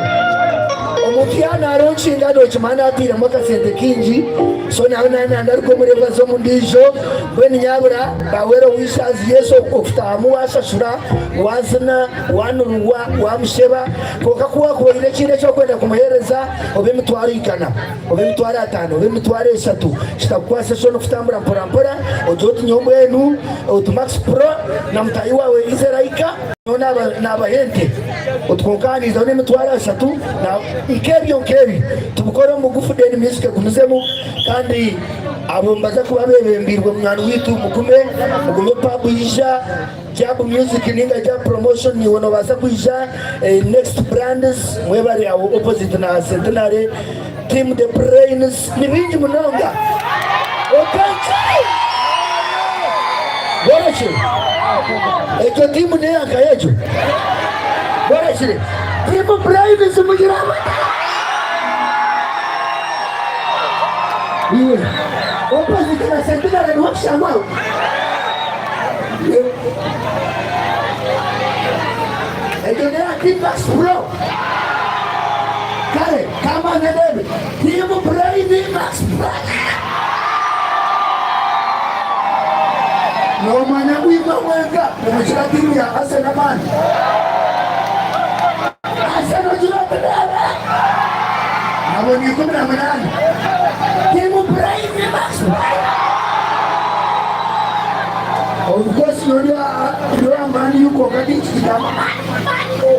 omuntu yaana aronkinga nokimanya natiiremu akasente kingi so nawe nananda ariko omurebazi omundiijo mbwenu nyabura bawera wishazi yesu okutahamu washashura wazina wanurwa wamusheba konka ku wakuba oine ekindi eki orikwenda kumuheereza oba emitwaro igana oba emitwaro ataano oba emitwaro eshatu kitakukwasa eshoni kutambura mpora mpora ogire oti nyowe mbwenu oti Max Pro na mutaahi waawe Izeraika nyowe naabaha ente oti kwonka aha niizaho n'emitwaro ashatu nk'ebyo nk'ebyo tubikore omu bugufu then music egumizemu kandi abo nibaza kuba bebembeirwe munywani waitu mugume mugume pub ija Jab music ninga Jab promotion niiwe nobaasa kwija next brands mwebare aho opposite na centenary team the brains ni bingi munonga Borekire egyo tiimu neyankahi egyo borekire team brains mugire Iwe opposite na centenary niho kushangwa aho. Egyo neya Team Max Pro. Kare kambanze ndeebe Team Brain Max Pro. Nomanya ngu imwe mwenka nimukira tiimu ya Arsenal amaani. Arsenal ogira oti ndeebe. Nabo ni 18. Team Brain Max Pro. Of course Ndi owa Man U kwonka tinkikigamba Man U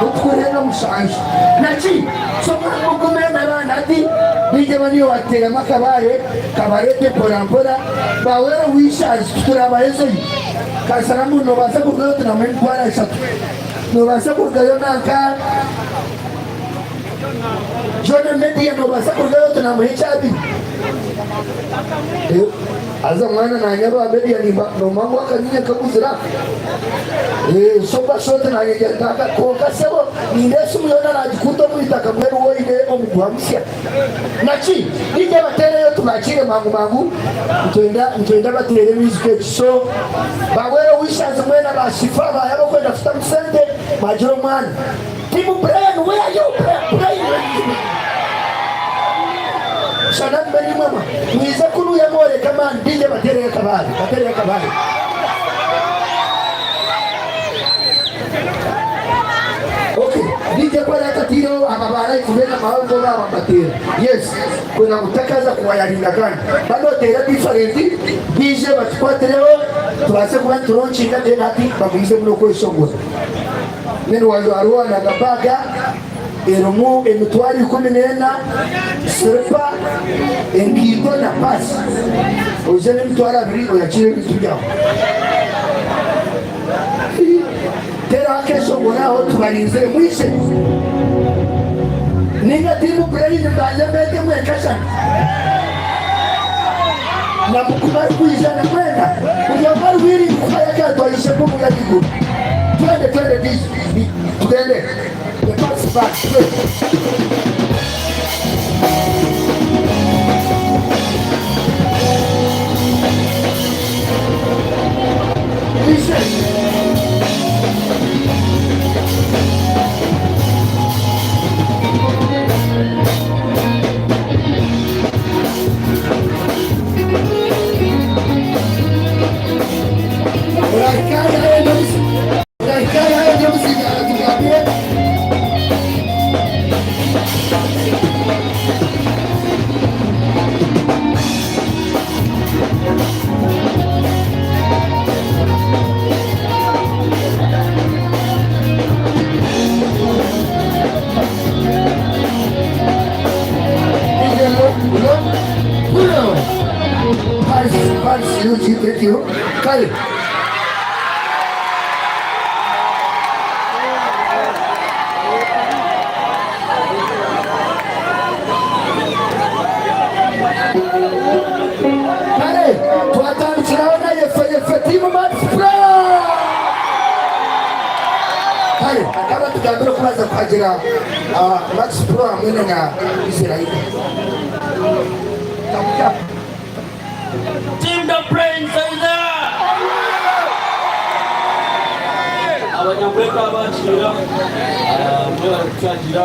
okukurenga mushanju naki so mugume nabaana hati baija bariyo bateeramu akabaare kabareete mpora mpora ba well wishers titurabahezeyo kasara ngu nobaasa kurugayo oti namuha emitwaro eshatu nobaasa kurugayo nanka John Media nobaasa kurugayo oti namuha ekyabiri Haza mwana nanye aba media nimba nomanya ngu akanyinya nkaguzire aka eeh sober short nanye ntaka kwonka sebo nindeeba esimu yoona nagikuuta omwitaka mbwenu we oine omuguha musya naki DJ bateereyo tubakiire mangu mangu nitwenda nitwenda bateere music egi so ba well wishers mwena ba shifa ba abakwenda kutamu sente mwagira omwana Team Brian where are you Brian Shana mberi mama mwize kunuya mworeka mani DJ batereyo akabare batereyo akabare Okay DJ ku arakatiireho aba ba live beena amababi bo baaba nibateera yes kwenda ngu takaza kuwayaringa kandi banu oteera different DJ batukwatireho tubaase kuba nituronkinga then hati bagumizemu n'okweshongora. Mbwenu hariho na baaga erimu emitwaro 14, siripa, enkaito na paasi. Oije n'emitwaro abiri oyakiire ebintu byawe. Teeraho akeeshongoro aho tubarinzire mwije. Nainga tiimu Brain mbanze mbeete mwenkashana. Na ku barikwija na mwena buri omwe ari willing kufayo akatwara ishema omuri ahaiguru. Twende twende DJ tugende the pass back twende. DJ. Kare. Kare twatandikiraho na yefe yefe tiimu Max Pro. Kare akaba atugambire oku baaza kuhagira Max Pro hamwe na Israel. Team the brains are there. Abanyamweka abakiira mwebale kutwagira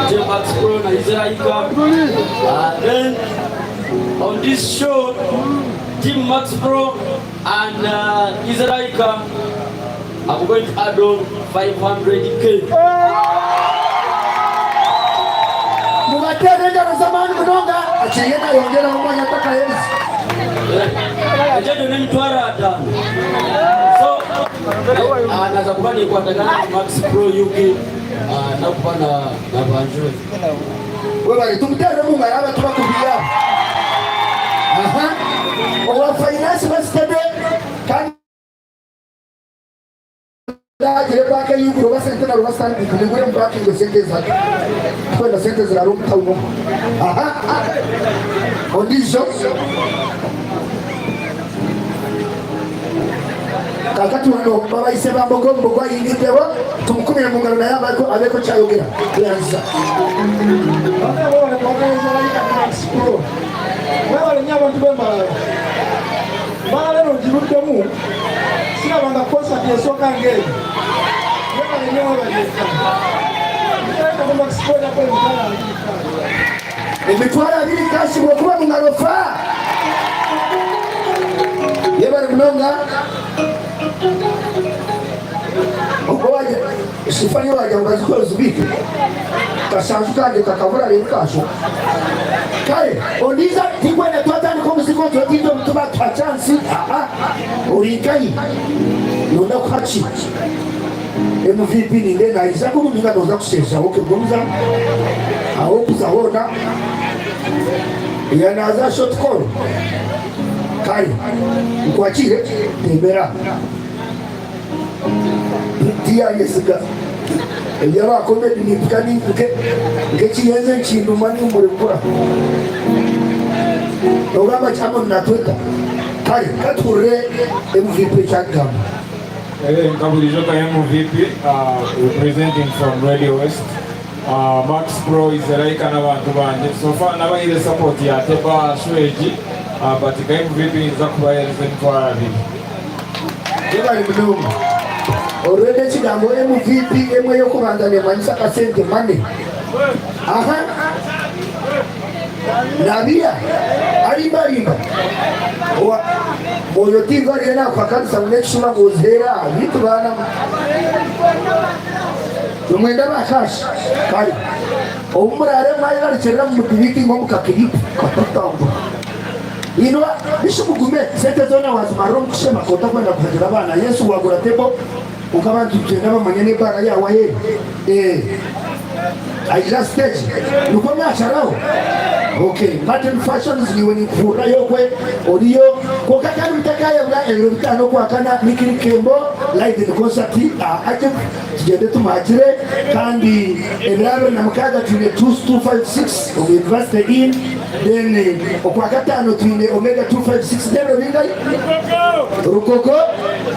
J Max Pro na Israel. Then on this show Team Max Pro and Israel I'm going to add on 500k. Mubateere engaro z'amaani munonga akiriyo nayongyeraho omwanya atakaherize. Ejejo n'emitwaro ataano. So naza kuba ninkwatagana na Max Pro UK nakuba na na Banjure. Webale tumuteere omu ngaro aba tubakubiire abo. Aha. Owa finance basitede kandi agire banka eyigure oba sente na ruba Stanbic mugure mupakinge sente ezihari tikwenda sente zirara omu tawuni omu. Aha. Ondiijo. Kakati wano babayise ba Mbogo, Mbogo ayingiddewo tumukumire mu ngalo naye abeeko abeeko kyayogera. Tweyanziza. Bamwe mwebale kwagaliza Laika Max Pro. Mwebale nnyo abantu b'e Mbarara. Mbarara eno ngiruddemu sirabanga concert esooka ng'eyo. Mwebale nnyo mwebale ddala. Laika Max Pro yakola emitwalo abiri. Emitwalo abiri kashi bw'okuba mu ngalo fa. Yebale munonga. Ogwo wagira Shifa nyowe wagira ngu bazikore ozibike. Kashanju kangye kakabura reero kashoka. Kare ondiijo tinkwenda twatandika omuziki otyo otiitwe ngu tibatuha chance aa ori nkahi? Nonda kuha ki? MVP nindeeba naija kunu ninga noza kusheesha okay gumizamu aho okuza hoona ya naza short call kare nkwakiire tembera. Tiyayesiga ebyaba comedy nimpika nkekiyenje nkinduma nimurekura nogamba ki Amon natweta kare katuhurire MVP ekyakugamba. Nka burijo nka MVP representing from Radio West Max Pro is a like n'abantu bangye so far nabahaire support ya table aha show egi but nka MVP ninza kubahereza emitwaro abiri. Webare munonga. Already ekigambo MVP emwe eyokubanza nemanyisa akasente money. Aha. Nabia arimba arimba. Owa Mwoyo Tingo ariyo nakuhakanisa ngu nekishuba ngu oziheere aha beitu baana mwe. Nimwenda ba cash? Kare. Obu muraare mwayegarukirira mumudiritinge omu kakiripu katatambura. Inwa bishi mugume sente zona wazimarira omu kushema otakwenda kuhagira abaana Yesu wagura table kwonka abantu nikyenda bamanye n'ebaara yaawe aheeru eeh aija stage nikwo mwasharaho okay Martin Fashions niiwe ninkuhurirayo okwe oriyo kwonka kandi mutakayebwa ebiro bitaano okwakana Nikiri Kembo live in concert aha Agip tugyende tumuhagire kandi ebiro 26 twine 2256 omu University Inn Then okwakataano twine Omega 256 n'ebiro bingahi? Rukoko.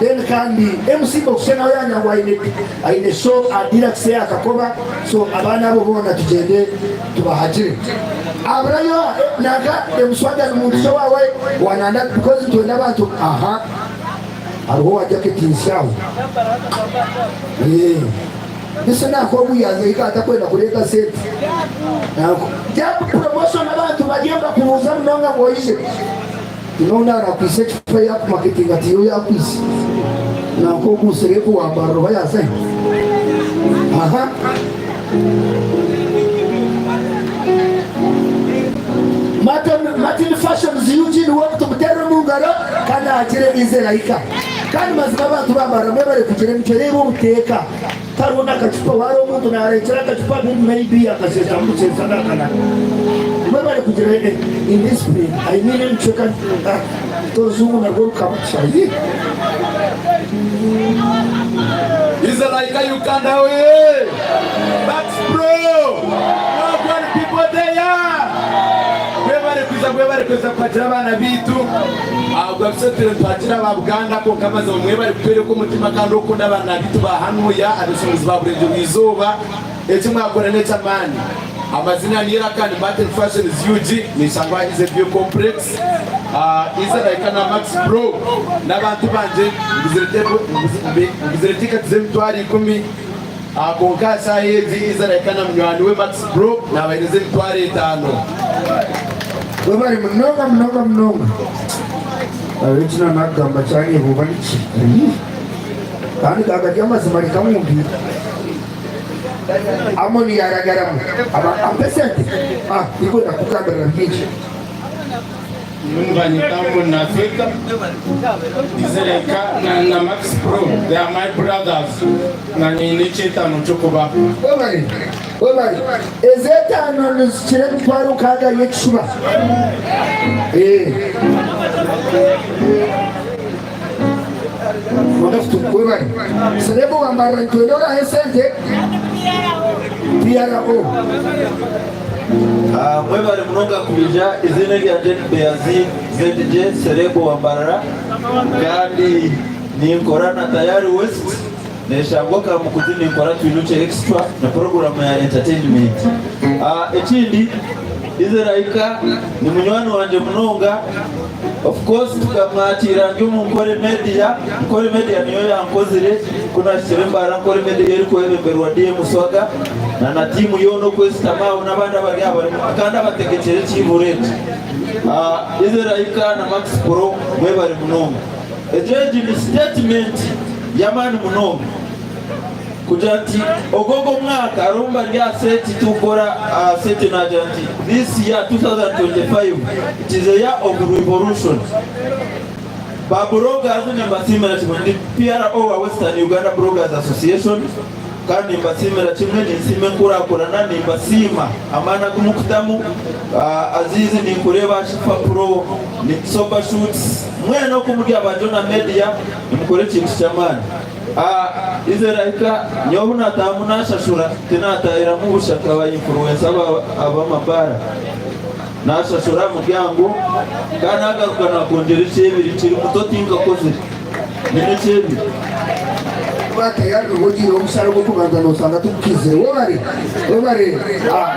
Then kandi MC Boxe nawe yanyangwa ngu aine aine show aha Deluxe aha Kakoba so abaana abo boona tugyende tubahagire. Aburayo nanka Emuswaga ni muntu ki owaawe wananda because nitwenda abantu aha hariho owa jacket nsya aho. Eeh. Bise nakogu yaza eka atakwenda kureeta sente. Jab promotion abantu bariyo nibakubuuza munonga ngu oije. Tinoona arakwise ekifuba yakumaketinga tiyo yakwise. Nanka ogu serebu wa Mbarara oba yazahi? Aha. Martin, Martin Fashions Eugene wogu tumuterere omungaro kandi ahagire Easy Laika. Kandi mazima abantu ba Mbarara mwebare kugira emicwe reeba obuteeka. Tihariho n'akacupa waaba omuntu naarekyera akacupa then maybe akasheeshamu bukyeesa nakanaka. Mwebare kugira indiscipline I mean emicwe kandi ah orujungu narwo rukaba ii. Is like Uganda oye! Max Pro! Wagwan people there! Mwebare kwiza mwebare kwiza kwakira abaana baitu. Obwa bisatu nitwakira aba Buganda kwonka amazima mwebare kutworeka omutima kandi okukunda abaana baitu ba hanuya abeshongozi ba burengyerwa izooba. Eki mwakora n'eky'amaani. Amazina ni Iraka ni Martin Fashions UG nishangwa aha Easy View Complex. Easy Laika na Max Pro n'abantu bangye nguzire tiketi z'emitwaro ikumi kwonka aha shaaha egi Easy Laika na munywani we Max Pro nabahereza emitwaro etaano. Webare munonga munonga munonga. Eki nanakugamba kyanyebuuba niki? Kandi gagari amazima reka nkumbwire. Amoni yaaragaramu ampe esente? Ah, tinkwenda kukugambirira bingi. Nibanyeta ngu Nafika, Zireka na na Max Pro they are my brothers na nyine ekyetano kyokubaha. Webare, webare. Ezo etaano nizikira emitwaro nkaaga y'ekishuba. Eh. Webare. Serebu wa Mbarara nitwenda orahe esente. PRO. Ah, mwebale munonga kwija eiziina eryangye ni Beazi ZJ Serebo wa Mbarara kandi ninkora na Tayari West neshangwa Kamukuzi ninkora Twinukye Extra na puroguramu ya entertainment. Ah, ekindi Izeraika ni munywani wangye munonga Of course tukamwakiira ndi omu Nkore Media, Nkore Media niyo yankozire ku nahikire Mbarara Nkore Media erikwebemberwa DM Swaga na na tiimu yoona okwesitama aho n'abandi abari aha barimu kandi abategekire ekiihuro eki. Izeraika na Max Pro mwebare munonga. Egyo egi ni statement y'amaani munonga. Kugira nti ogu ogu omwaka hariho bari aha seeti tukukora aha seeti naagira nti this year 2025 it is a year of revolution. Ba bloggers nimbasiimira kimwe ndi PRO wa Western Uganda Bloggers Association kandi nimbasiimira kimwe ninsiima enkurakurana nimbasiima amaani agu mukutamu Aziz ninkureeba Shifa Pro Sober Shoots mwena oku muri aba Jonah Media nimukora ekintu ky'amaani. Ize rahika nyowe obu naataahamu naashashura, tinaataahiramu busha nka ba influencer ab'amabaara. Naashashura aha muryango kandi naagaruka naakwongyera ekyebiri, nkiri muto tinkakozire, nyine ekyebiri. Kuba tayari noba ogiire omushara ogw'okubanza nosanga tugukizire. Webare, webare.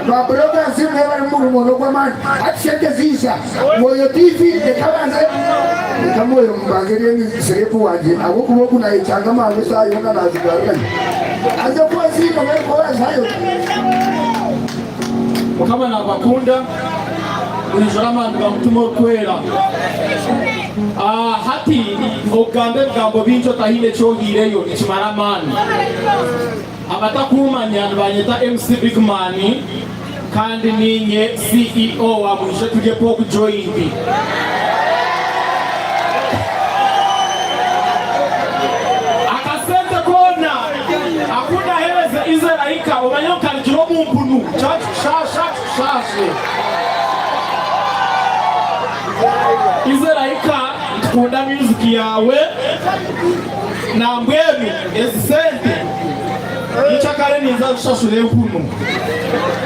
Ba bloggers mwebare omurimo n'ogw'amaani. Hati sente ziija. Mwoyo TV reka abanze reka mwoyo mbanze rero serebu wangye ahabw'okuba ogu nayekyanga mangu esaaha yoona nazigarurayo. Aze kuba aziine obe orazihayo. Mukama nabakunda mwijure amaani ga mutima orikwera. Hati okugamba ebigambo bingi otahaine eki ohiireyo nikimara amaani. Abatakumanya nibanyeta MC Bigman kandi ninye CEO wa Mwije Turye Pork Joint. Akasente koona aku ndaheereza Israel omanye ngu karugire omu mpunu, kyakikushaasha kikushaashe. Israel nitukunda music yaawe. Nambwenu ezi sente nyikyakare ninza kushashura empunu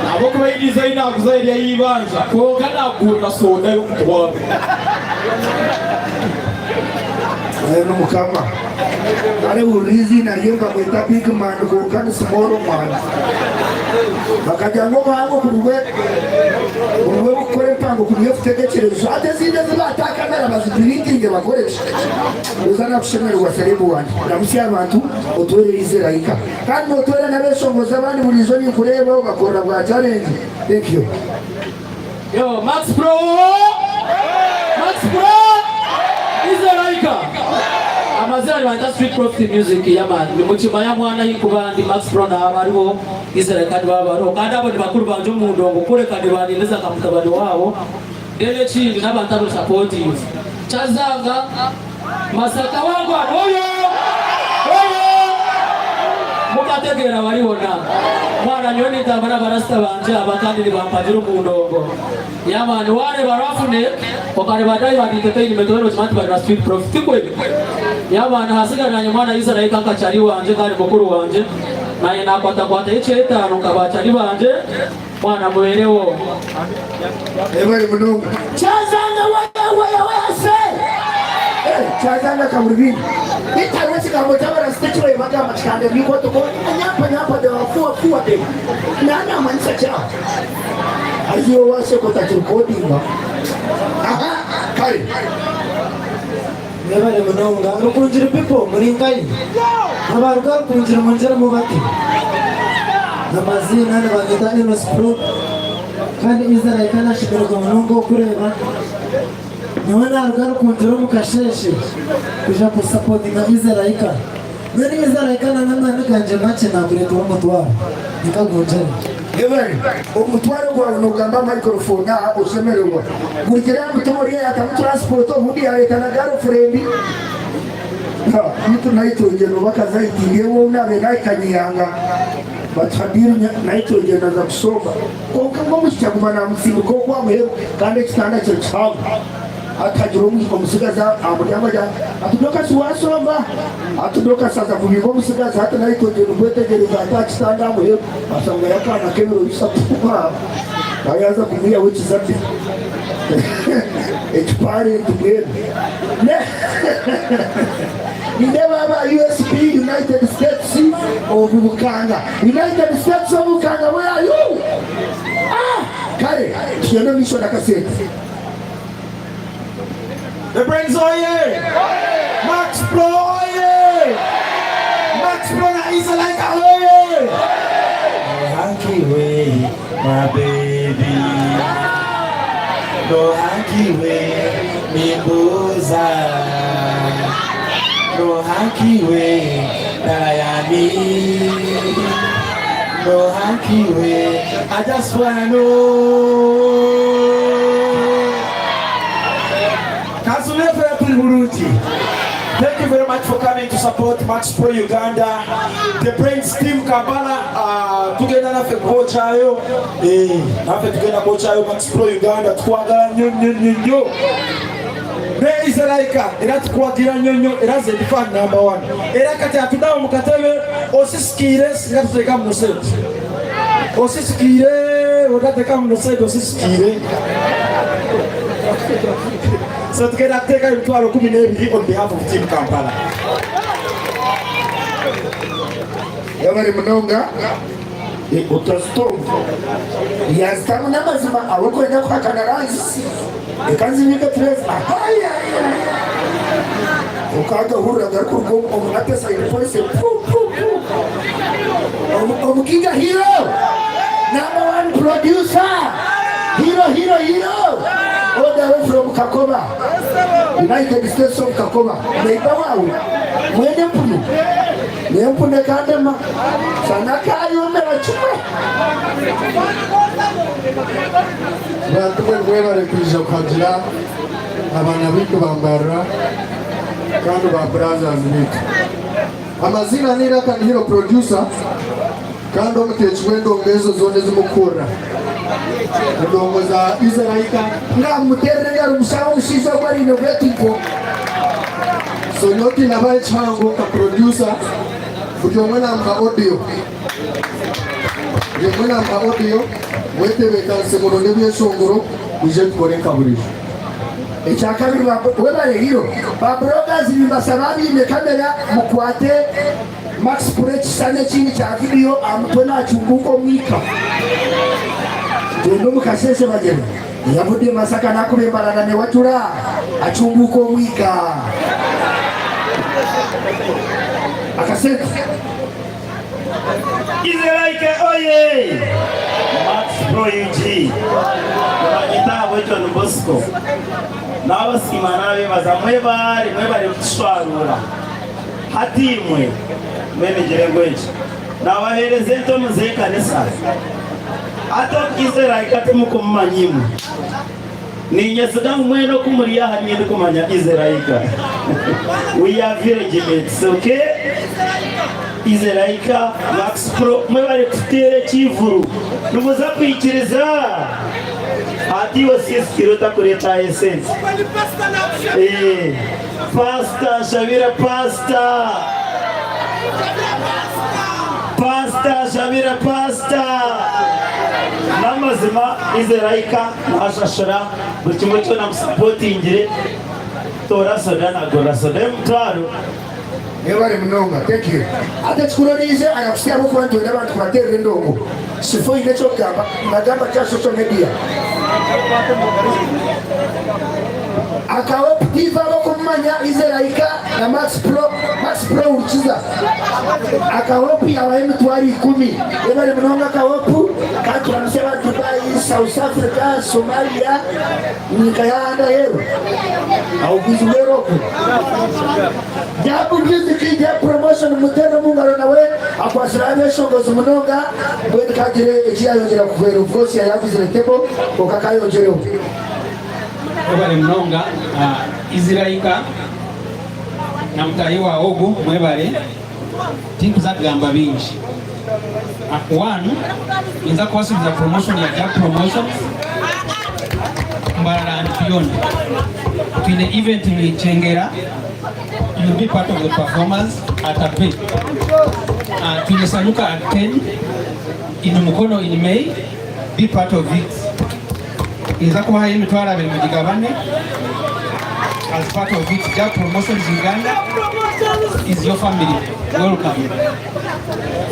ahabw'okuba ei ndiiza ei naaguza eri ey'eibanja kwonka naakugurira soda y'omutwaro. Mbwenu Mukama kare hurira eiziina rye nkamweta Big Man kwonka ni Small Man. Bakagira ngu obuhango kuri buri kukora empango kuri ekutegekyerezo hati ezindi ezi baatakamera bazipiritinge bakoreki? Oza nakushemererwa serebu wangye. Ramutsya abantu otwererize Raika. Kandi notwera nabeshongozi abandi buriijo ninkureeba obakorera bwa challenge. Thank you. Yo, Max Pro! Max Pro! Ize Raika! Amazina nibanyeta Street Prophet Music yaman nimukimanya mwana ahinkuba ndi Max Pro naaba ariho Ize Raika nibaba bariho kandi abo ni bakuru bangye omu ndongo kureka nibandindiriza nka mutabani waabo Then ekindi n'abantu abu supportinze Kyazanga, Masaka wagwan oyo oyo mukategeera bari bona mwana nyowe nintambura n'abarasita bangye aba kandi nibampagira omu ndongo yamani wareeba Rafune okareeba Diamond Entertainment weena okimanya nti bari ba street profit tikwe yamani hasigara nanye mwana Israel nka kyari wangye kandi mukuru wangye nanye nakwatakwatayo ekyetaano nka ba kyari bangye Mwana muberewo. Ebale munonga. Kyazanga waya waya waya se. Eh, kyazanga kaburi bingi. Bitariho ekigambo ky'abarasita eki babaire bagamba kikandebwa eikooto kwonka nyampa nyampa de wafuwa fuwa de. Nanamanyisa kyaho. Haza iwe washeka otakirikodinga. Aha, kare. Mwebare munonga. Rukungiri people muri nkahi? Abaruga Rukungiri mungyere mubate. Amaziina nibanyeta Enos Pro kandi Israel ka nashemererwa munonga okureeba. Nyowe naruga Rukungiri omu kasheeshe kwija kusapotinga Israel. Mbwenu Israel na n'amaani gangye makye nakureetera omutwaro. Reka gungyere. Ebare, omutwaro gwawe nogamba microphone aha oshemererwa. Gurugire aha mutima ori yayatamu transport obundi yareta na girlfriend. Ha, bitu Nitrogen oba Kazait ngewe ou nabaire nahika Nyihanga batuha deal Nitrogen aza kusomba. Kwonka ngu omwishiki aguma namutsindika okwo aha muheru kandi ekitanda kiri kihango. Hati hagira omutsigazi aha muryango agira ati Dorcas wasomba? Hati Dorcas aza kubinga omutsigazi hati Nitrogen kwetegyereza ati aha kitanda aha muheru ashangayo akaana k'ebiro bishatu Nawe yaaza kumwihaho ekizabbi ekiparenti mbwenu. Nindeeba aba USP, United States of Bukanga. United States of Bukanga where are you? Ah! Kare tugyende omu maisho n'akasente. The Brains oye! Max Pro oye! Max Pro na Isa like oye! Hanky way, my baby. No hanky way, nimbuza. No hanky way, Ddala y'ani? N'oha nk'iwe? I just wanna know. Kansubire ffe tuli bulungi. Thank you very much for coming to support Max Pro Uganda. The Brains Team Kampala, tugenda naffe kwokyayo. Naffe tugenda kwokyayo Max Pro Uganda. Tukwagala nnyo nnyo nnyo nnyo. Ne Israelika era tukwagira nnyo nnyo, era nze ndi fan number 1. Era kati atuddawo mu katebe osisikiire singa tuteeka mu sente. Osisikiire otateeka mu sente osisikiire. So tugenda kuteeka 120,000 on behalf of Team Kampala. Yabari munonga utazitomu yazitamu n'amazima ahabw'okwenda kuhakana rangi reka nzibiike turezi okagahurira garikuruga omu ateside voice pu pu pu omukiga hero number 1 producer hero hero hero all the way from Kakoba, United States of Kakoba. Neighbor wawe mwene mpunu nempune kandema sana kayomera kimwe. Bantu mwe mwebale kwija kuhagira abaana baitu bambarira kandi ba brothers baitu. Amazina ni Iraka ni Hero producer kandi omuteeki w'endongo ezo zoona ezimukuhurira. Endongo za Israelika. Nga muterere engaro omushaho omushaija ogu aine obwetinko. So nyowe tinabaha ekihango nka producer, buri omwe namuha audio. Buri omwe namuha audio, mwetebeekanise muronde ebyeshongoro mwije tukore nka burijo. Ekyakabiri webale hero. Ba bloggers nimbasaba abaine kamera mukwate Max Pro ekishushani ekindi kya video aha mutwe nacunguka omwika. Gyenda omu kasheeshe bagyere. Yavudde Masaka nakuba embarara newatura acunguka omwika. Akasente. Israelike oye! Max Pro UG. Nibanyita John Bosco. N'abasiima n'abeebaza mwebare, mwebare kutushwarura. Hati imwe mwemegyere ngweki. Nabaheereza entomu z'ekanisa. Ate Israelike timukumumanya imwe. Ninyesiga ngu mwena oku muri aha niinye ndikumanya Israelike. We are village mates, okay? Israelike, Max Pro, mwebare kututeera ekivuru. Nimuza kwikiriza. Hati iwe sisikire otakureeta esente. Pastor, Shabira Pastor. Pastor, Shabira Pastor. N'amazima Israelike nashashura buri kimwe kyona musapotingire. Tora soda nagura soda y'omutwaro. Mwebare munonga, thank you. Ate ekikuroriize arakusya ahabw'okuba nitwenda abantu kubateerera endongo. Sifo oine eky'okugamba, nibagamba kya social media. Akahope TV ab'okumumanya Israelike na Max Pro, Max Pro hurikiza. Akahope yabaha 100,000. Mwebare munonga Akahope, kandi turamutsya aba Dubai, South Africa, Somalia, nyika y'ahandi aheeru. Aho bwizi bwera okwo. Jabu Music ja promotion muteere omu ngaro nawe akwasire abeshongozi munonga mbwenu kagire eki yayongyera kuhwera of course yayaguzire table kwonka kayongyereho. Mwebale munonga Israelika na mutaahi waawe ogu mwebale tinkuza kugamba bingi. One, ninza kubasuubiza promotion ya Jack Promotions Mbarara and beyond. Twine event in Kyengera, you'll be part of the performers at a pay. Twine Sanyuka at 10 in Mukono in May, be part of it. Ninza kubahayo 20,000 mugigabane as part of it. Jack Promotions Uganda is your family. Welcome.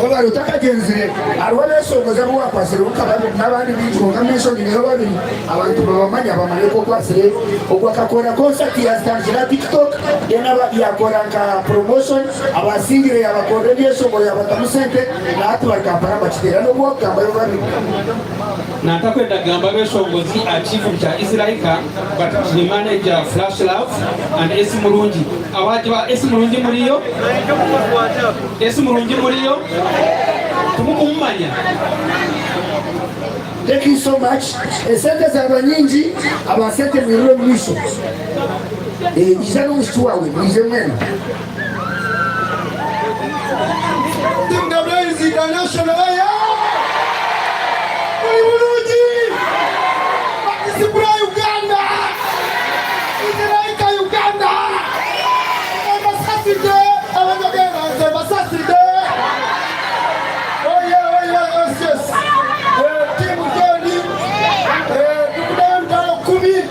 Obare otakagyenzire hariho abeshongozi abu wakwasireho nka babiri n'abandi baingi kwonka mentioningeho babiri abantu babamanya bamanye oku okwasire. Ogwo akakora concert yazitandikira aha TikTok then yakora nka promotion abasingire yabakorera ebyeshongoro yabatamu sente na hati bari Kampala nibakiteera n'obu wakugambayo babiri. Nantakwenda kugamba abeshongozi aha kivuru kya Israelika but ni manager Flash Love and Esi Murungi. Abahagi ba Esi Murungi muri muriyo? Esi murungi muriyo? Timukumumanya? Thank you so much. Esente zaba nyingi, aba sente mwirire omu maisho. Eh, ija n'omushiki wawe, mwije mwena. Team The Blaze International yeah! Muli bulungi! Bakisibula Uganda! Israika Uganda! Embasaside! Abanyagenda nze mbasaside! Oh yeah, oh yeah, yes, yes. Eh, team Johnny, eh, tukudayo 50,000.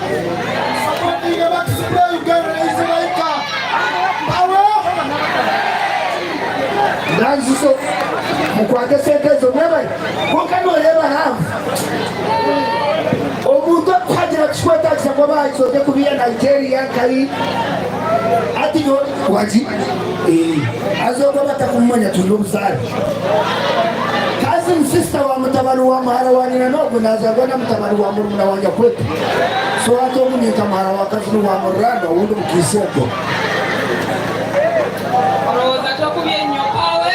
Supporting Bakisibula Uganda Israika. Power! Nanziso mukwate sente ezo mwebale kwonka noreeba hanvu omuntu akuhagira kukikwetagisa kuba bahakizote kubiya Nigeria nkahi ati nyo wagi azokuba batakumumanya twine obuzaare cousin sister wa mutabani wa muhara wa nyina n'ogwo nazarwa na mutabani wa murumuna wa nyakwetu so hati ogu ninka muhara wa cousin wa mururanda owundi mukiisengo. Olowooza tokubye nnyo pawe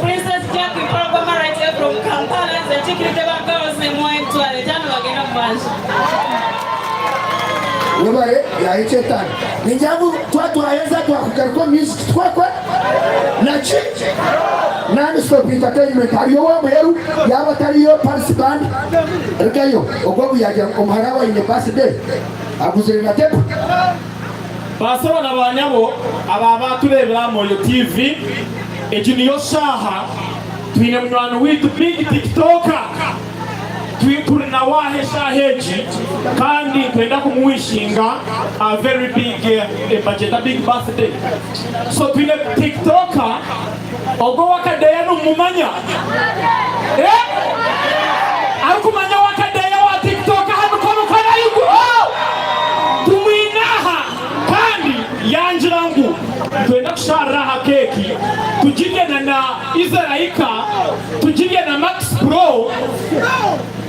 Princess Jackie Mpologoma right here from Kampala nze nkiikiridde ba girls ne muwa 50,000 bagenda mu maaso. Webare yahikya etaano ningira ngu twatwaheza twakugaruka omu music twakora naki non stop entertainment hariyo owamuheru yaaba atariyo Paris band rugayo ogwo ogu yagira ngu omuhara we aine birthday aguzire na table. Baasebo na baanyabo aba baatureebera aha Moyo TV, egi niyo shaaha twine munywani waitu Big Tiktoker. Turi nawe aha eshaaha egi kandi nitwenda kumuwishinga a very big bagyeta big birthday. So twine Tiktoker ogwo owakadeeya nimumumanya? Eh? Arikumanya owakadeeya owa Tiktok aha mikono kora ahaiguru. Tumwine aha kandi yangira ngu nitwenda kusharira aha keeki tugirye na na Israika tugirye na Max Pro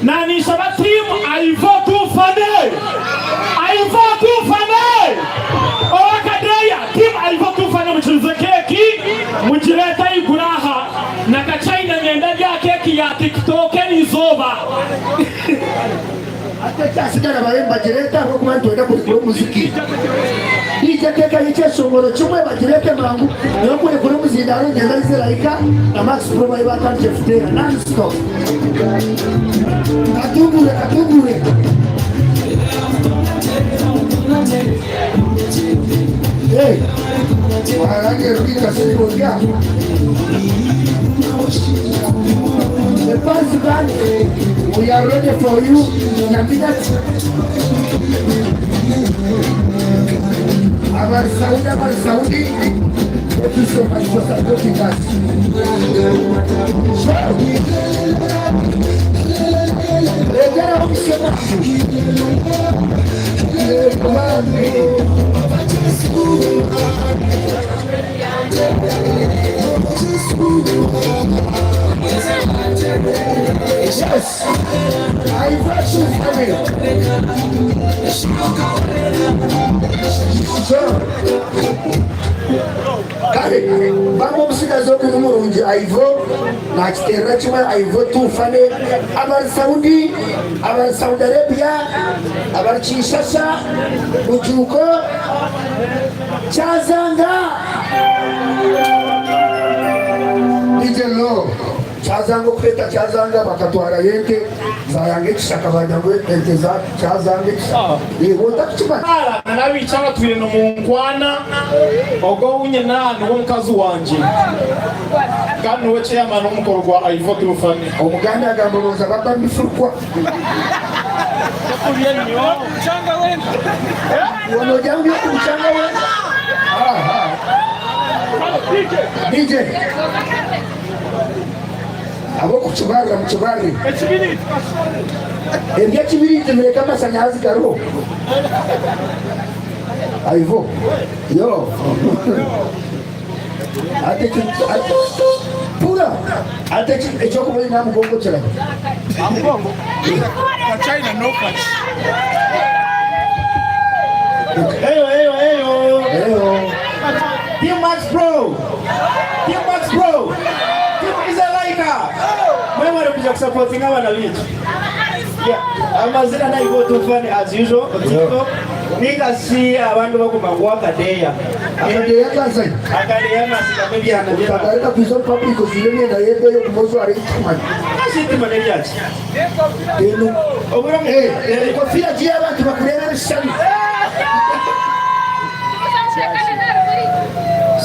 na ninshaba tiimu Aivo Tufane Aivo Tufane owakadeeya tiimu Aivo Tufane mukirize keeki mugireete ahaiguru aha na kachina nyenda rya keeki ya TikTok eriizooba. Hati ekyatsigara babe nibagireeta ahabw'okuba nitwenda kurekura omuziki. DJ teekayo ekyeshongoro kimwe bagireete mangu nyowe kurekura omuzindaaro niinyenda Israika na Max Pro babe baatandikire kuteera non stop. Katungure katungure. Hey, warange rukika sirikondya. The first band, we are ready for you in a minute. Abari Saudi, abari Saudi, thank you so much for supporting us. Legera omushema. Yes, I worship heaven. So, kare bamwe omusigazi ogu ni murungi Aivo nakiterera kimwe Aivo tufane abari Saudi abari Saudi Arabia abari Kinshasa Bujuuko Kyazanga DJ Lo Kyazanga okureeta Kyazanga bakatwarayo ente zayanga ekishaka bagira ngu ente za Kyazanga ekishaka iwe otakukimanya. Abaana n'abaishiki abatwire nimunkwana, ogwo ou nyine aha niwe mukazi wangye kandi niwe chairman w'omukoro gwa Ivo Tufane. Omuganda agamba olowooza babba mifurukwa. Ono ojja ku mucanga we. DJ. Ab'okukibarira mukibarire. Eby'ekibiriiti bireke amashanyarazi gariho. Aivo. Yo. Ate ate pura. Ate ekyokuba oine aha mugongo kiraba. Aha mugongo? Kachina no kachi. Eyo, eyo, eyo. kwija kusapotinga abaana baitu. Yeah, amazina naiwe otufane as usual on TikTok. Ninga shi abandi baguma ngu akadeya. Akadeya kazayo. Akadeya nasigamu ebyana by'abantu. Utagarika kwija omu public ojwire emyenda y'ebeeyi ogume ojware eyikumanya. Kashitima n'ebyaki. Eno enkofiira giihe abantu bakureebe ebishushani.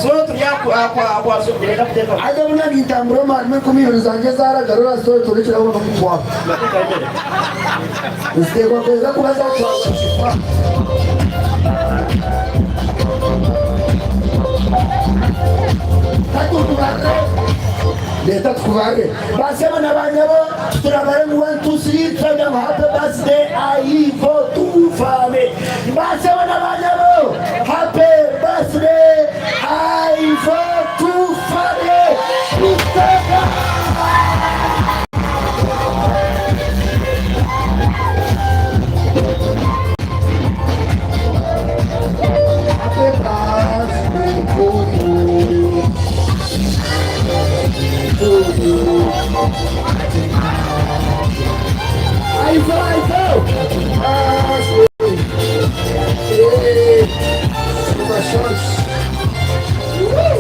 So turi aha kuteeka. Haza buna nintambura omu harimu 20,000 zangye ezaragarura zitore turekere aho n'omutwaro. Ziteekwa kweza kuba zatwarwa kifa. Katukubarre. Leta tukubarre. Basebo na banyabo turabare ngu 1 2 3 twenda ngu happy birthday Aivo Tufame. Basebo na banyabo happy birthday Aivo Tufame. Tutega. Happy birthday to you. To you. Aivo, Aivo. Happy birthday. Hey. Super shots. Woo.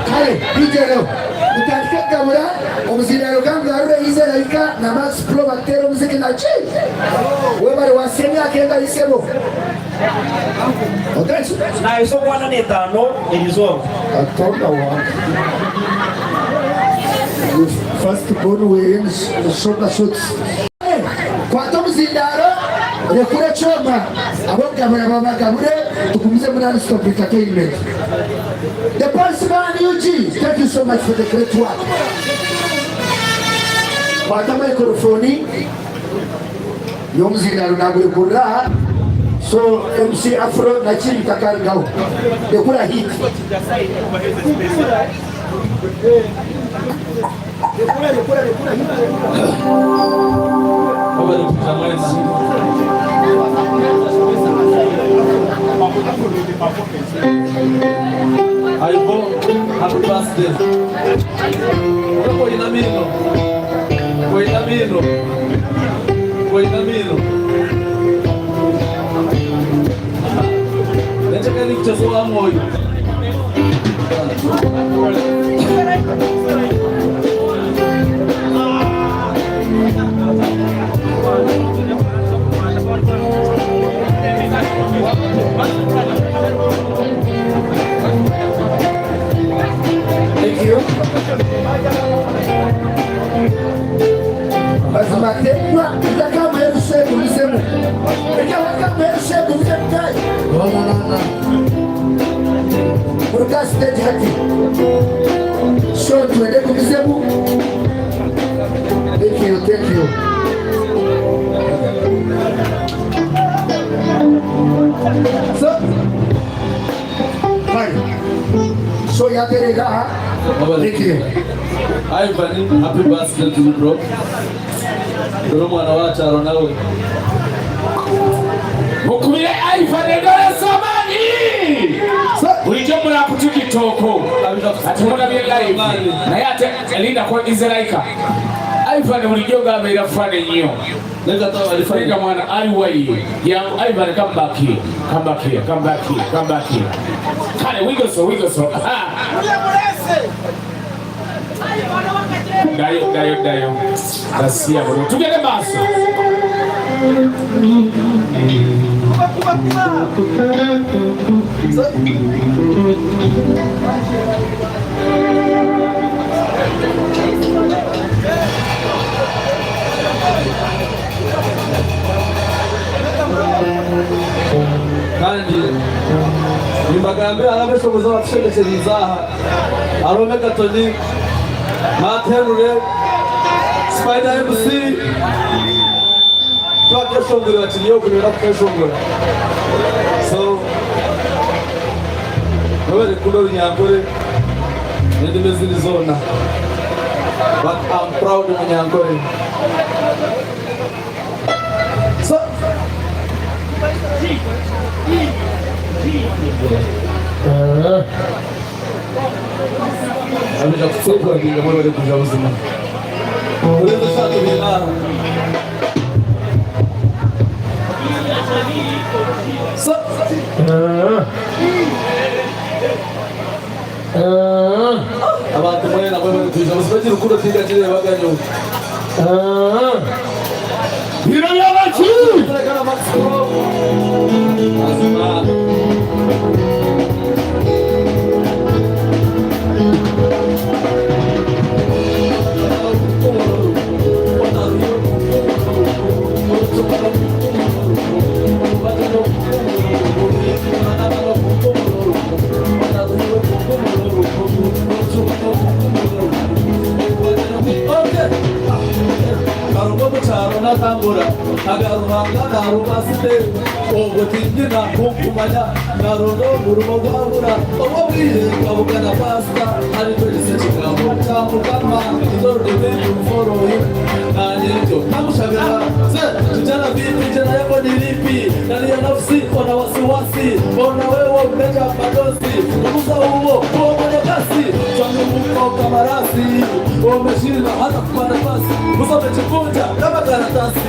Kale, DJ Leo. Mutandike kugabura omuzindaaro gangarure Izeraika na Max Pro bakuteera omuziki naki webare wansi emyaka engahisebo. Nahisa omwana n'etaano erizooba. Katonda wange. First born weye shoulder shots. Kwata omuzindaaro rekura ekyoma ab'okugabura babagabure tugumize muri non-stop entertainment. The Policeman UG, thank you so much for the great work. Kwata microphone y'omuzindaaro nagurekurira aha. So MC Afro nakiri takarugaho. Rekura hit. Rekura, rekura, rekura hit. Aivo, happy birthday. Koina mino. Koina mino. Koina mino. Nataka nikucheze wa moyo. Thank you. Mazima tekwa ndakamuheruse gumisemu. Reka wakamuheruse gumisemu kai. No no no no. Muruka stage hati. So twende gumisemu. Thank you, thank you. So, fine. So yaterega ha. Thank you. Ivan, happy birthday to you bro. Dore omwana wakyaro nawe. Mukubire Ivan engalo ez'amaanyi. Bulijjo mulaba ku TikTok ati mulabye live naye ate lindako Izeraika. Ivan bulijjo ng'abeera funny nnyo. Naye mwana ali wayi. Yangu Ivan come back here. Come back here. Come back here. Come back here. Kale wigoso wigoso. Dayo dayo dayo. Gasiya bro. Tugende maaso. Kandi nimbagambira hariho abeshobozi abatushemekyerize aha hariho Megatoni, Matt Henry, Spider MC twakeshongorera kiriyo kunywera kukeshongora so nobere kunda orunyankore n'endimi ezindi zoona but I'm proud munyankore so Abaija kutusapotinga mwebare kwija buzima. Oreeza eshaaha tubiine aha. Abantu mwena mwebare kwija buzima egi rukundo tinkagireebaga nyowe. Biro byabaki? Karuga omu kyaro natambura aga Ruhanga naruba site obwo tinyina kunkumanya naronda omurimo gwabura obwo obwire nkabugana pasita arikwegyesa ekigambo kya Mukama nzorudebendumforoyi nanye ntyo namushabira se kijana vipi jina yako ni lipi ndani ya nafsi ona wasiwasi ona wewe umeja madozi ugusa huo huo mwenye kasi changuko kama rasi umeshinda hata kupanda basi uso umejikunja kama karatasi.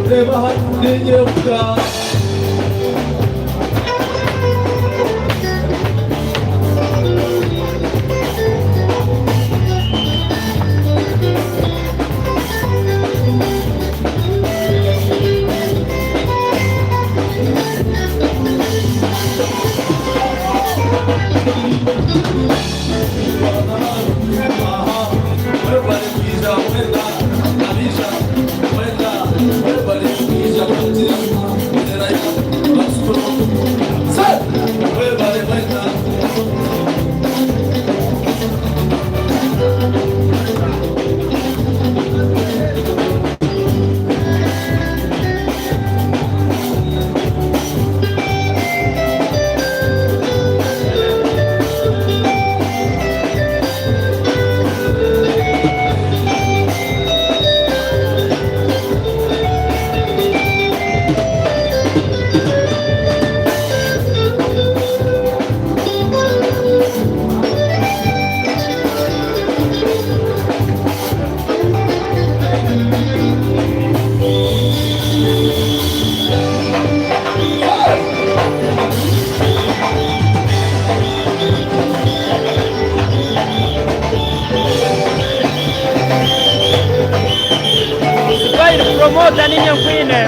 Reba. Style promoter ninye nkwine.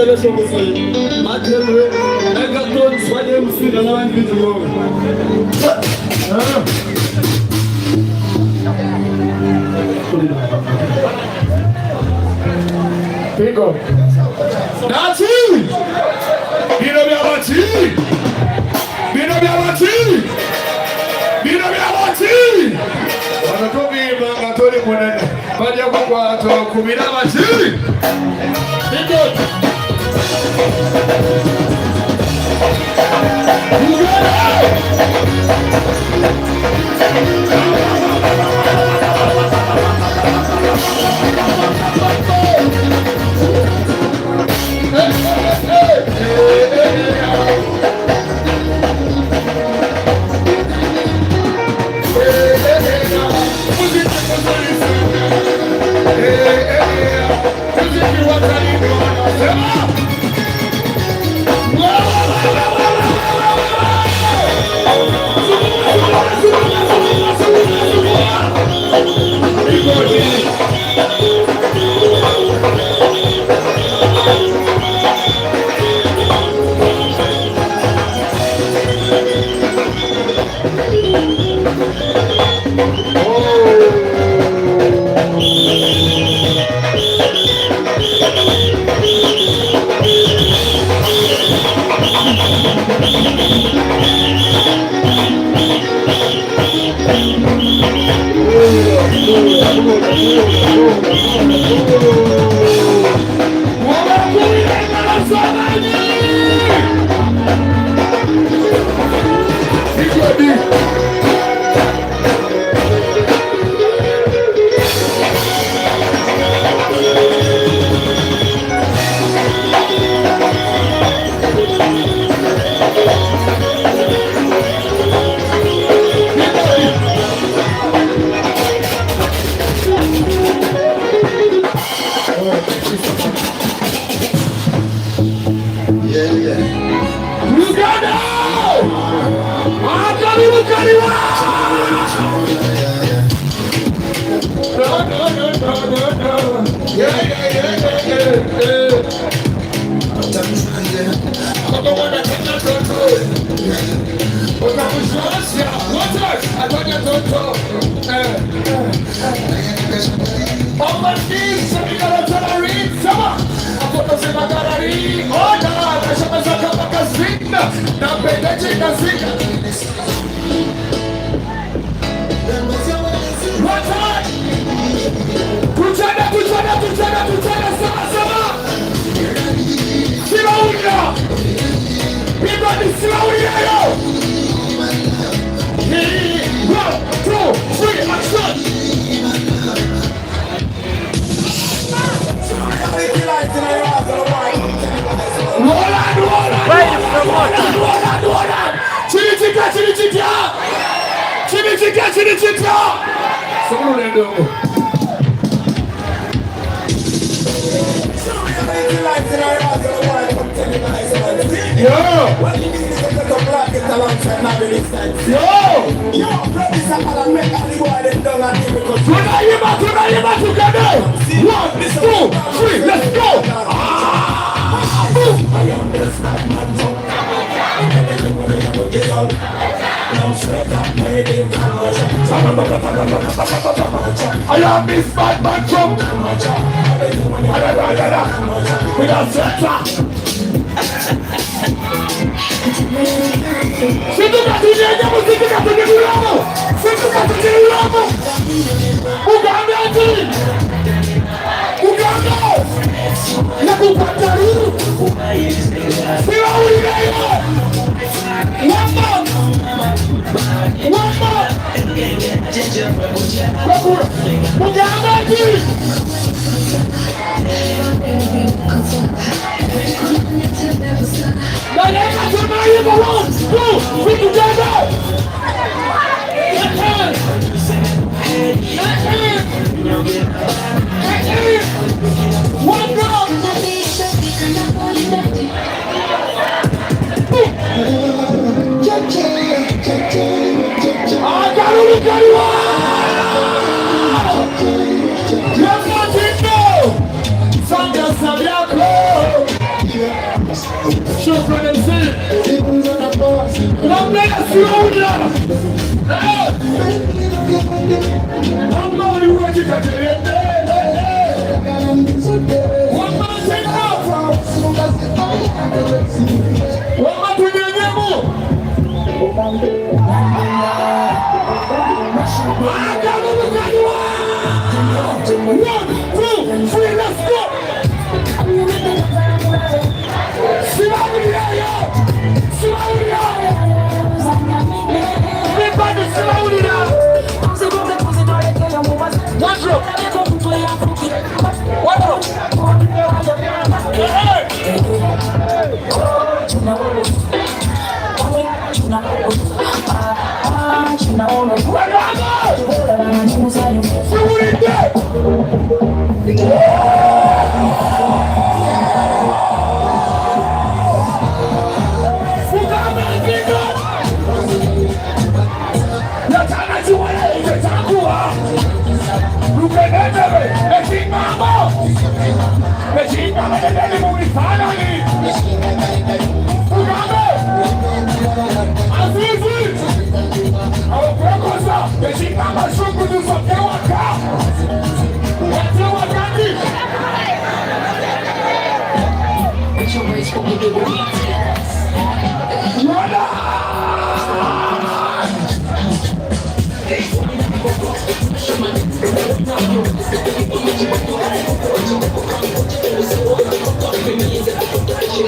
Sebeshongozi, Mark Henry, Megaton, Swag MC na n'abandi bingi munonga. Bingo. Naki! Bino byabaki? Bino byabaki? Bino byabaki? Wano tugimba nga toli munene bajja kukwata okubira baki? Bingo. Shukran MC. Wamesiona. Mama Wama One, two, three, let's go! Simaulia! Simaulia! Everybody, Simaulia! One drop! One drop!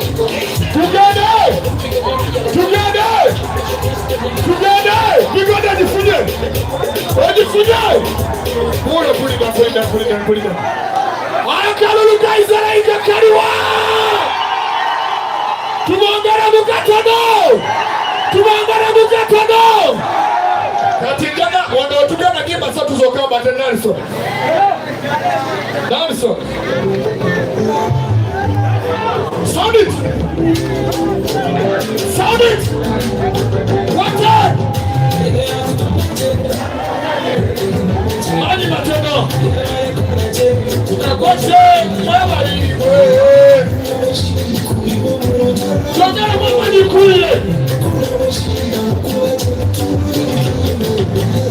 Together! Together! Together! Together jifunye! Ojifunye! Pula pulika pulika pulika pulika. Akalulu ka Israeli kaliwa! Tumwongere mukatono! Tumwongere mukatono! Kati njana wanaotugana gimba satu zokamba ate Nelson. Nelson. Sound it! Sound it! Watch it! Maji matono. Wache mwabalibwe. Twagala mwamanyikule.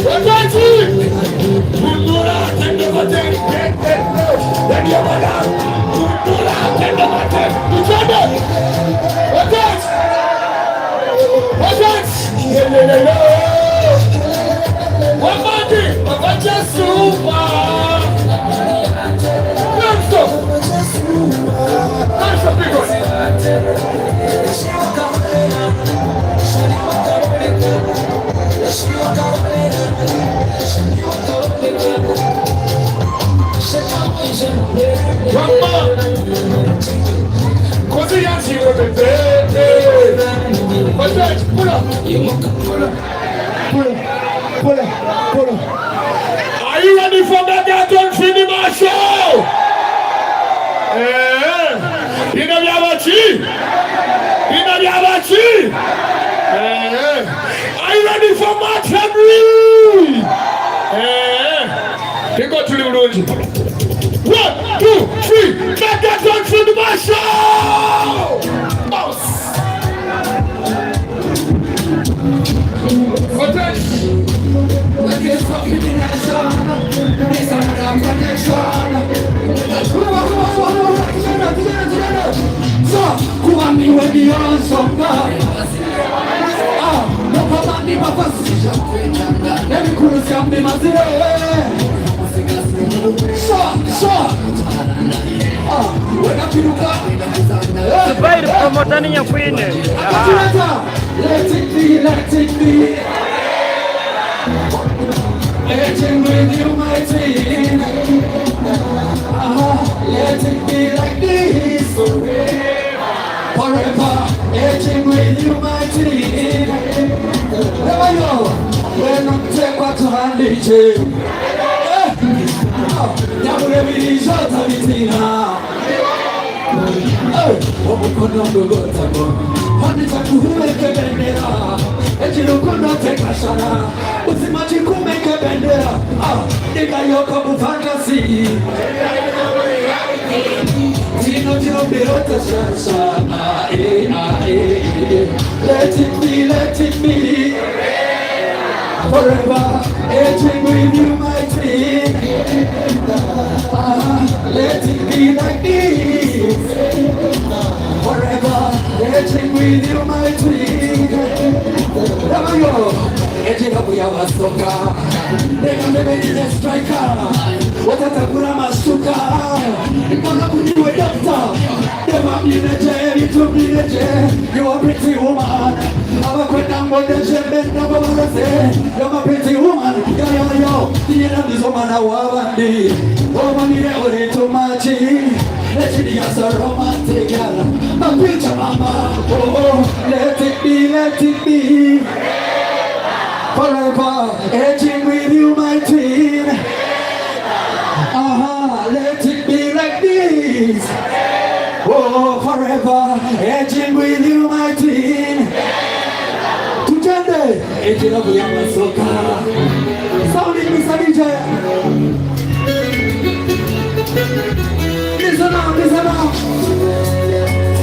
Wakati Mundura tende kote. Ndio bana. Mundura tende kote. Mtende. Wakati. Wakati. Lelelele. Wakati. Wakati super. Non-stop. Non-stop people. Mama. Kozi yansi wewe. Wakati pull up. Pull up. Pull up. Pull up. Pull up. Are you ready for Megaton Cinema Show? Eh, bino byabaki? Bino byabaki? Eh, are you ready for Mark Henry? Eh, Tingo tuli bulungi. 1, 2, 3, Megaton Cinema Show! Bounce! Zubair promoter ni Nyakwine. Let it be, let it be. Letting with you, my team. Let it be like this. Forever, aging with you, my team. Never know when I'm take what to hand it. Nyamurebirijo tabitina. Omukono ngugotako handita kuhumeke bendera ekirukundo tekashara uzima kikumeke bendera ndigayoko mu fantasy. Kino kino mbirota shasha. Ah, eh, ah, eh, eh. Let it be, let it be. Forever, aging with you, my twin. Ah, let it be like this. Forever, aging with you, my twin. Rabayo, aging up, we have a soccer. They striker. Watatakura masuka. Mbona kuniwe doctor. Dema mnineje, vitu mnineje. You are pretty woman. Abakwenda ngondeje mbenda babarose. You're my pretty woman. Yo yo yo. Tinyera ndizomana wabandi. Omanire uri too much. Let it so romantic girl. My future mama. Oh oh. Let it be, let it be. Forever aging with you, my twin. Uh-huh, let it be like this. Oh, forever aging with you, my twin. Tujende, aging up with your Sounding Mr. DJ. Listen up, listen up.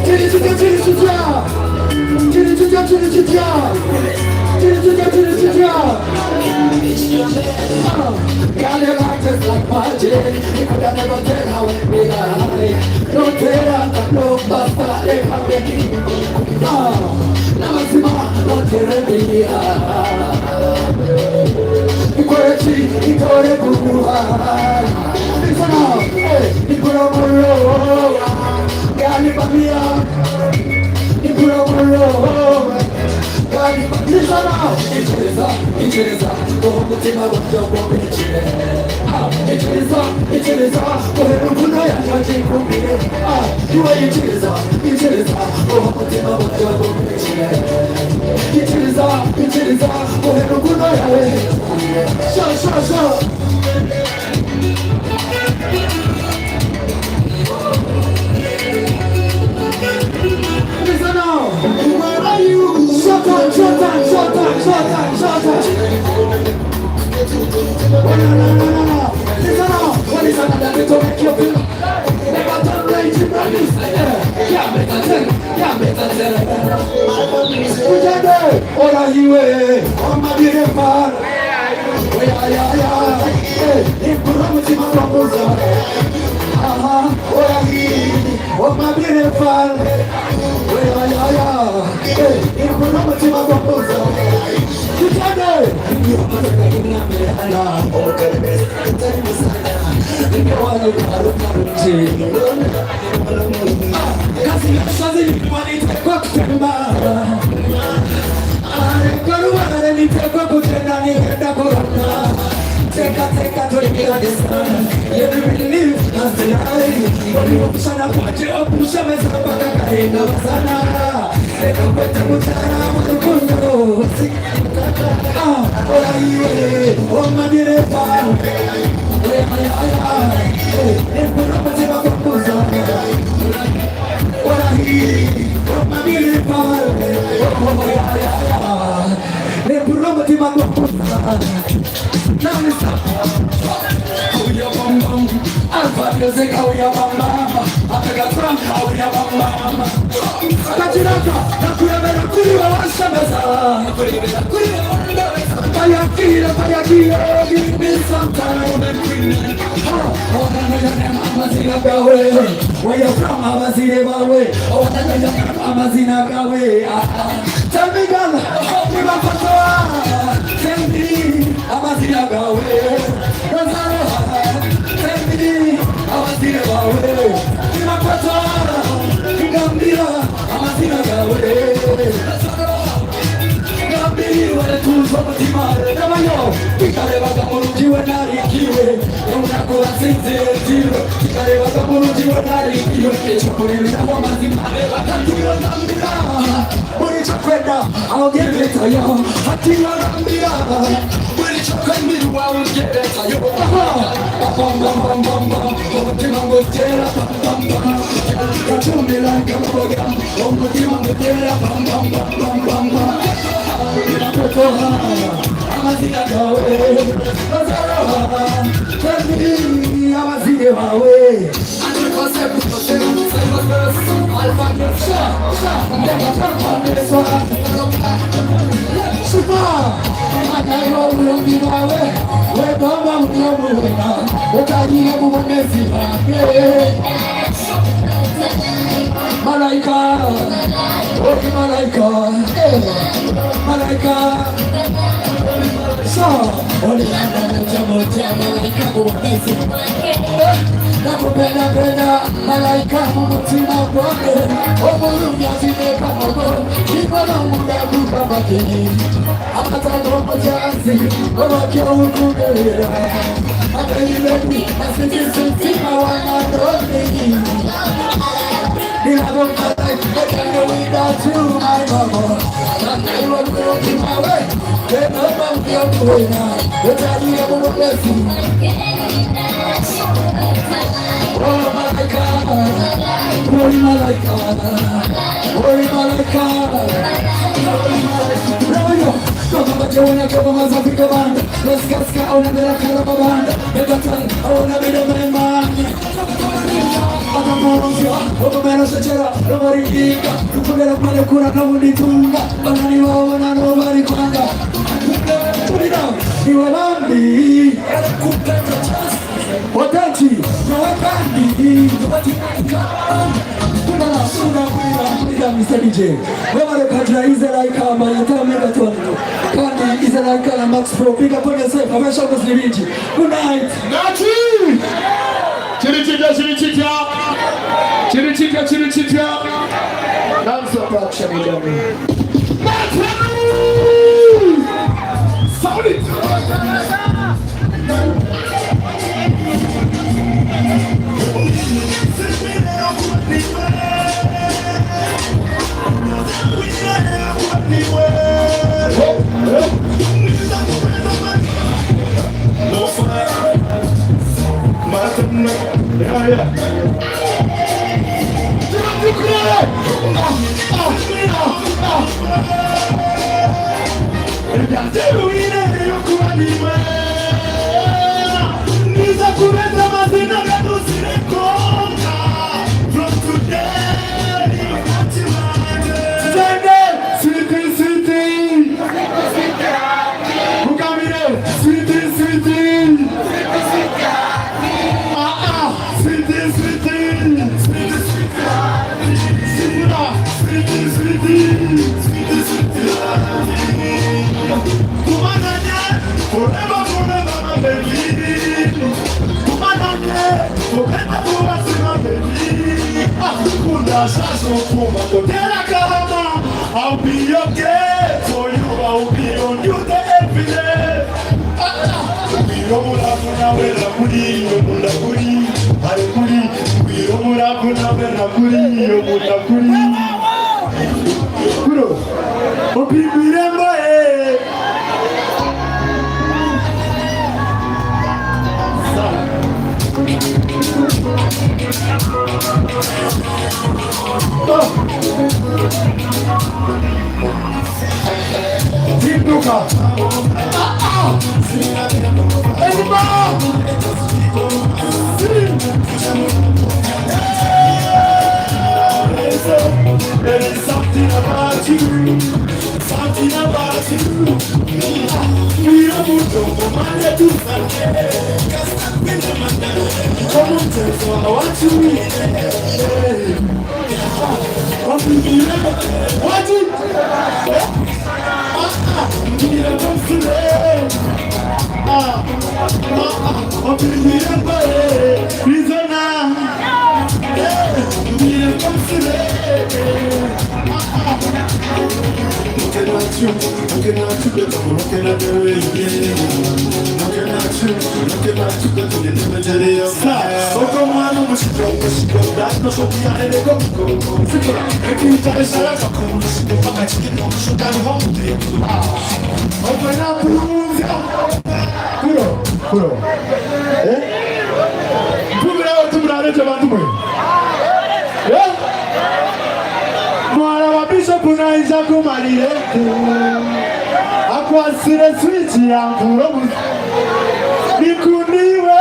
Chili chili chili chili. Chili chili chili chili. Chili chili chili chili. Girl, your life is like magic. You could have never tell how it be like. No terror, no basta, they come Namazima, no terror, Ikorechi, ikore kukuha. Listen up, hey, ikuro muro. Girl, you bamia. Ikuro muro. Listen up, ichiriza, ichiriza, umutima wanjye wumvikire. Ichiriza, ichiriza, guhera imvura yanjye nkumire. Iwe ichiriza, ichiriza, umutima wanjye wumvikire. Ichiriza, ichiriza, guhera imvura yawe nkumire. Sha, sha, sha. Listen now. Where are you? Shut up, shut up, shut up, shut up, shut up. Oh, no, no, no, no, no. Listen now. What is another little make you feel? Never turn right to promise. Yeah, better tell. Yeah, better tell. Ujende. Ora hiwe. Oma direfar. Oya, ya, ya. Impura mutima wamuza. Aha. Ora hi. Oma direfar. Oya, ya, ya. Impura mutima wamuza. Ujende. Where you from? Amazine bawe. Amazina gawe. Tell me girl, niba fatoa. Tell me amazina gawe. Tell me amazina bawe. Niba fatoa. Ngambira amazina gawe. Ngambiri tuzo mutima nabayo. Ikarebaga mu rugi we narikiwe. Unakuba sinzire tiro. Ikarebaga mu rugi we narikiwe. Echokurira amazima. Akatiro ngambira. Buri chakwenda I'll give it to you. Hatiro ngambira. Buri chakwenda I'll give it to you. Bam bam bam bam bam. Umutima ngutera bam bam bam. Kachumbi like a program. Umutima ngutera bam bam bam bam bam bam. Inapotoha amazina gawe. Bazaraha. Tell me amazina bawe. Malaika, oh malaika, malaika. So, nakupenda penda malaika mumutima gwange omulungi atineka mogo kikono mudakukamakini akatagomocyansi olwakyowukugerera abebibebi asitisitiма wanadoni The love of my life, I can't go without you, my mama. I will go in my way. They know I'm your now. They tell me I'm a blessing. Oh malaika, oh malaika, oh malaika, oh Mr. DJ. Webale kagira Izeraika Mayata Megaton. Kandi Izeraika na Max Pro. Big up on yourself. Abesha Muslimiji. Good night. Nati! Chiri chitya, chiri chitya. Chiri chitya, chiri chitya. Non-stop action, Ujami. Sound it! I'll be your girl for you, I'll be on you the every day. Tinduka. There is something about you, something about you. Mwana wa Bishop naiza kumalire akwasire switch yankuro nikundiwe.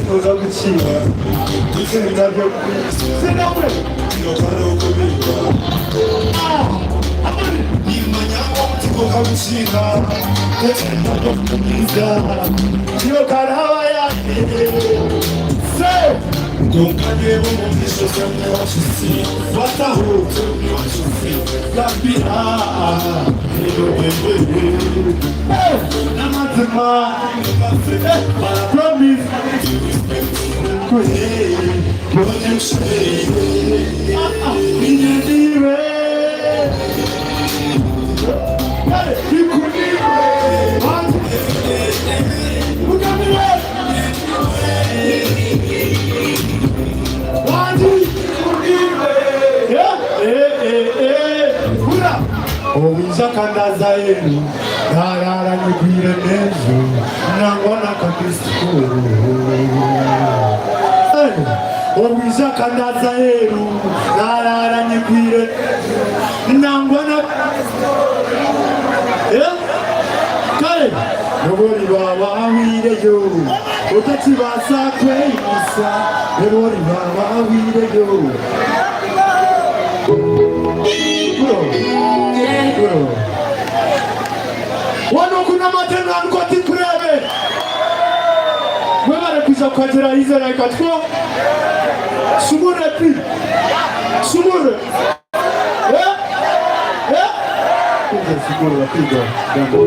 Noza kukiiba Obwiza kandaza enu narara nyigwire n'enju nangwa n'akamisukuru obwiza kandaza eru narara nyigwire nangwa na kale nobori bawawireyo utakibasa kweyisa nobori bawawireyo wano kuna matendo ankoti kurebe mwebale kuza kwatira Israel katko sumure pi sumure eh eh kuza sumure piga jambo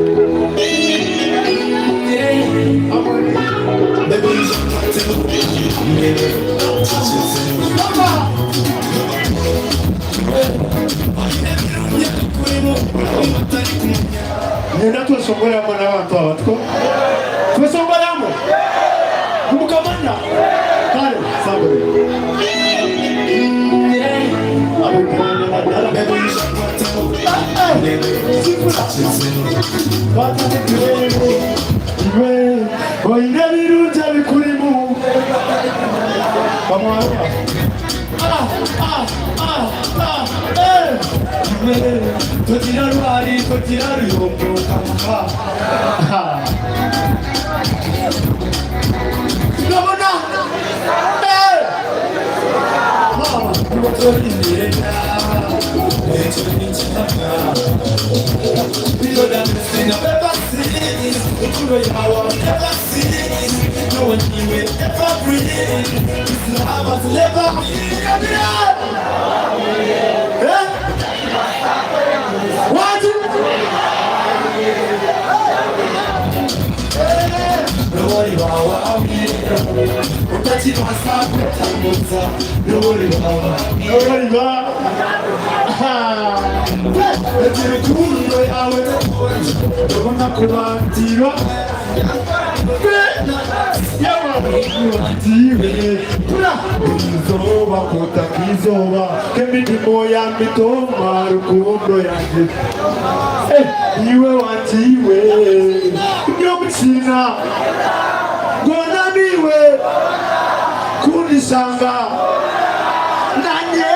Nenda twesongoleramu n'abantu aba two twesongoleramu kumukamanya kale sambure iwe oine ebirungi ebikurimu bamwanya Togira rwari togira ruyombo kamuka ndabona Urukundo yawe ubona kubatira izuba kutaka izuba k'imirimo ya mitoma rukundo yanjye iwe wanjye iwe nyomukina gonaniwe kundisanga nanye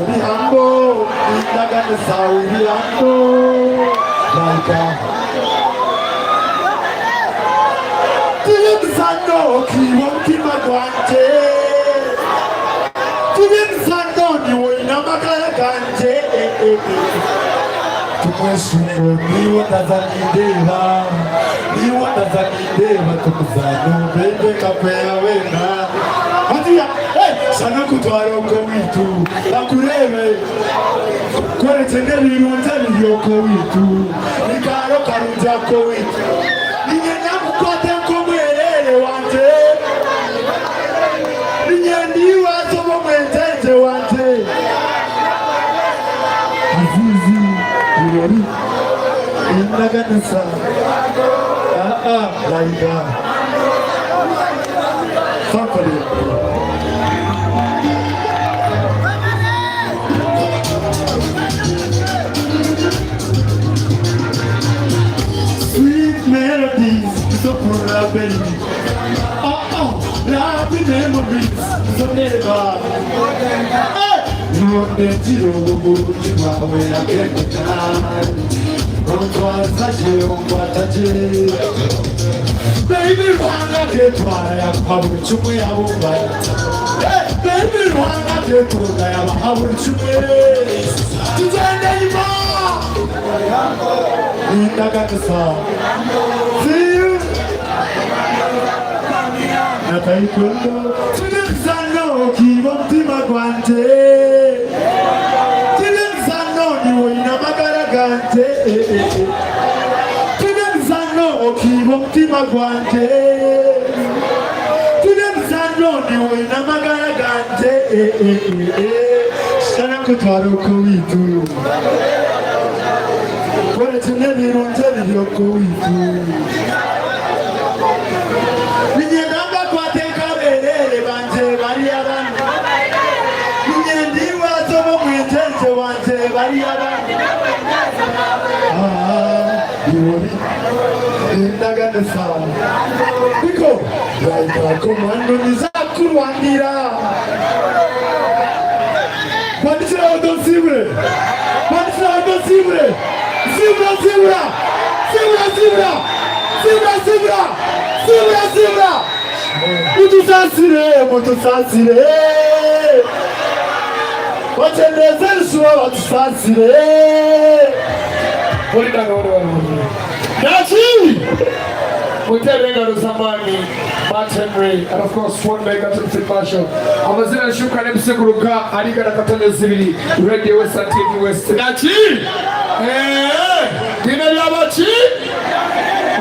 bihambo indagano zawe bihambo laika tiri muzano kiwa mutima gwanje tiri muzano niwe namagara ganje tumwesungo niwo ndazanindeba niwo ndazanindeba tumuzano bende kakwera wena hatiya sana kutwara uko witu bakurebe kweretse n'ebirunza biryoko witu nikaro karunza ko witu ninye nakukwate nkomwerere wanje ninye ndiwazo bomwenzenze wanje azizi birori indaganisa laiga Sankali. Sweet melodies, so pura baby. Oh oh, lovely memories, so never. Hey! Nondetiro umutima we akekutani Ontwazaje onkwataje Baby Ruhanga tetwara yakuha buri kimwe yabumba. Hey, baby Ruhanga tetonda yabaha buri kimwe. Tugende nyuma. Nindaganisa. See you. Na taekwondo. Tunemizano kiba omutima gwanje. Tunemizano niwe oine amagara ganje. Tunemizano okiiba omutima gwanje. Tunemizano niwe oine amagara ganje. Shana kutwara okowitu. Kworekye n'ebirungi ebiri okowitu. Niinyenda mbakwate nk'abereere bangye bari abana. Niinyenda iwe aze obe omwegyese wangye bari abana. Ah, iwe ori endaganisa. Biko, Laika komando nizakurwanira. Bandikiraho donsibure. Bandikiraho donsibure. Zibura zibura. Zibura zibura. Zibura zibura. Zibura zibura. Mutusasire, mutusasire. Batendeze nshuba batusasire. Nachi! Mutere engalo z'amaanyi Matt Henry and of course Swan Megaton Field Marshal. Amazina Shukran MC Kuruka aligana katone zibiri Radio West and TV West. Nachi! Eh, dina lyabaki?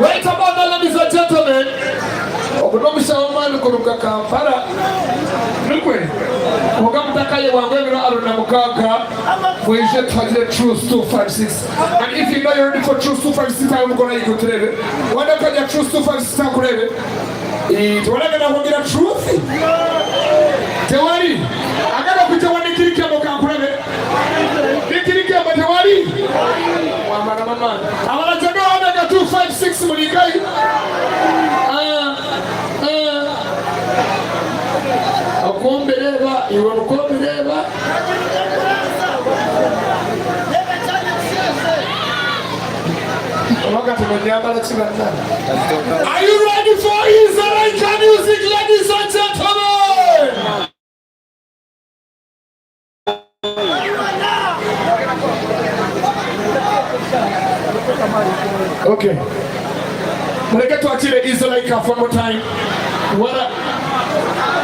Right about now, ladies and gentlemen. Okuno omushaho w'amaani kuruga Kampala. Nikwe. Muga mutakaye bwangu ebiro aruna mukaaga mwije tuhagire Truth 256. And if you know you're ready for Truth 256 ayo mukora yikuturebe. Wanda kajya Truth 256 akurebe. Tewalagenda kwogera truth. Tewali. Agenda kujja wa nikirikembo kankurebe. Nikirikembo tewali. Wamara mama. Abalajaga wamega 256 mulikai. Okumbereba iwe okumbereba. Are you ready for Israel music, ladies and gentlemen? Okay. Muleke twakire Israel for more time. What a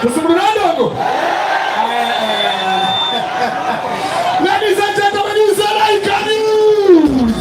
Kusumululando. Ladies and gentlemen, Israel News.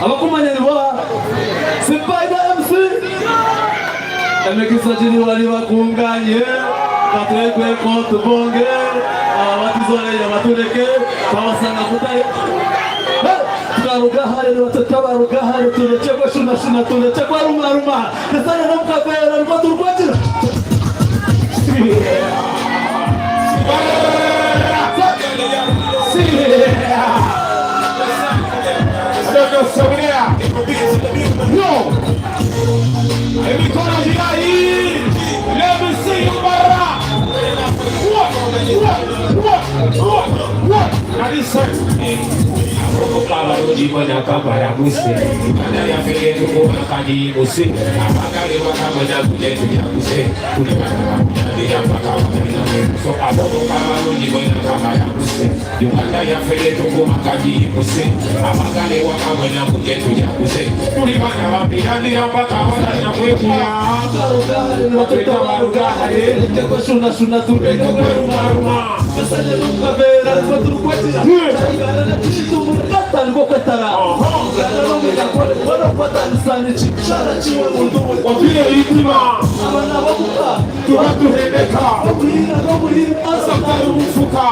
Abakumanya ni boha Spider MC. Emikisa giri bari bakunganye, Katwekweko tubonge, Abatuzoreye batureke, Twabasanga kutari. Tukaruga hare nibatutabaruga hare turekye kweshunashuna turekye kwerumaruma tesane n'omukaveera nikwo turikwegira. Yo! Emikono girayi! Let me see you bara! What? What? What? What? What? Now listen. Abalungi bona kabalamuse Uganda yaffe yetukuma kadi muse abagale wakamona kuje tujakuse so abavuka abalungi bona kabalamuse Uganda yaffe yetukuma kadi muse abagale wakamona kuje tujakuse tuli bana bapiranira mpaka watalina kwekula Kweshunashuna tureke kwerumaruma tesane n'omukaveera nikwo turikwegira. Wapire itima tubatuhebeka umufuka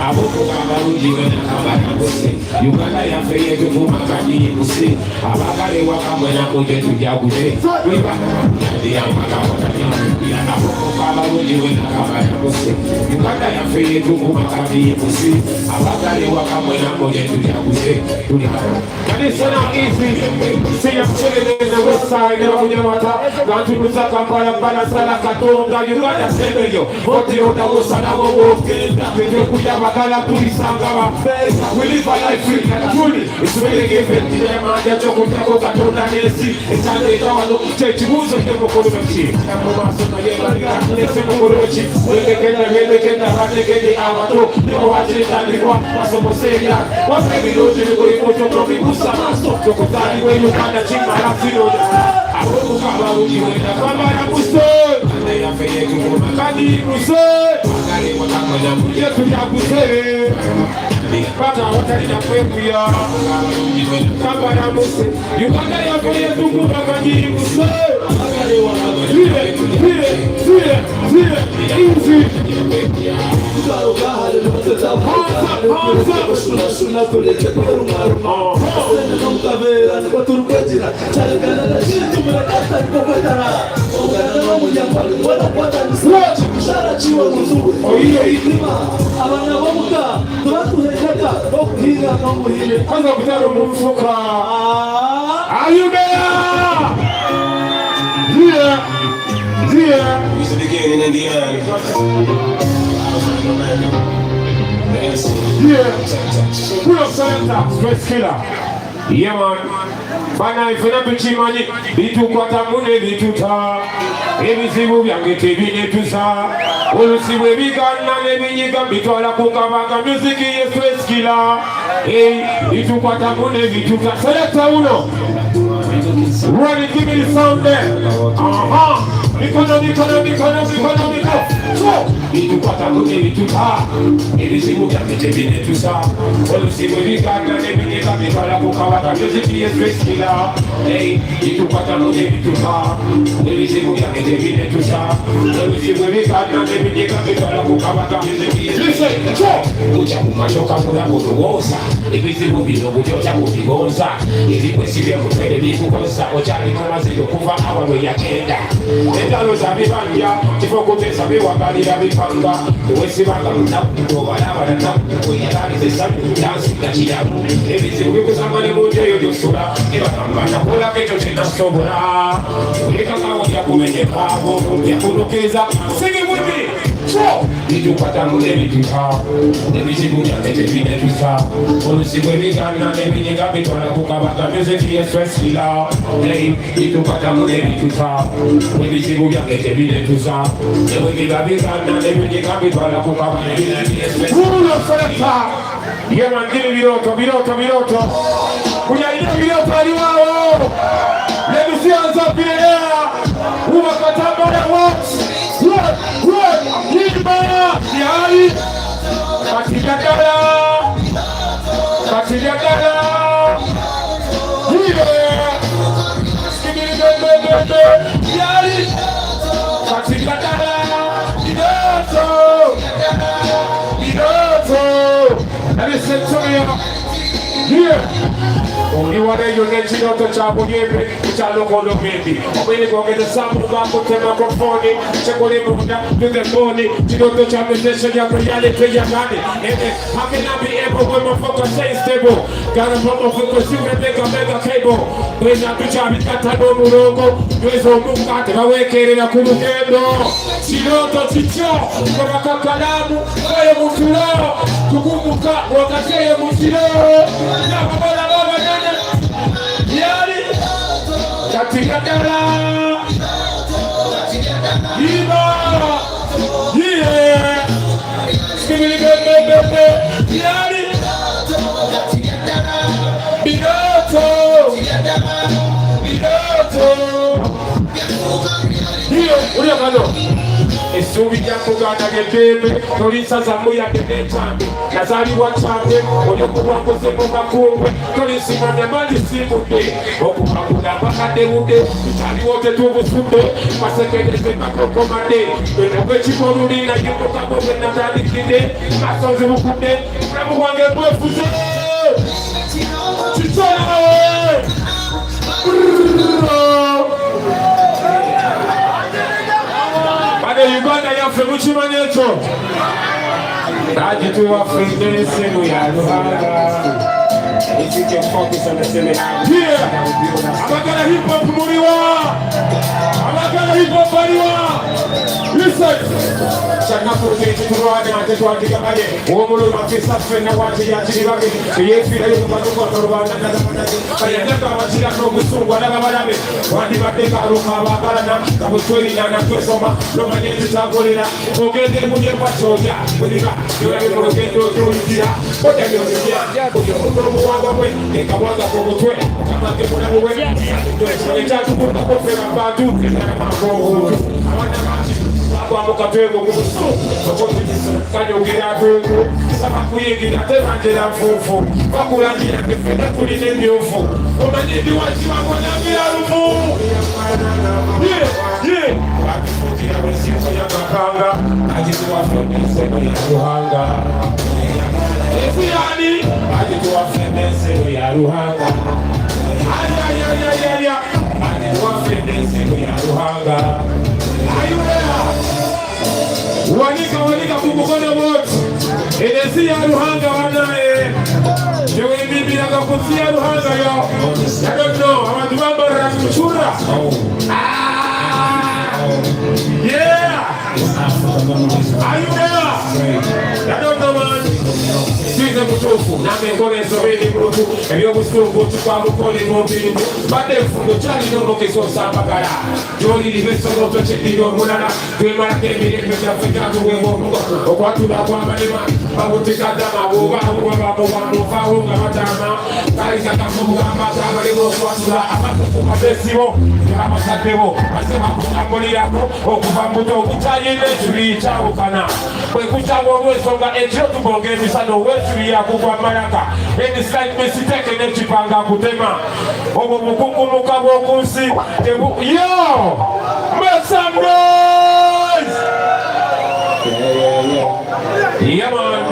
Abavuka abalungi bona kabalamuse Uganda yaffe yetukuma kadi muse abagale wakamwena kuje tujaguze abalungi bona kabalamuse Uganda yaffe yetukuma kadi muse abagale wakamwena kuje tujaguze Kanisa easy. See I'm chilling in the west side, never kunyamata. Gantunuza Kampala, Balasala, Katonga, Uganda, Senegal. Oti oda osana wo Twende kuya bagala tulisanga ba. We live a life free and truly. It's really given. Manja choko chako Katonda nesi. Echande tawano chechibuzo kemo koluchi. Mumaso na yeba nese mukoluchi. Wende kenda wende kenda wende kenda abato. Niko wachitandikwa masomo seria. Wape biloji bikuri moto probibusa maso. Tokotani we Uganda chimara sino. Abavuka abalungi wenda kwambara muse. Kandi muse. Yetujaguze. Paka watalina kwekuya. Kwambara muse. Uganda yaffe yetukuma kandi muse. Zile, zile, zile, zile, easy. Abana bomuka tubatuhekaga okuhinga n'omuhire Kwanza kutara umufuka. Are you there? Yeah. Yeah. It's the beginning and the end. Yeah. Pull up selector, stress killer. Yeah man. Bana ifena tukimanyi bitukwatamu ne bituta ebizibu byange tebinetusa olusi bwe biganna ne binyiga bitwala ku kabaga music ye stress killer. Hey, bitukwatamu ne bituta. Selector uno. Run it, give me the sound there. Mikono, mikono, mikono, mikono, mikono. So, bitukwatamu ne bituta ebizibu byange tebinetusa olusi bwe biganna ne binyiga bitwala ku kabaga music ye stress killer. Hey, bitukwatamu ne bituta ebizibu byange tebinetusa olusi bwe biganna ne binyiga bitwala ku kabaga music ye Listen, so, Kujja ku mashoka kulaba olowooza ebizibu bino butyotya bubigonza ebikwesi byemutwere bikukoza okyali mu mazigo kuva awa lwe yagenda entalo zabibanja kifo kuteesa biwagalira bipanga tewesibanga lunaku obalaba nanaku weyataliza essanyu tansiga kiramu ebizibu bikusanga ne mu nju eyo gyosula nebagamba nakolako ekyo kyenasobola olekakawo lyakumenyeka yakulukiriza sing it with me. So, bitukwatamu nebituta ebizibu byange tebinetusa olusi bwe biganna nebinyiga bitwala ku kabaga music ye stress killer. Hey, bitukwatamu nebituta ebizibu byange tebinetusa ebwe biba biganna nebinyiga bitwala ku kabaga music ye stress Pull up selector. Yeah man, give me biroto, biroto, biroto. Kunyalina biroto aliwao. Let me see hands up in the air. Uba katambala what? What? What? Yimba! Yali! Twala eyo n'ekirooto kya buyimbi ku kyalo Kolomimbi. Omubiri gwongezesaamu ng'akutte microphone, kyekuli munda to the bone. Kirooto kya musician ya reality ya gani. How can I be able when my focus ain't stable? Gotta put my focus in the mega mega cable. Bwena tukyabikata n'omulongo nyweza omukka tebaweekerera ku lugendo. Kirooto kikyo kobaka kalaamu eyo mu tulo tugumuka wakati eyo mu kiro n'abawala b'abanene yali kati ddala iba iye skibiribebebebe yali birooto birooto iyo uriya kano essuubi lya muganda ly'eddembe tolinsazamu yadde n'ekyange nazaalibwa kyange oli okuwanguzi mu makungwe tolinsimamya mangi simbudde okukagula bakadde budde tukyaliwo tetubusudde masekereze makokomadde enogwekiko oluli nayimukamu bwe natandikidde maaso nzibukudde obulamu bwange bwefuze kitole. Bane Uganda yaffe mukimanyi ekyo bagituwa ffe n'ensimu ya Ruhanga. Abagala hip hop muliwa? Abagala hip hop baliwa? Listen. Kyanakuze ekitulwana tetwandigabanye omululu afisa ffenna wakiri akiribage eyefiirayo mubatukwata olwana bayanaga abakira n'obusungu alaba balabe wandibadde kaluka abagalana nga bwetwerinana twesoma nomanya ekitakolera ogenda ebunye bwakyolya bweriba yolabe mu lugendo otoyitira omuwanga bwe ekawanga ku mutwe okamange mulamu we ekyatukundako ffe babantu abaana bangi bagwa mu katwego ku busu kanyogera atungu saba kuyingira tebanjera nfuufu bakulangira ffenna tulina emyufu omanyi ndiwakibakonangira lumu bakifukira bwensinko yamapanga agituwaffe n'ensego ya Ruhanga ensi yani agituwaffe n'ensego ya Ruhanga ayayayayaya agituwaffe n'ensego ya Ruhanga. Ayulera wanika wanika ku mukono bwoti ensi ya Ruhanga banaye tewembimbiraga ku nsi ya Ruhanga yo. I don't know, abantu bambarira kucura. Yeah, are you there? I don't know, man. Size mutuufu nange nkola ensobi eri mulutu ebyobusungu tukwamukola mubintu badde enfundo kyalina omukisa osambagala gyoliriba esoloto kiddira omulala twemalako emirembe gyaffe gyatuweebwa omugo okwatula kwamalima babutikadama bwobamubamubamuvawo nga batama kalikakafugamba kabalimu okwatula abatukumadesibo abazadde bo baze bakutambulirako okuva mu buto okukyayina ekibi kyawukana bwe kukyawa olw'ensonga ekiro tubonga emisana ow'ekibi yakugwa malaka emiside misiteke n'ekipanga akutema obwo bukukumuka bw'oku nsi tebu yo. Make some noise! Yeah, man.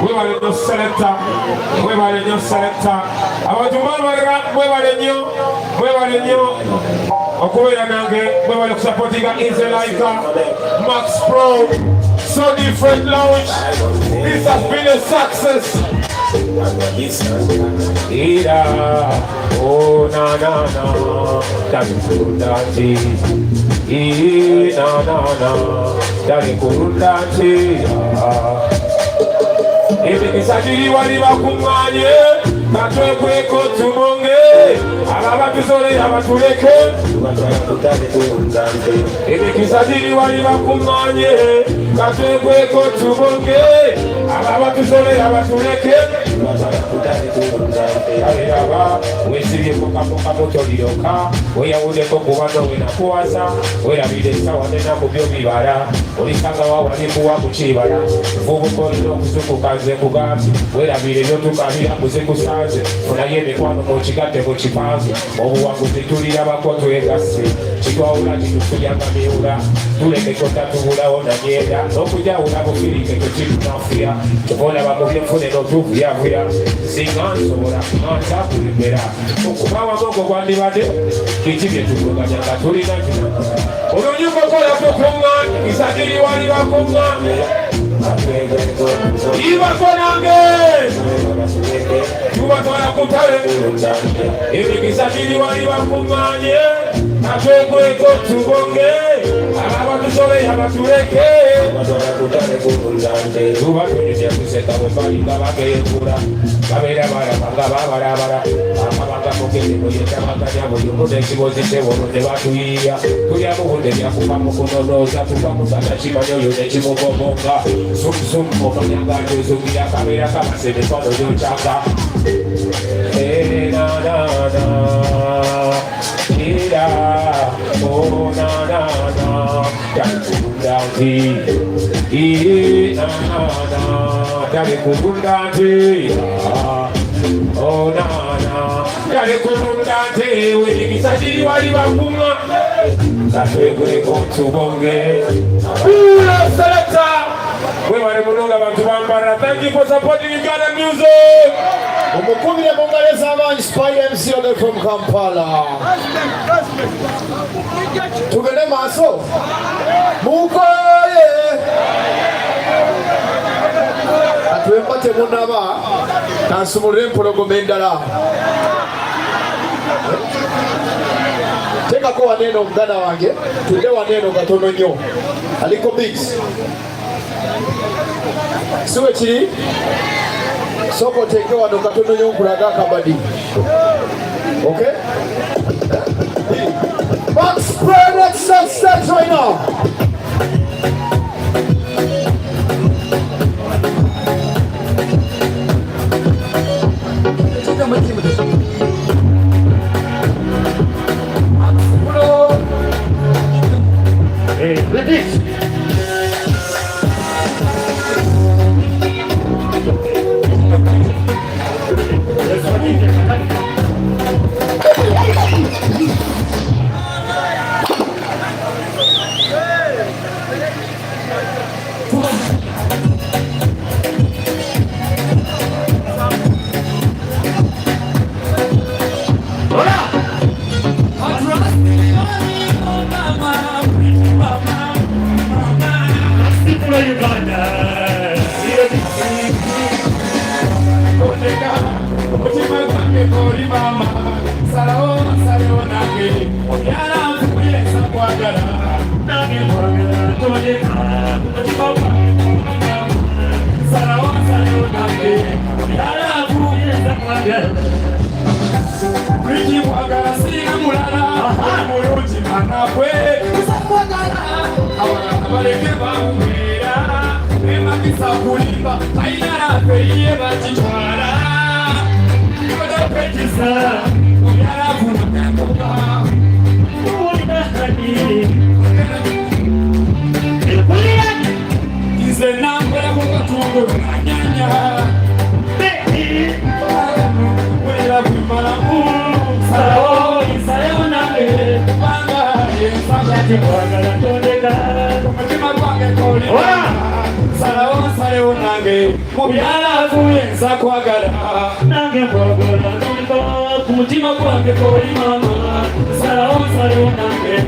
Webale nnyo selector, webale nnyo selector. Abantu babalira mwebale nnyo, mwebale nnyo okubeera nange, mwebale kusupportinga Easy Like Max Pro, So Different Lounge. This has been a success. Ira, oh na na na, tabikurundanti. I na na na, tabikurundanti. Emikisa giri wali bakuŋŋaanye batwekweko tumonge abo abatuzolera batuleke. Emikisa giri wali bakuŋŋaanye batwekweko tumonge abo abatuzolera batuleke. Aba wesibyeko kamukamu toliroka weyawuleko ku bano wenakuwasa werabira esawa nenaku byo bibala olisanga wawali kuwa kukibala nvubuka olina okuzukuka nze nkugambye werabira ebyotukabira muzikusanze funayo emikwano mukigatte mu kipanze obuwanguzi tulirabako twegasse kitwawula kitufuyanga miwula tuleke totatubulawo nanyenda n'okujawula bufirike tekitunafuya kyova olaba mu byenfune n'otuvuyavuya. Singa nsobola ntakulembera okuba wamu ogwo gwandibadde biki bye tuvuganya nga tulina kino olunyuka okola kukuŋŋaanye isagiri wali bakuŋŋaanye ibako nange tubatwala ku ttale emikisa giri wali bakuŋŋaanye atwekweko tubonge abatusobeya batuleke tubatunyumya tuseka bwe balinga bagenkula babeera balaba nga babalabala akabanga mugezi yetabaganya buli omu n'ekibozi kyewolo ne batuyiiya tulyamu budde byakufa mu kunonooza tuva musana kimanyi oyo nekimugogonga sumsum omanya nga njozugira kabeera kabase emikwano gyokyanga na ira oh na na na talikugunda nti na na na talikugunda nti oh na na talikugunda nti wemikisa giri wali bakuma katweguleko tubonge Ula selector webale mulungi abantu bambara. Thank you for supporting Uganda music. Omukubire mu ngalo ez'amaanyi Spy MC Odel from Kampala. Tugende maaso. Mukoye. Atwemba temunaba kansumulire empologoma endala. Teekako waneeno omuganda wange tudde waneeno katono nnyo. Aliko Bigs. Si bwe kiri? Sooka oteeke wano katono nnyo nkulaga akabadi. Okay? Max Pro next on stage right now. Hey, repeat. Nze nambala ku katungulu nanyanya Salawo nsalewo nange mubyalavuye nza kwagala nange nkwagala ku mutima gwange koli mama salawo nsalewo nange.